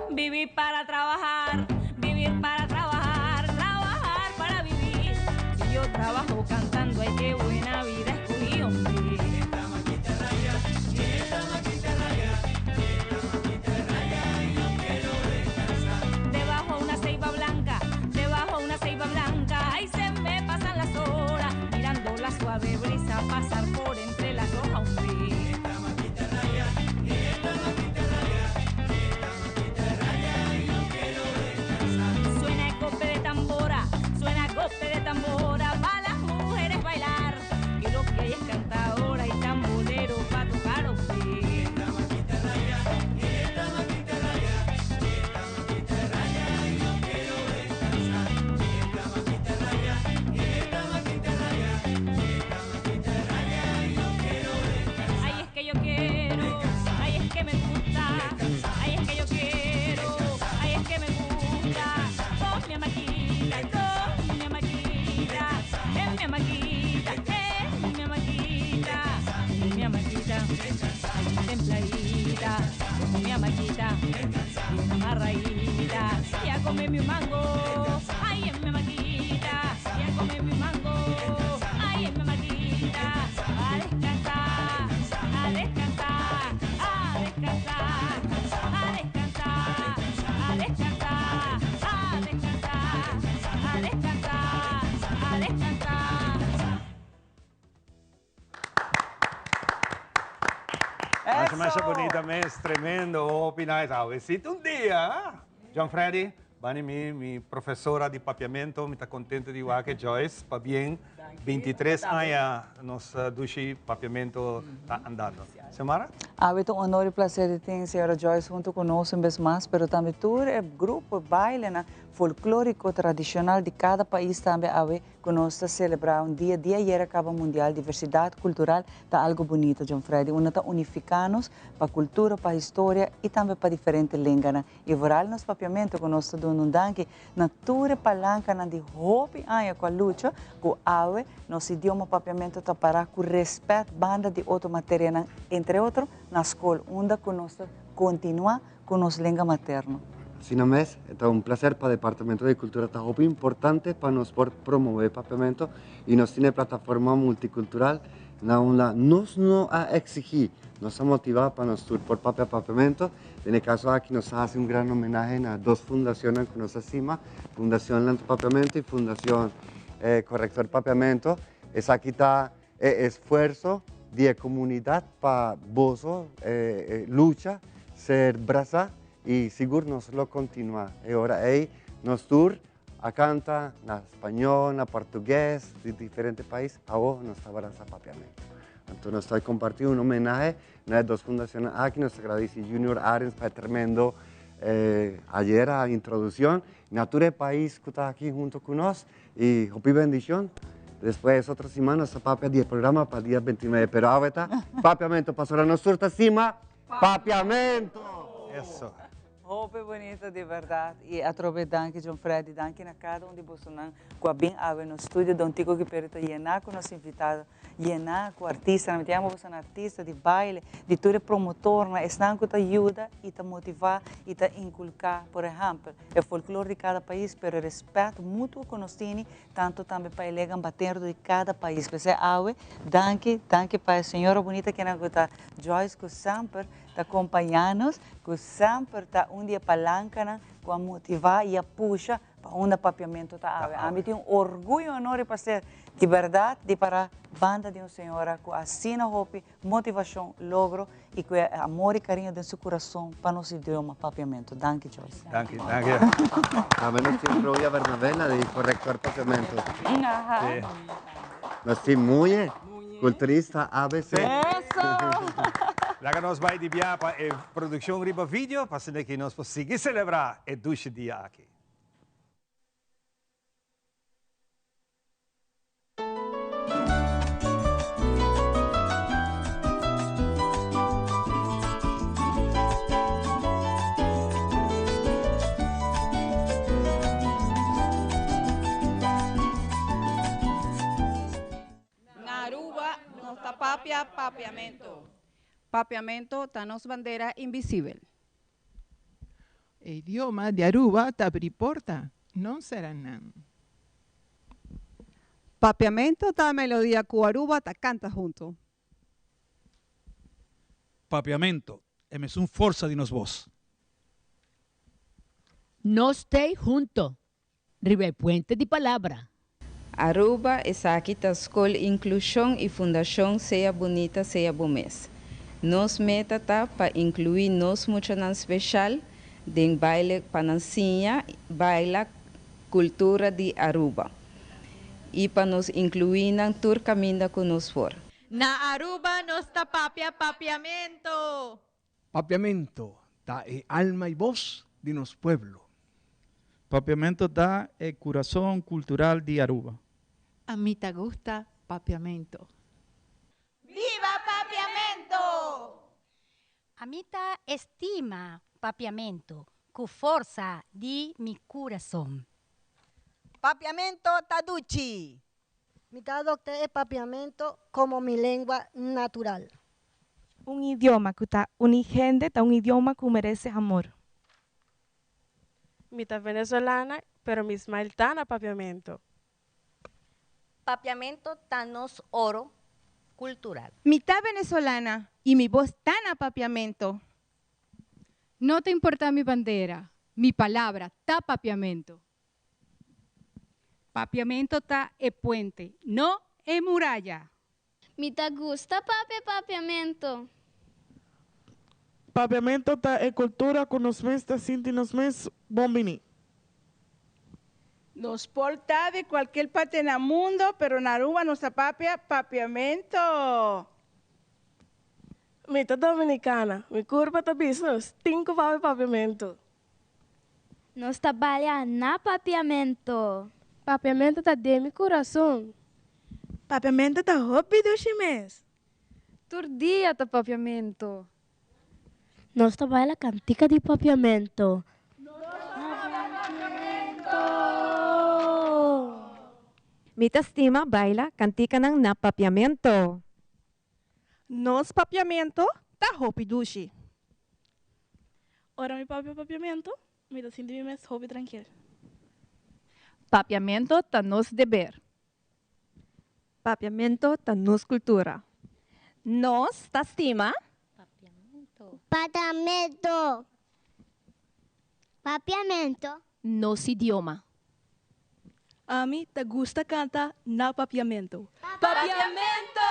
Vivir para trabajar, vivir para trabajar, trabajar para vivir. Si yo trabajo cantando, ay, qué buena vida escogí, hombre. Debajo una ceiba blanca, debajo una ceiba blanca, ahí se me pasan las horas, mirando la suave brisa pasar por entre las hojas, hombre. Suena el golpe de tambora, suena el golpe de tambora, pa' las mujeres bailar, que lo que hay es cantadora y tambolero pa' tocar, hombre. Ay, es que yo quiero, ay, es que me gusta, ay, es que yo quiero, ay, es que me gusta. Con mi hamaquita, con mi hamaquita, en mi hamaquita, en mi hamaquita, en mi hamaquita, ay, templadita, con mi hamaquita, bien amarradita, y a comerme un mango, ay, en mi hamaquita, y a comerme un mango, ay, en mi hamaquita, a descansar, a descansar, a descansar, a descansar, a descansar, a descansar, a descansar, a descansar. Masha, masha bunita mes, tremendo, hopi nice. Awesito un dia, ah? John Freddy, Bani mi, mi profesora di papiamento, mi ta contento di wak Joyce, pabien, 23 aña nos dushi papiamento ta andando. Xiomara? Awe ta un honor y placer di tin señora Joyce hunto cu nos un bes mas, pero tambe tur e grupo, bailenan folklorico tradicional di cada pais tambe awe Cu nos ta celebra un dia, dia ayera caba Mundial Diversidad Cultural ta algo bunito, John Freddy. Unda ta unifica nos pa cultura, pa historia y tambe pa diferente lenganan. Y vooral nos papiamento cu nos ta duna un danki na tur e palancanan di hopi aña cu a lucha cu awe nos idioma papiamento ta para cu respet banda di otro materianan, entre otro na scol, unda cu nos ta continua cu nos lenga materno. Asina mes, e ta un placer pa Departamento di Cultura ta hopi importante pa nos por promove Papiamento y nos tin e plataforma multicultural na unda nos no a exigi, nos a motiva pa nos tur por papia Papiamento. Den e caso aki nos a haci un gran homenahe na dos fundacionnan cu nos a sima, Fundacion Lanta Papiamento y Fundacion Corrector Papiamento. Esaki ta E esfuerso di e comunidad pa boso lucha ser brasa y sigur nos lo continua. E ora ey nos tur a canta na spañol, na portugues, di diferente pais, awo nos ta brasa papiamento. Anto nos ta comparti un homenahe na e dos fundacionnan aki. Nos ta gradici Junior Arends pa e tremendo ayera introduccion. Na tur e pais cu ta aki hunto cu nos. Y hopi bendicion. Despues otro siman nos ta papia di e programa pa dia 29. Pero awe ta Papiamento. Pasobra nos tur ta stima Papiamento! Eso. Hopi bonito di berdad y atrobe danki John Freddy, danki na cada un di bosonan cu a bin awe nos studio Don Tico Giperi ta yena cu nos invitado. Yená ku artistanan, mi ta yama boso artista di baile, di tur e promotornan, esnan ku ta yuda i ta motivá i ta inkulká, por ehèmpel, e folklor di kada pais, pero e rèspèt mutuo ku nos tini, tantu tambe pa e legan baterdo di kada pais. P'esei awe, danki, danki pa e señora bunita kinan ku ta Joyce ku semper ta kompañá nos, ku semper ta un di e palankanan ku a motivá i a pusha Pa unda papiamento ta awe. Ami tin un orguyo honor i placer di berdad di para banda di un señora cu asina hopi motivacion, logro y cu e amor y cariño den su curason pa nos idioma papiamento. Danki Joyce. Danki, danki. Tambe nos tin Roya Bernabela di Corrector Papiamento. Aha. Nos tin Muñe, culturista ABC. Eso! Laga nos bai di bia pa e produccion riba video pa asina ki nos por sigui celebra e dushi dia aki. Na Aruba nos ta papia papiamento. Papiamento ta nos bandera invisibel. E idioma di Aruba ta abri porta, no sera nan. Papiamento ta melodia cu Aruba ta canta hunto. Papiamento, e mesun forsa di nos bos. Nos t'ey hunto riba e puente di palabra. Aruba, esaki ta Skol Inklushon i Fundashon Sea Bunita Sea Bo Mes. Nos meta ta pa inkluí nos muchanan speshal den baile pa nan siña baila kultura di Aruba i pa nos inkluí nan tur kaminda ku nos por. Na Aruba nos ta papia papiamento. Papiamento ta e alma y voz di nos pueblo. Papiamento ta e curason cultural di Aruba. Ami ta gusta papiamento. Viva Papiamento! Ami ta estima papiamento cu forsa di mi curason. Papiamento ta duchi! Mi ta adopta e papiamento como mi lengua natural. Un idioma cu ta uni hende ta un idioma cu merece amor. Mi ta venezolana, pero mi smile ta na papiamento. Papiamento ta nos oro cultural. Mi ta venezolana y mi voz ta na papiamento. No ta importa mi bandera, mi palabra ta papiamento. Papiamento ta e puente, no e muraya. Mi ta gusta papia papiamento. Papiamento ta e cultura cu nos mes ta sinti nos mes bon bini. Nos por ta di cualkier parte na mundo, pero na Aruba nos ta papia Papiamento. Mi ta Dominicana, mi curpa ta bisa nos tin cu papia Papiamento. Nos ta balia na Papiamento. Papiamento ta den mi curason. Papiamento ta hopi dushi mes. Tur dia ta Papiamento. Nos ta baila cantica di Papiamento. Nos ta papia Papiamento! Mi ta stima baila canticanan na Papiamento. Nos Papiamento ta hopi dushi. Ora mi papia Papiamento, mi ta sinti mi mes hopi trankil. Papiamento ta nos deber. Papiamento ta nos cultura. Nos ta stima. Papiamento. Papiamento. Nos idioma. Ami ta gusta canta na Papiamento. Papiamento!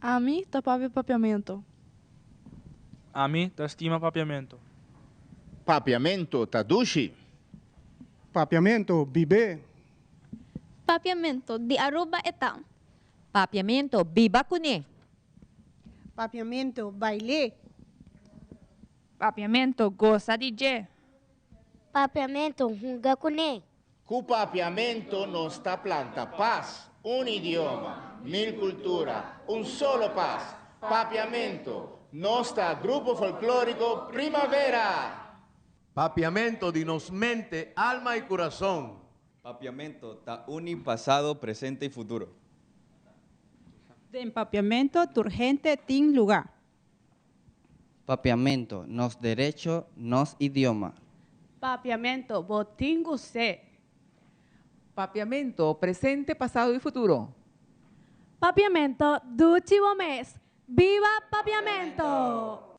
Ami ta papia Papiamento. Ami ta stima Papiamento. Papiamento ta dushi. Papiamento, bib'é! Papiamento, di Aruba e ta. Papiamento, biba kuné! Papiamento, bail'é! Papiamento, gosa di dje! Papiamento, hunga kuné! Ku papiamento nos ta planta pas, un idioma, mil cultura, un solo pas, Papiamento, nos ta Grupo Folklorico Primavera! Papiamento di nos mente, alma y curason. Papiamento ta uni pasado, presente y futuro. Den Papiamento tur hende tin luga. Papiamento, nos derecho, nos idioma. Papiamento, bo tin gust'é. Papiamento, presente, pasado y futuro. Papiamento, duchi bo mes. Biba Papiamento!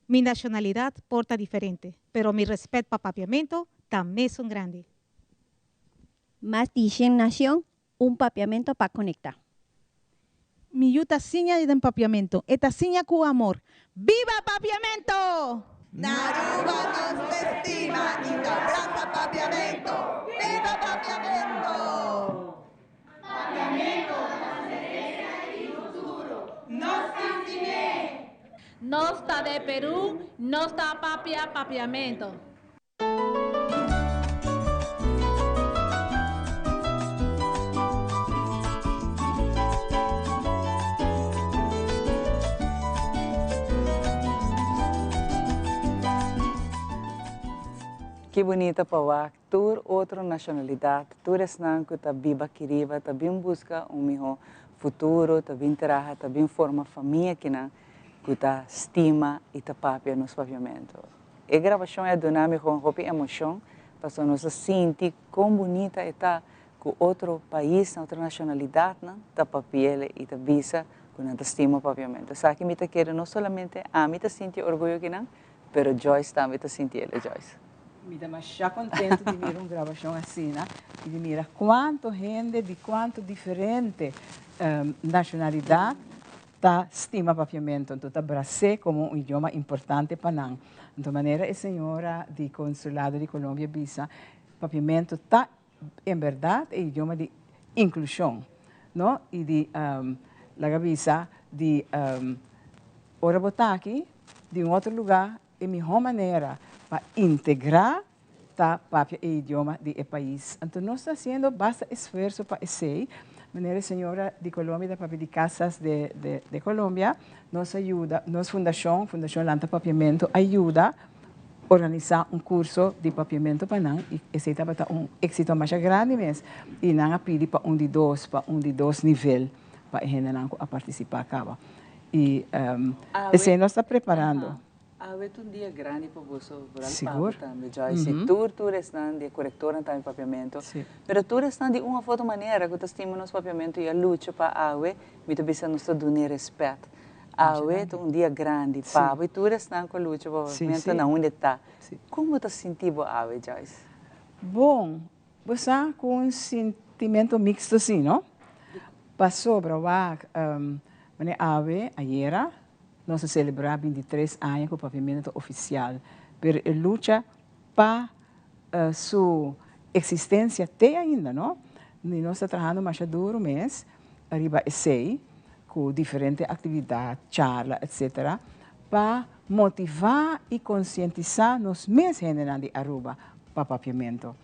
Mi nacionalidad por ta diferente, pero mi respet pa Papiamento ta mesun grandi. Mas di shen nacion, un Papiamento pa conecta. Mi yu ta siña di den Papiamento. E ta siña cu amor. Biba Papiamento! Na Aruba nos ta stima y ta brasa Papiamento. Biba Papiamento! Papiamento ta nos herencia y futuro. Nos ta stim'é! Nos ta de Peru, nos ta papia Papiamento. Ki bunita pa wak tur otro nacionalidad, tur esnan cu ta biba aki riba ta bin busca un miho futuro, ta bin traha, ta bin forma famia kinan cu ta stima y ta papia nos papiamento. E grabashon a duna mi kon hopi emoshon, pasobra nos a sinti kon bunita e ta ku otro paisnan, otro nashonalidatnan ta papi'el i ta bisa ku nan ta stima papiamentu. Esaki mi ta kere no solamente ami ta sinti orguyo akinan, pero Joyce tambe ta sinti el. Joyce. Mi ta masha kontentu di mira un grabashon asina i di mira kuantu hende di kuantu diferente nashonalidat ta stima papiamento, anto ta bras'é komo un idioma importante pa nan. Anto manera e señora di Consulado di Colombia bisa, papiamento ta en berdad e idioma di inklushon, no? I di, laga bisa, di ora bo ta aki di un otro lugá, e mihó manera pa integrá ta papia e idioma di e pais. Anto nos ta haciendo basta esfuerzo pa esey. Manera e señora di Colombia ta papia di Casas de de Colombia, nos a yuda, nos fundacion, Fundacion Lanta Papiamento, a yuda organisa un curso di papiamento pa nan y esey tabata un exito masha grandi mes y nan a pidi pa un di dos, pa un di dos nivel pa e hendenan cu a participa caba. Y esey nos ta preparando. Awe ta un dia grandi pa boso, vooral pa bo tambe, Joyce. Y tur, tur esnan di e corectornan tambe papiamento. Pero tur esnan di un of otro manera cu ta stima nos papiamento y a lucha pa awe, mi ta bisa nos ta dun'e respet. Awe ta un dia grandi pa bo y tur esnan cu a lucha pa papiamento na unda e ta. Con bo ta sinti bo awe, Joyce? Bon, bo sa cu un sintimento mixto si, no? Pasobra wak, manera awe, ayera, Nos a selebrá bintitres aña ku papiamentu ta ofisial, pero e lucha pa Su existencia te ainda no, ni nos ta trahando masha duro mes riba esey cu diferente actividad, charla etc. Pa motiva y concientisa nos mes hendenan di Aruba pa Papiamento.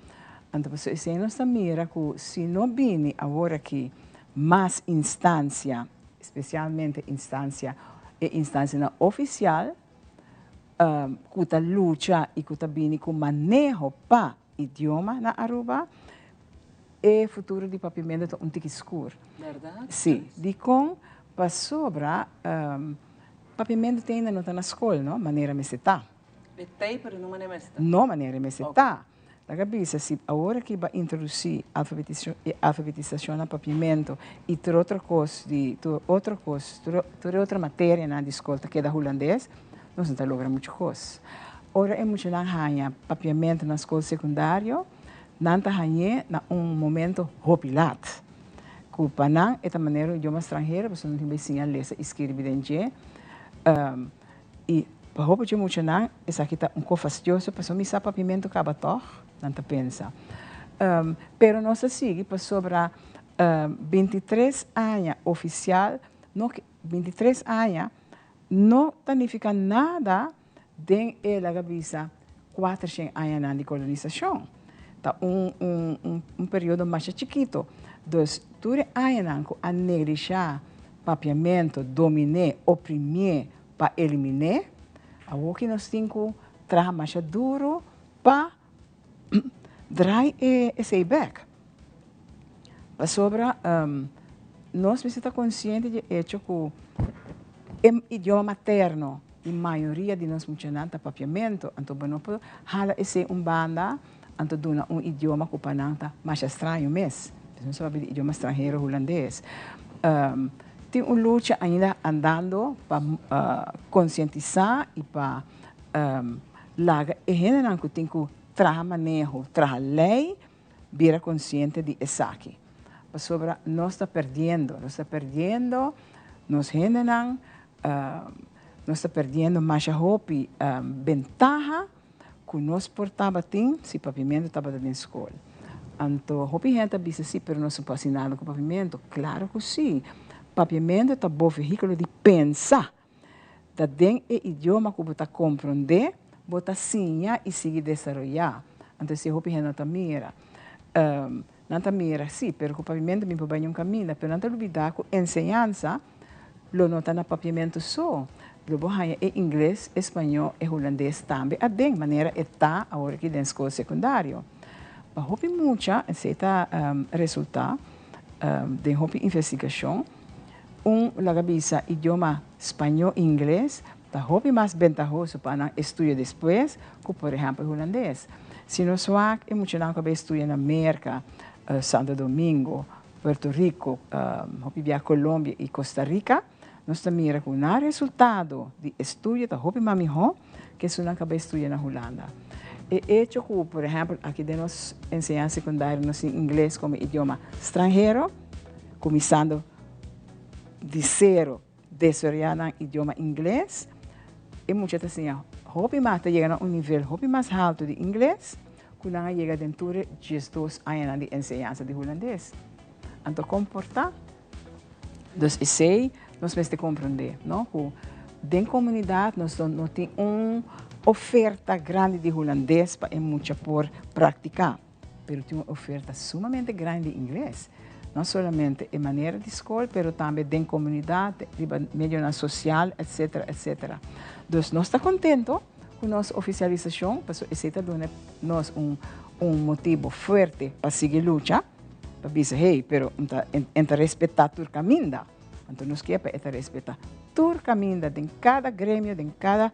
Anto pasobra esey nos ta mira cu si no bini awor aki mas instancia, especialmente instancia, e instancianan oficial, cu ta lucha y cu ta bini cu maneho pa idioma na Aruba, e futuro di Papiamento ta un tiki scur. Berdad? Si. Dicon? Pasobra Papiamento te ainda no ta na scol, no, manera mester ta. E t'ey pero no manera mester ta. No manera mester ta. Laga bisa si awor aki bo a introduci alfabetisacion na Papiamento y tur otro cos di tur otro cos tur e otro materianan di scol ta keda Hulandes, nos no ta logra mucho cos. Ora e muchanan haña Papiamento na scol secundario, nan ta hañ'é na un momento hopi lat. Cu pa nan e ta manera un idioma stranhero pasobra nan tin bay siña lesa y skirbi den dje. I pa hopi dje muchanan esaki ta un ko fastioso pasobra mi sa papiamentu kaba tòg, nan ta pensa. Pero nos a sigui pasobra 23 aña ofisial no 23 aña no ta nifiká nada den e laga bisa 400 añanan di kolonisashon. Ta un un un periodo masha chikito. Dus tur e añanan ku a neglishá papiamentu, domin'é, oprimié pa eliminé, awoki nos tin ku traha masha duru pa drai e esei bèk. Pasobra nos mester ta konsiente di e echo ku e idioma materno di mayoria di nos muchanan ta papiamentu, anto bo no por hala esei un banda anto duna un idioma ku pa nan ta masha straño mes. Nos a papia di idioma stranhero hulandes. Tin un lucha ainda andando pa konsientisá i pa laga e hendenan ku tin ku traha maneho, traha lei, bira konsiente di esaki. Pasobra nos ta perdiendo, nos ta perdiendo nos hendenan, nos ta perdiendo masha hopi bentaha ku nos por tabatin si papiamentu tabata den skol. Anto hopi hende ta bisa si, pero nos no por hasi nada ku papiamentu. Klaro ku si. Papiamentu ta bo vehíkulo di pensa. Ta den e idioma ku bo ta komprondé, bo ta siña i sigui desaroyá. Anto esei hopi hende no ta mira. Nan ta mira, sí, pero ku papiamentu mi por bai ñun kaminda, pero nan ta lubidá ku enseñansa lo no ta na papiamentu so. Lo bo haña e ingles, e spañó, e hulandes tambe aden, manera e ta awor aki den skol sekundario. Pa hopi mucha esei ta resultá den hopi investigashon, un laga bisa idioma spañó i ingles ta hopi mas bentahoso pa nan estudia despues ku por ehèmpel hulandes. Si nos wak e muchanan ku a bai studia na Merka, Santo Domingo, Puerto Rico, hopi bia Colombia i Costa Rica, nos ta mira ku nan resultado di estudio ta hopi mas mihó ku esunnan ku a bai studia na Hulanda. E echo ku, por ehèmpel, aki den nos enseñansa sekundario nos tin ingles komo idioma stranhero, kuminsando di sero desaroyá nan idioma ingles, e mucha ta siña hopi mas, ta yega na un nivel hopi mas haltu di ingles ku nan a yega den tur e 12 añanan di enseñansa di hulandes. Anto kon por ta? Dus esei nos mester komprondé, no? Ku den komunidat nos no tin un oferta grandi di hulandes pa e mucha por praktiká. Pero tin un oferta sumamente grandi di ingles. No solamente e manera di skol, pero tambe den komunidat, riba medionan sosial, etcetera, etcetera. Dus nos ta kontento ku nos ofisialisashon, pasobra esei ta duna nos un un motibu fuerte pa sigui lucha, pa bisa, hey, pero N ta N ta respetá tur kaminda. Anto nos ke pa e ta respetá tur kaminda, den kada gremio, den kada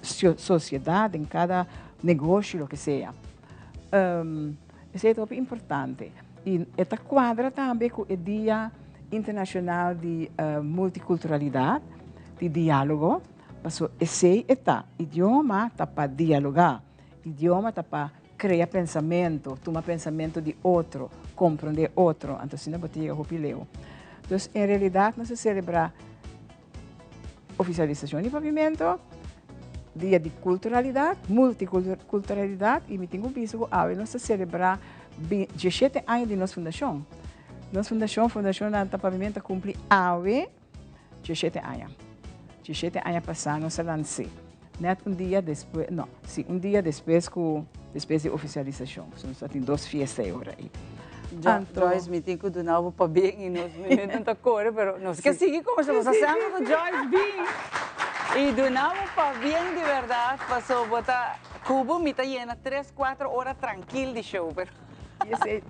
sosiedat, den kada negoshi, loke sea. Esei ta hopi importante i e ta kuadra tambe ku e Dia Internashonal di Multikulturalidat, di diálogo, pasobra esei e ta, idioma ta pa dialogá, idioma ta pa krea pensamentu, tuma pensamentu di otro, komprondé otro, anto asina bo ta yega hopi leu. Dus en realidat nos a selebrá ofisialisashon di papiamentu. Dia di Culturalidad, Multiculturalidad y mi tin cu bisa cu awe nos ta celebra dieshete aña di nos fundacion. Nos fundacion, Fundacion Lanta Pavimento ta cumpli awe dieshete aña. Dieshete aña pasa nos a lans'é. Net un dia despues, no, si, un dia despues cu, despues di oficialisacion. So nos ta tin dos fiesta e ora ei. Anto. Joyce, mi tin cu duna bo pabien y nos minuutnan ta core, pero nos ke sigui conversa. Nos a samba cu Joyce bin y duna bo pabien di berdad, paso bo ta cu bo mi ta yena tres, cuatro ora trankil di show, pero. Y esey,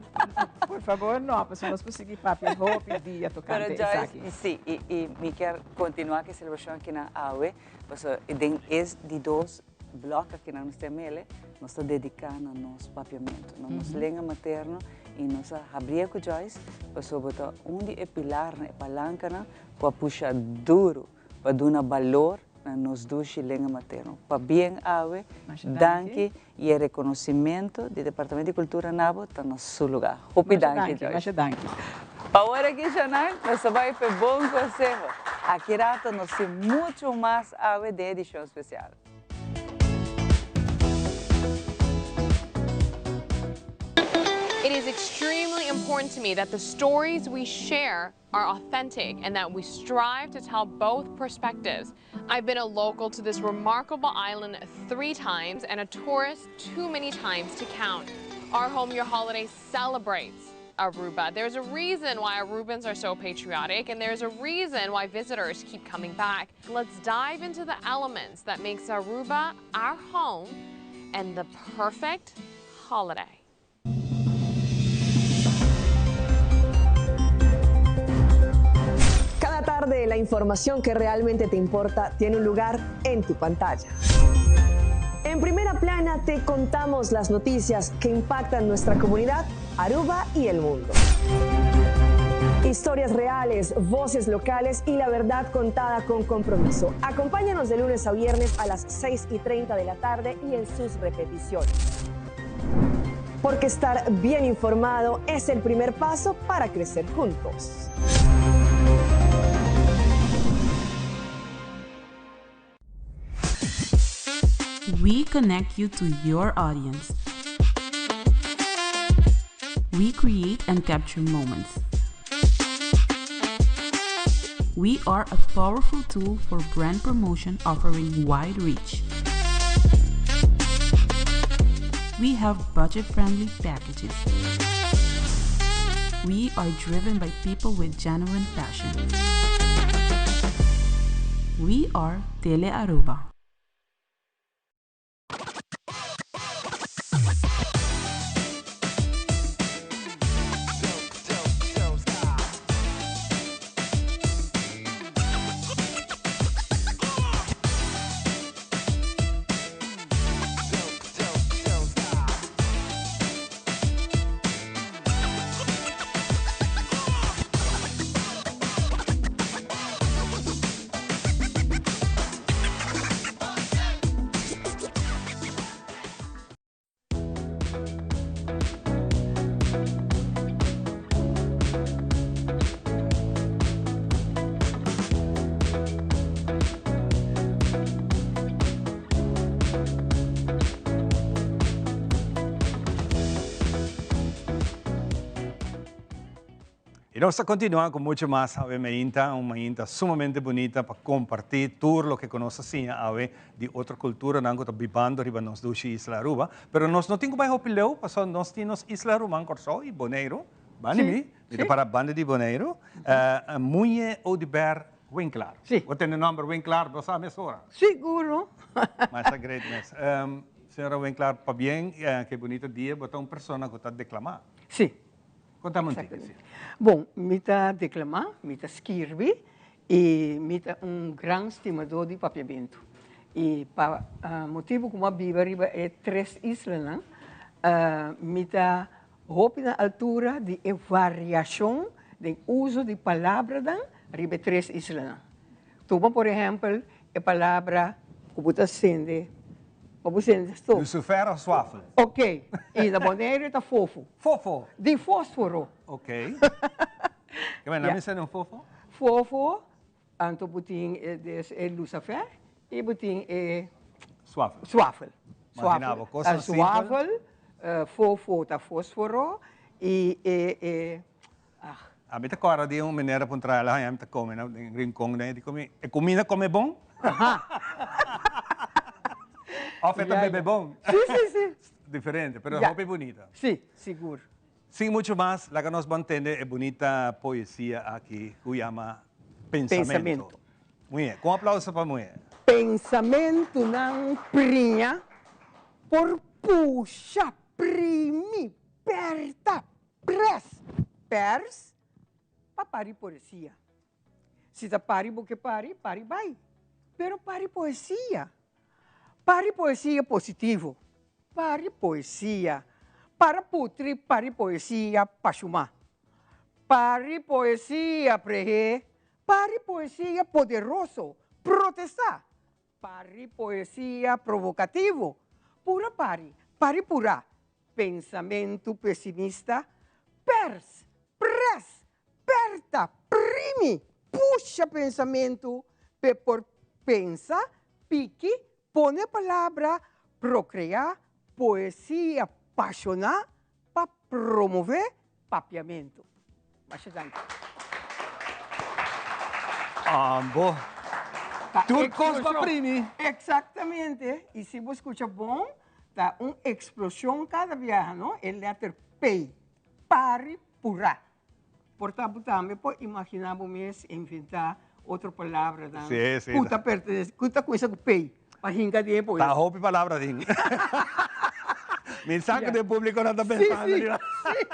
por favor no, pasobra nos por sigui papia hopi dia tocante esaki. Pero Joyce, si, y mi kier continua cu e celebracion akinan awe, pasobra den es di dos blòk akinan nos ta mele, nos ta dediká na nos papiamentu, na nos lenga materno i nos a habrié ku Joyce pasobra bo ta un di e pilarnan, e palankanan ku a pusha duru pa duna balor na nos dushi lenga materno. Pabien awe, danki i e rekonosimentu di Departamento di Kultura na bo ta na su lugá. Hopi danki Joyce. Masha danki. Pa ora aki Shanan, nos ta bai p'e bon konseho. Aki rato nos tin muchu mas awe den edishon spesial. It is extremely important to me that the stories we share are authentic and that we strive to tell both perspectives. I've been a local to this remarkable island three times and a tourist too many times to count. Our Home Your Holiday celebrates Aruba. There's a reason why Arubans are so patriotic and there's a reason why visitors keep coming back. Let's dive into the elements that makes Aruba our home and the perfect holiday. Cada tarde la información que realmente te importa tiene un lugar en tu pantalla. En primera plana te contamos las noticias que impactan nuestra comunidad, Aruba y el mundo. Historias reales, voces locales y la verdad contada con compromiso. Acompáñanos de lunes a viernes a las 6 y 30 de la tarde y en sus repeticiones. Porque estar bien informado es el primer paso para crecer juntos. We connect you to your audience. We create and capture moments. We are a powerful tool for brand promotion offering wide reach. We have budget-friendly packages. We are driven by people with genuine passion. We are Tele Aruba. Y nos ta continua cu mucho mas awe mainta, un mainta sumamente bunita pa comparti tur loke cu nos a siña awe di otro culturanan cu ta bibando riba nos dushi isla Aruba. Pero nos no tin cu bay hopi leu pasobra nos tin nos isla ruman Corsou y Boneiru. Bani mi, mi ta para banda di Boneiru. Muñe Oduber Winklaar. Bo tende nomber Winklaar, bo sa mesora. Siguro. Masha great mes. Señora Winklaar, pabien ke bunita dia, bo ta un persona cu ta declama. Si. Contame un tiki, si. Bon, mi ta declama, mi ta skirbi y mi ta un gran stimador di Papiamento. Y pa motibo cu mi a biba riba e tres islanan, mi ta hopi na altura di e variacion den uso di palabranan riba e tres islanan. Tuma por ehempel e palabra ku bo ta sende, pa bo sende stof. Lucifer of swafel? Ok, i na Boneiru ta fofo. Fofo? Di fosforo. Ok. Ke men, nan mi sende un fofo? Fofo, anto bo tin e lucifer i bo tin e. Swafel. Swafel. Imagina bo, cosnan simpel. Swafel, fofo ta fosforo y e, e, ah. Ami ta corda di un meneer a puntra el, ami ta come na den rincon den, e di come, e cuminda come bon? Of e ta bebe bon? Si, si, si. Diferente, pero hopi bunita. Si, sigur. Sin mucho mas, laga nos ban tende e bunita poesia aki cu yama Pensamento. Pensamento. Muhé, cu un aplauso pa muhé. Pensamentunan priña por pusha, primi, perta, pres, pers, pa pari poesia. Si ta pari bo ke pari, pari bai. Pero pari poesia. Pari poesia positivo. Pari poesia. Para putri pari poesia pashumá. Pari poesia prehé. Pari poesia poderoso. Protestá. Pari poesia provokativo. Pura pari, pari purá. Pensamentu pesimista. Pers, pres, perta, primi, pusha pensamentu p'e por pensa, piki, pone palabra, prokreá, poesia pashoná pa promové papiamentu. Masha danki. Ambo. Ta Tur kos pa eksploshon. primi. Eksaktamente. I si bo skucha bon, ta un eksploshon kada biaha, no? E lèter P. Pari purá. Por ta bo tambe por imaginá bo mes inventá otro palabranan Sí, sí. ku ta pertenese, ku ta kuminsá ku P pa hinka den e poema. Ta hopi palabra tin. Mi sa ku den públiko nan ta Sí, pensando sí, riba. sí.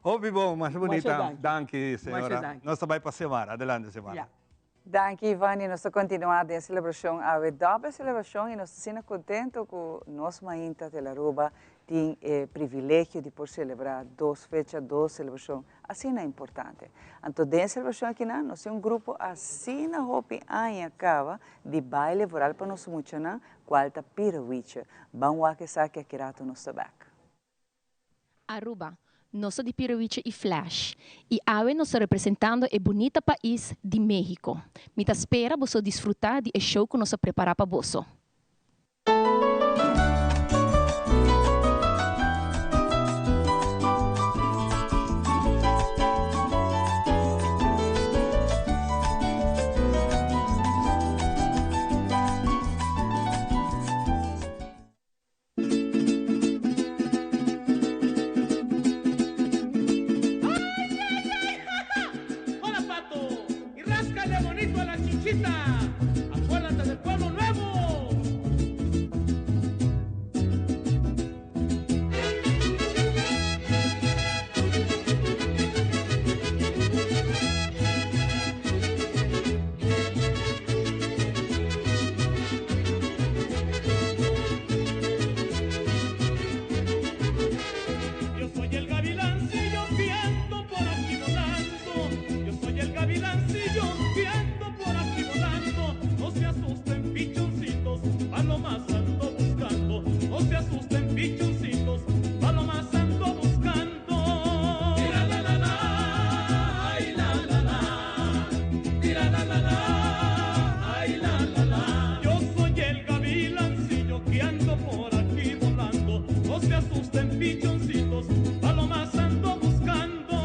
Hopi bon, masha Masha bunita. danki. Danki, Masha señora. danki. Nos ta bai pa Xiomara. Adelante, Xiomara. Ya. Danki Ivan y nos ta continua den celebracion awe doble celebracion y nos ta asina contento cu nos mainta Telaruba tin e privilegio di por celebra dos fecha, dos celebracion asina importante. Anto den e celebracion akinan nos tin un grupo asina hopi aña caba di baile vooral pa nos muchanan cual ta Pirawiche. Ban wak esaki aki rato nos ta bek. Aruba, Nos ta di Pirowiche y Flash y awe nos ta representando e bunita pais di Mexico. Mi ta spera boso disfruta di e show cu nos a prepara pa boso. Hola Pato, y ráscale bonito a la chichita. Acuérdate del pueblo nuevo. Yo soy el gavilancillo que ando por aquí volando. Yo soy el gavilancillo que ando por aquí volando. No se asusten, pichoncitos, palomas ando buscando. No se asusten, pichoncitos, palomas ando buscando. Tira la la la, ay la la la. Tira la la la, ay la la la. Yo soy el gavilancillo que ando por aquí volando. No se asusten, pichoncitos, palomas ando buscando.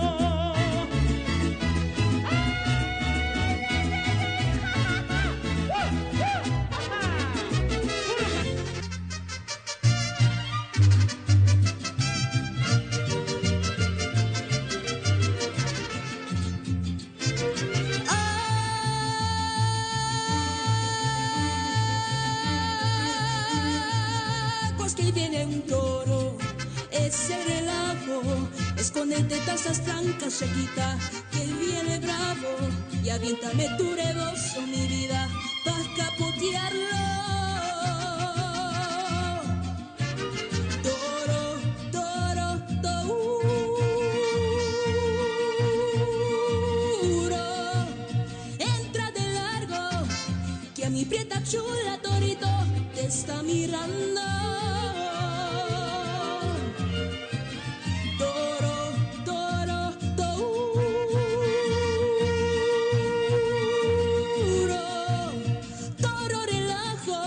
Aguas que viene un toro, ese relajo, escóndete tras las trancas, chiquita, que viene bravo, y aviéntame tu rebozo, mi vida, pa' capotearlo. Toro, toro, toro, entra de largo, que a mi prieta chula, torito, te está mirando. Toro, toro, toro, toro relajo.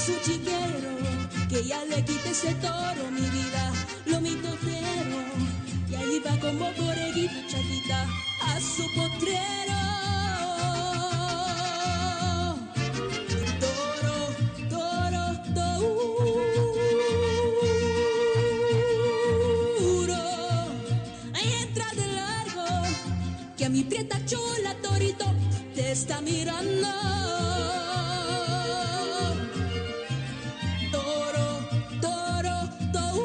su chiquero, que ya le quite ese toro, mi vida, lo mitotero, y ahí va como borreguito chaquita a su potrero. Toro, toro, toro, ahí entra de largo, que a mi prieta chula torito te está mirando. Toro, toro, toro,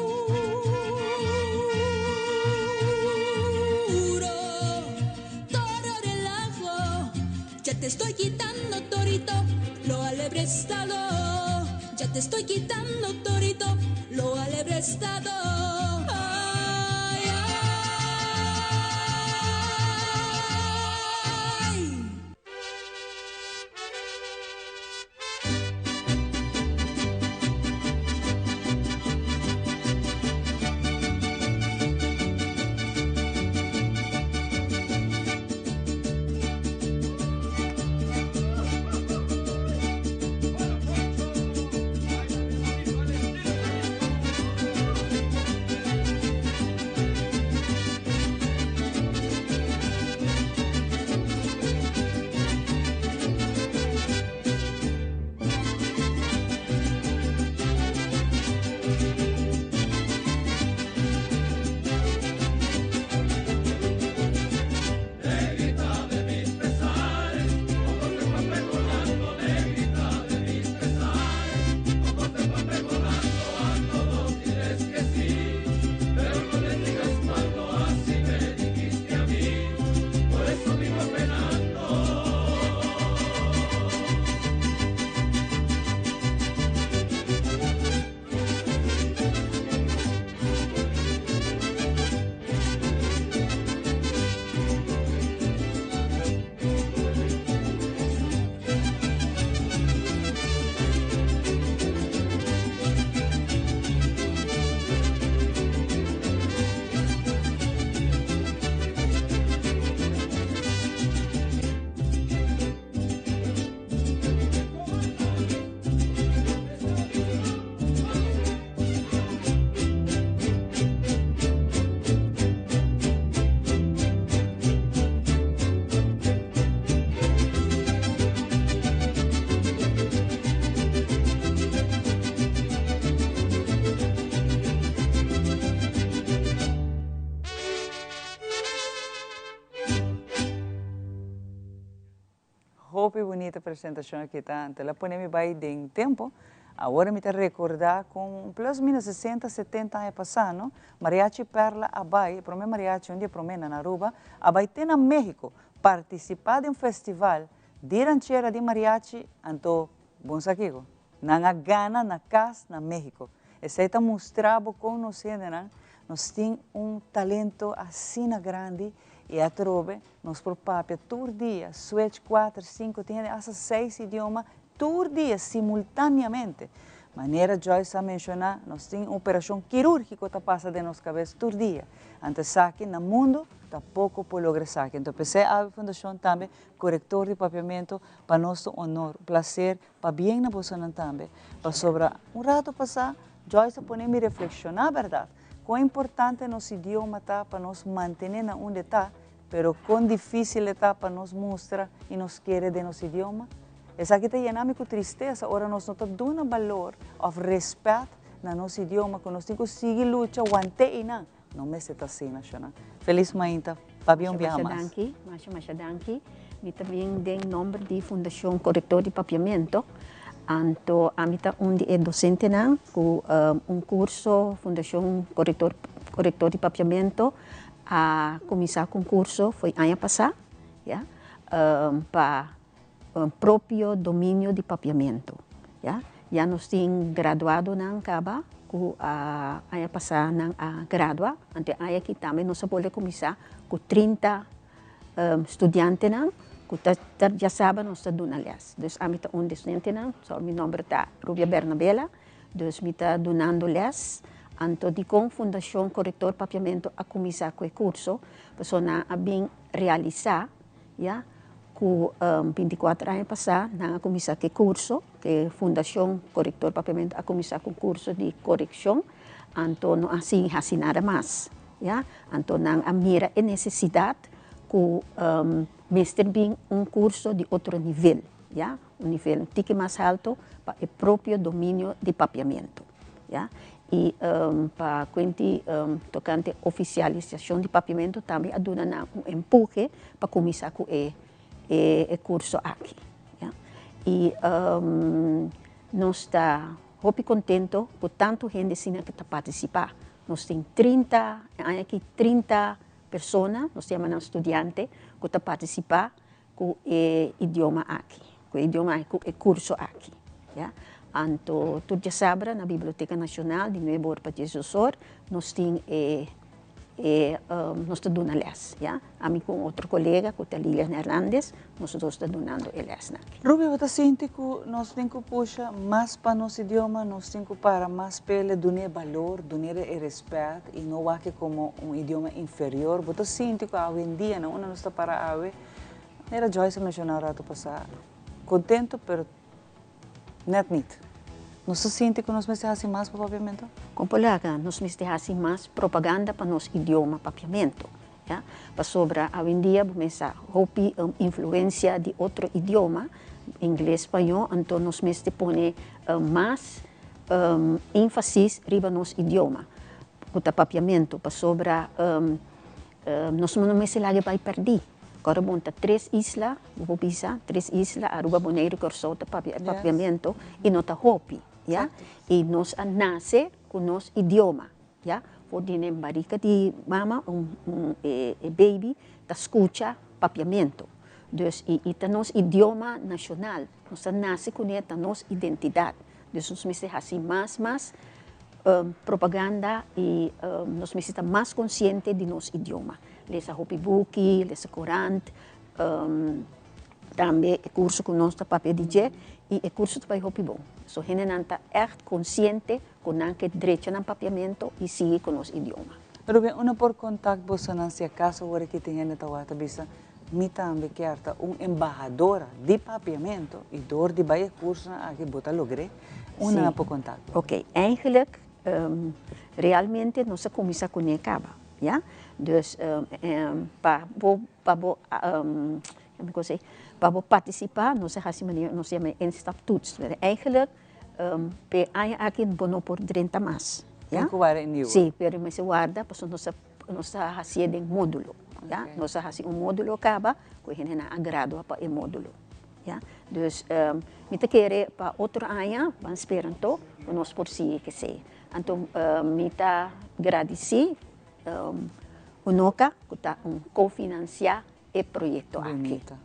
toro relajo, ya te estoy quitando torito, lo alebrestado, ya te estoy quitando torito, lo alebrestado. Ay, ay. Negrita de mis pesares, como te va pregonando, negrita de mis pesares, como te va pregonando, a todos diles que sí, pero no les digas cuando así me dijiste a mí, por eso vivo penando. Hopi bunita presentacion aki ta. Anto el a pone mi bai den tempo. Awor mi ta recorda con plus minus sesenta, setenta aña pasa, no, Mariachi Perla a bai, e prome mariachi, un di e promenan na Aruba, a bai te na Mexico participa den un festival di ranchera di mariachi, anto bon sa kico? Nan a gana na cas na Mexico. Esey ta mustra bo con nos hendenan nos tin un talento asina grandi y atrobe nos por papia tur dia, switch cuater, cinco, tin hende hasta seis idioma tur dia simultaneamente. Manera Joyce a menciona, nos tin un operacion quirurgico ta pasa den nos cabes tur dia. Anto esaki na mundo ta poco por logra esaki. Anto p'esey Awe Fundacion tambe Corector di Papiamento pa nos ta un honor, un placer Pabien na bosonan tambe. Pasobra un rato pasá Joyce a pone mi reflekshoná bèrdat kon importante nos idioma ta pa nos mantené na unda e ta, pero kon difísil e ta pa nos mustra i nos kere den nos idioma. Esaki ta yena mi ku tristesa ora nos no ta duna balor òf rèspèt na nos idioma ku nos tin ku sigui lucha want'é einan. No mester ta asina, shona. Felis mainta, pabia un biaha Masha mas. danki, masha masha danki. Mi ta bin den nomber di Fundacion Corrector di Papiamento. Anto ami ta un di e docentenan cu un curso Fundacion Corrector Corrector di Papiamento a cuminsa cu un curso fo'i aña pasa, ya, pa propio dominio di papiamentu. Ya, ya nos tin graduadonan kaba ku a aña pasá nan a gradua, anto e aña aki tambe nos a bolbe kuminsá ku 30 studiantenan ku ta djasaba nos ta duna lès. Dus ami ta un di studiantenan, so mi nòmber ta Rubia Bernabela, dus mi ta dunando lès. Anto dikon Fundashon Korektor Papiamentu a kuminsá ku e kurso? Pasobra nan a bin realisá, ya. Ku 24 aña pasá nan a kuminsá ku e kurso, ku e Fundashon Korektor Papiamentu a kuminsá ku un kurso di korekshon, anto no a sigui hasi nada mas, ya. Anto nan a mira e nesesidat ku mester bin un kurso di otro nivel, ya, un nivel un tiki mas halto pa e propio dominio di papiamentu, ya. I pa kuenti tokante ofisialisashon di papiamentu tambe a duna nan un empuhe pa kuminsá ku e e kurso aki. Ya. I nos ta hopi kontento ku tantu hende asina ku ta partisipá. Nos tin 30, e aña aki 30 persona, nos ta yama nan studiante, ku ta partisipá ku e idioma aki, ku e idioma aki, ku e kurso aki. Ya. Anto tur djasabra na Biblioteka Nashonal di nuebe or pa diesdos or nos tin e E nos ta duna les, ya. Ami ku un otro kolega ku ta Lilian Hernandez, nos dos ta dunando e lesnan aki. Ruby, bo ta sinti ku nos tin ku pusha mas pa nos idioma, nos tin ku para mas p'el, dun'é balor, dun'é e rèspèt i no wak-e komo un idioma inferior? Bo ta sinti ku awendia, na unda nos ta para awe, manera Joyce a menshoná un ratu pasá, kontentu pero Net niet. Nos ta sinti ku nos mester hasi mas pa papiamentu? Kon por laga nos mester hasi mas propaganda pa nos idioma papiamentu, ya? Pasobra awendia bo mester sa hopi influensia di otro idioma, ingles, spañó, anto nos mester pone mas énfasis riba nos idioma ku ta papiamentu, pasobra nos no mester laga e bai pèrdí. Kòrda bon ta tres isla, bo por bisa, tres isla, Aruba, Boneiru, Kòrsou ta papia e papiamentu i no ta hopi, ya. I nos a nase ku nos idioma, ya. For di den barika di mama un e baby ta skucha papiamentu. Dus i i ta nos idioma nashonal, nos a nase kuné, ta nos identidat. Dus nos mester hasi mas mas propaganda i nos mester ta mas konsiente di nos idioma. Lesa hopi buki, lesa korant, tambe e kurso ku nos ta papia di dje i e kurso ta bai hopi bon. So hendenan ta ègt konsiente ku nan ke drecha nan papiamentu i sigui ku nos idioma. Ruben, unda por kontakt bosonan si akaso awor aki tin hende ta wak ta bisa, Mi tambe kier ta un embahadora di papiamentu i dor di bai e kursonan aki bo ta logr'é? Unda nan por kontakt bo? Oké, eigenlijk realmente nos a kuminsá kuné kaba, ya. Dus pa bo pa bo pa bo partisipá nos a hasi manera nos yama instaptoets. Eigenlijk p'e aña aki bo no por drenta mas, ya. Tin ku warda e niu. Sí, pero mester warda pasobra nos a Nos ta hasié den módulo, ya. Nos ta hasi un módulo kaba ku e hendenan a gradua pa e módulo, ya. Dus mi ta kere pa otro aña ban spera anto ku nos por sigui kesei. Anto mi ta gradisí Unoca ku ta un kofinansiá e proyekto aki. Bunita,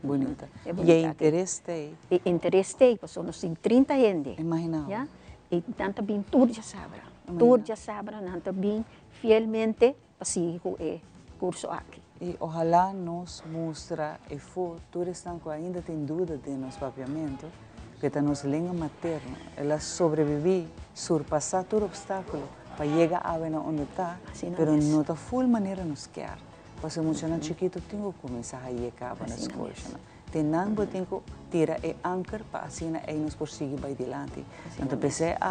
bunita. I e interes ta ei? E interes ta ei pasobra nos tin 30 hende. Imaginá bo. Ya. I nan ta bin tur djasabra. Tur djasabra nan ta bin fielmente pa sigui ku e kurso aki. I ohalá nos mustra e fo tur esnan ku ainda tin duda den nos papiamentu, ku e ta nos lenga materno. El a sobrebibí, surpasá tur opstákulo pa yega awe na unda ta, pero no ta ful manera nos kier. Pasobra muchanan chikitu tin ku kuminsá haye kaba na skol. Den nan bo tin ku tira e anker pa asina ei nos por sigui bai dilanti. Anto p'esei awe.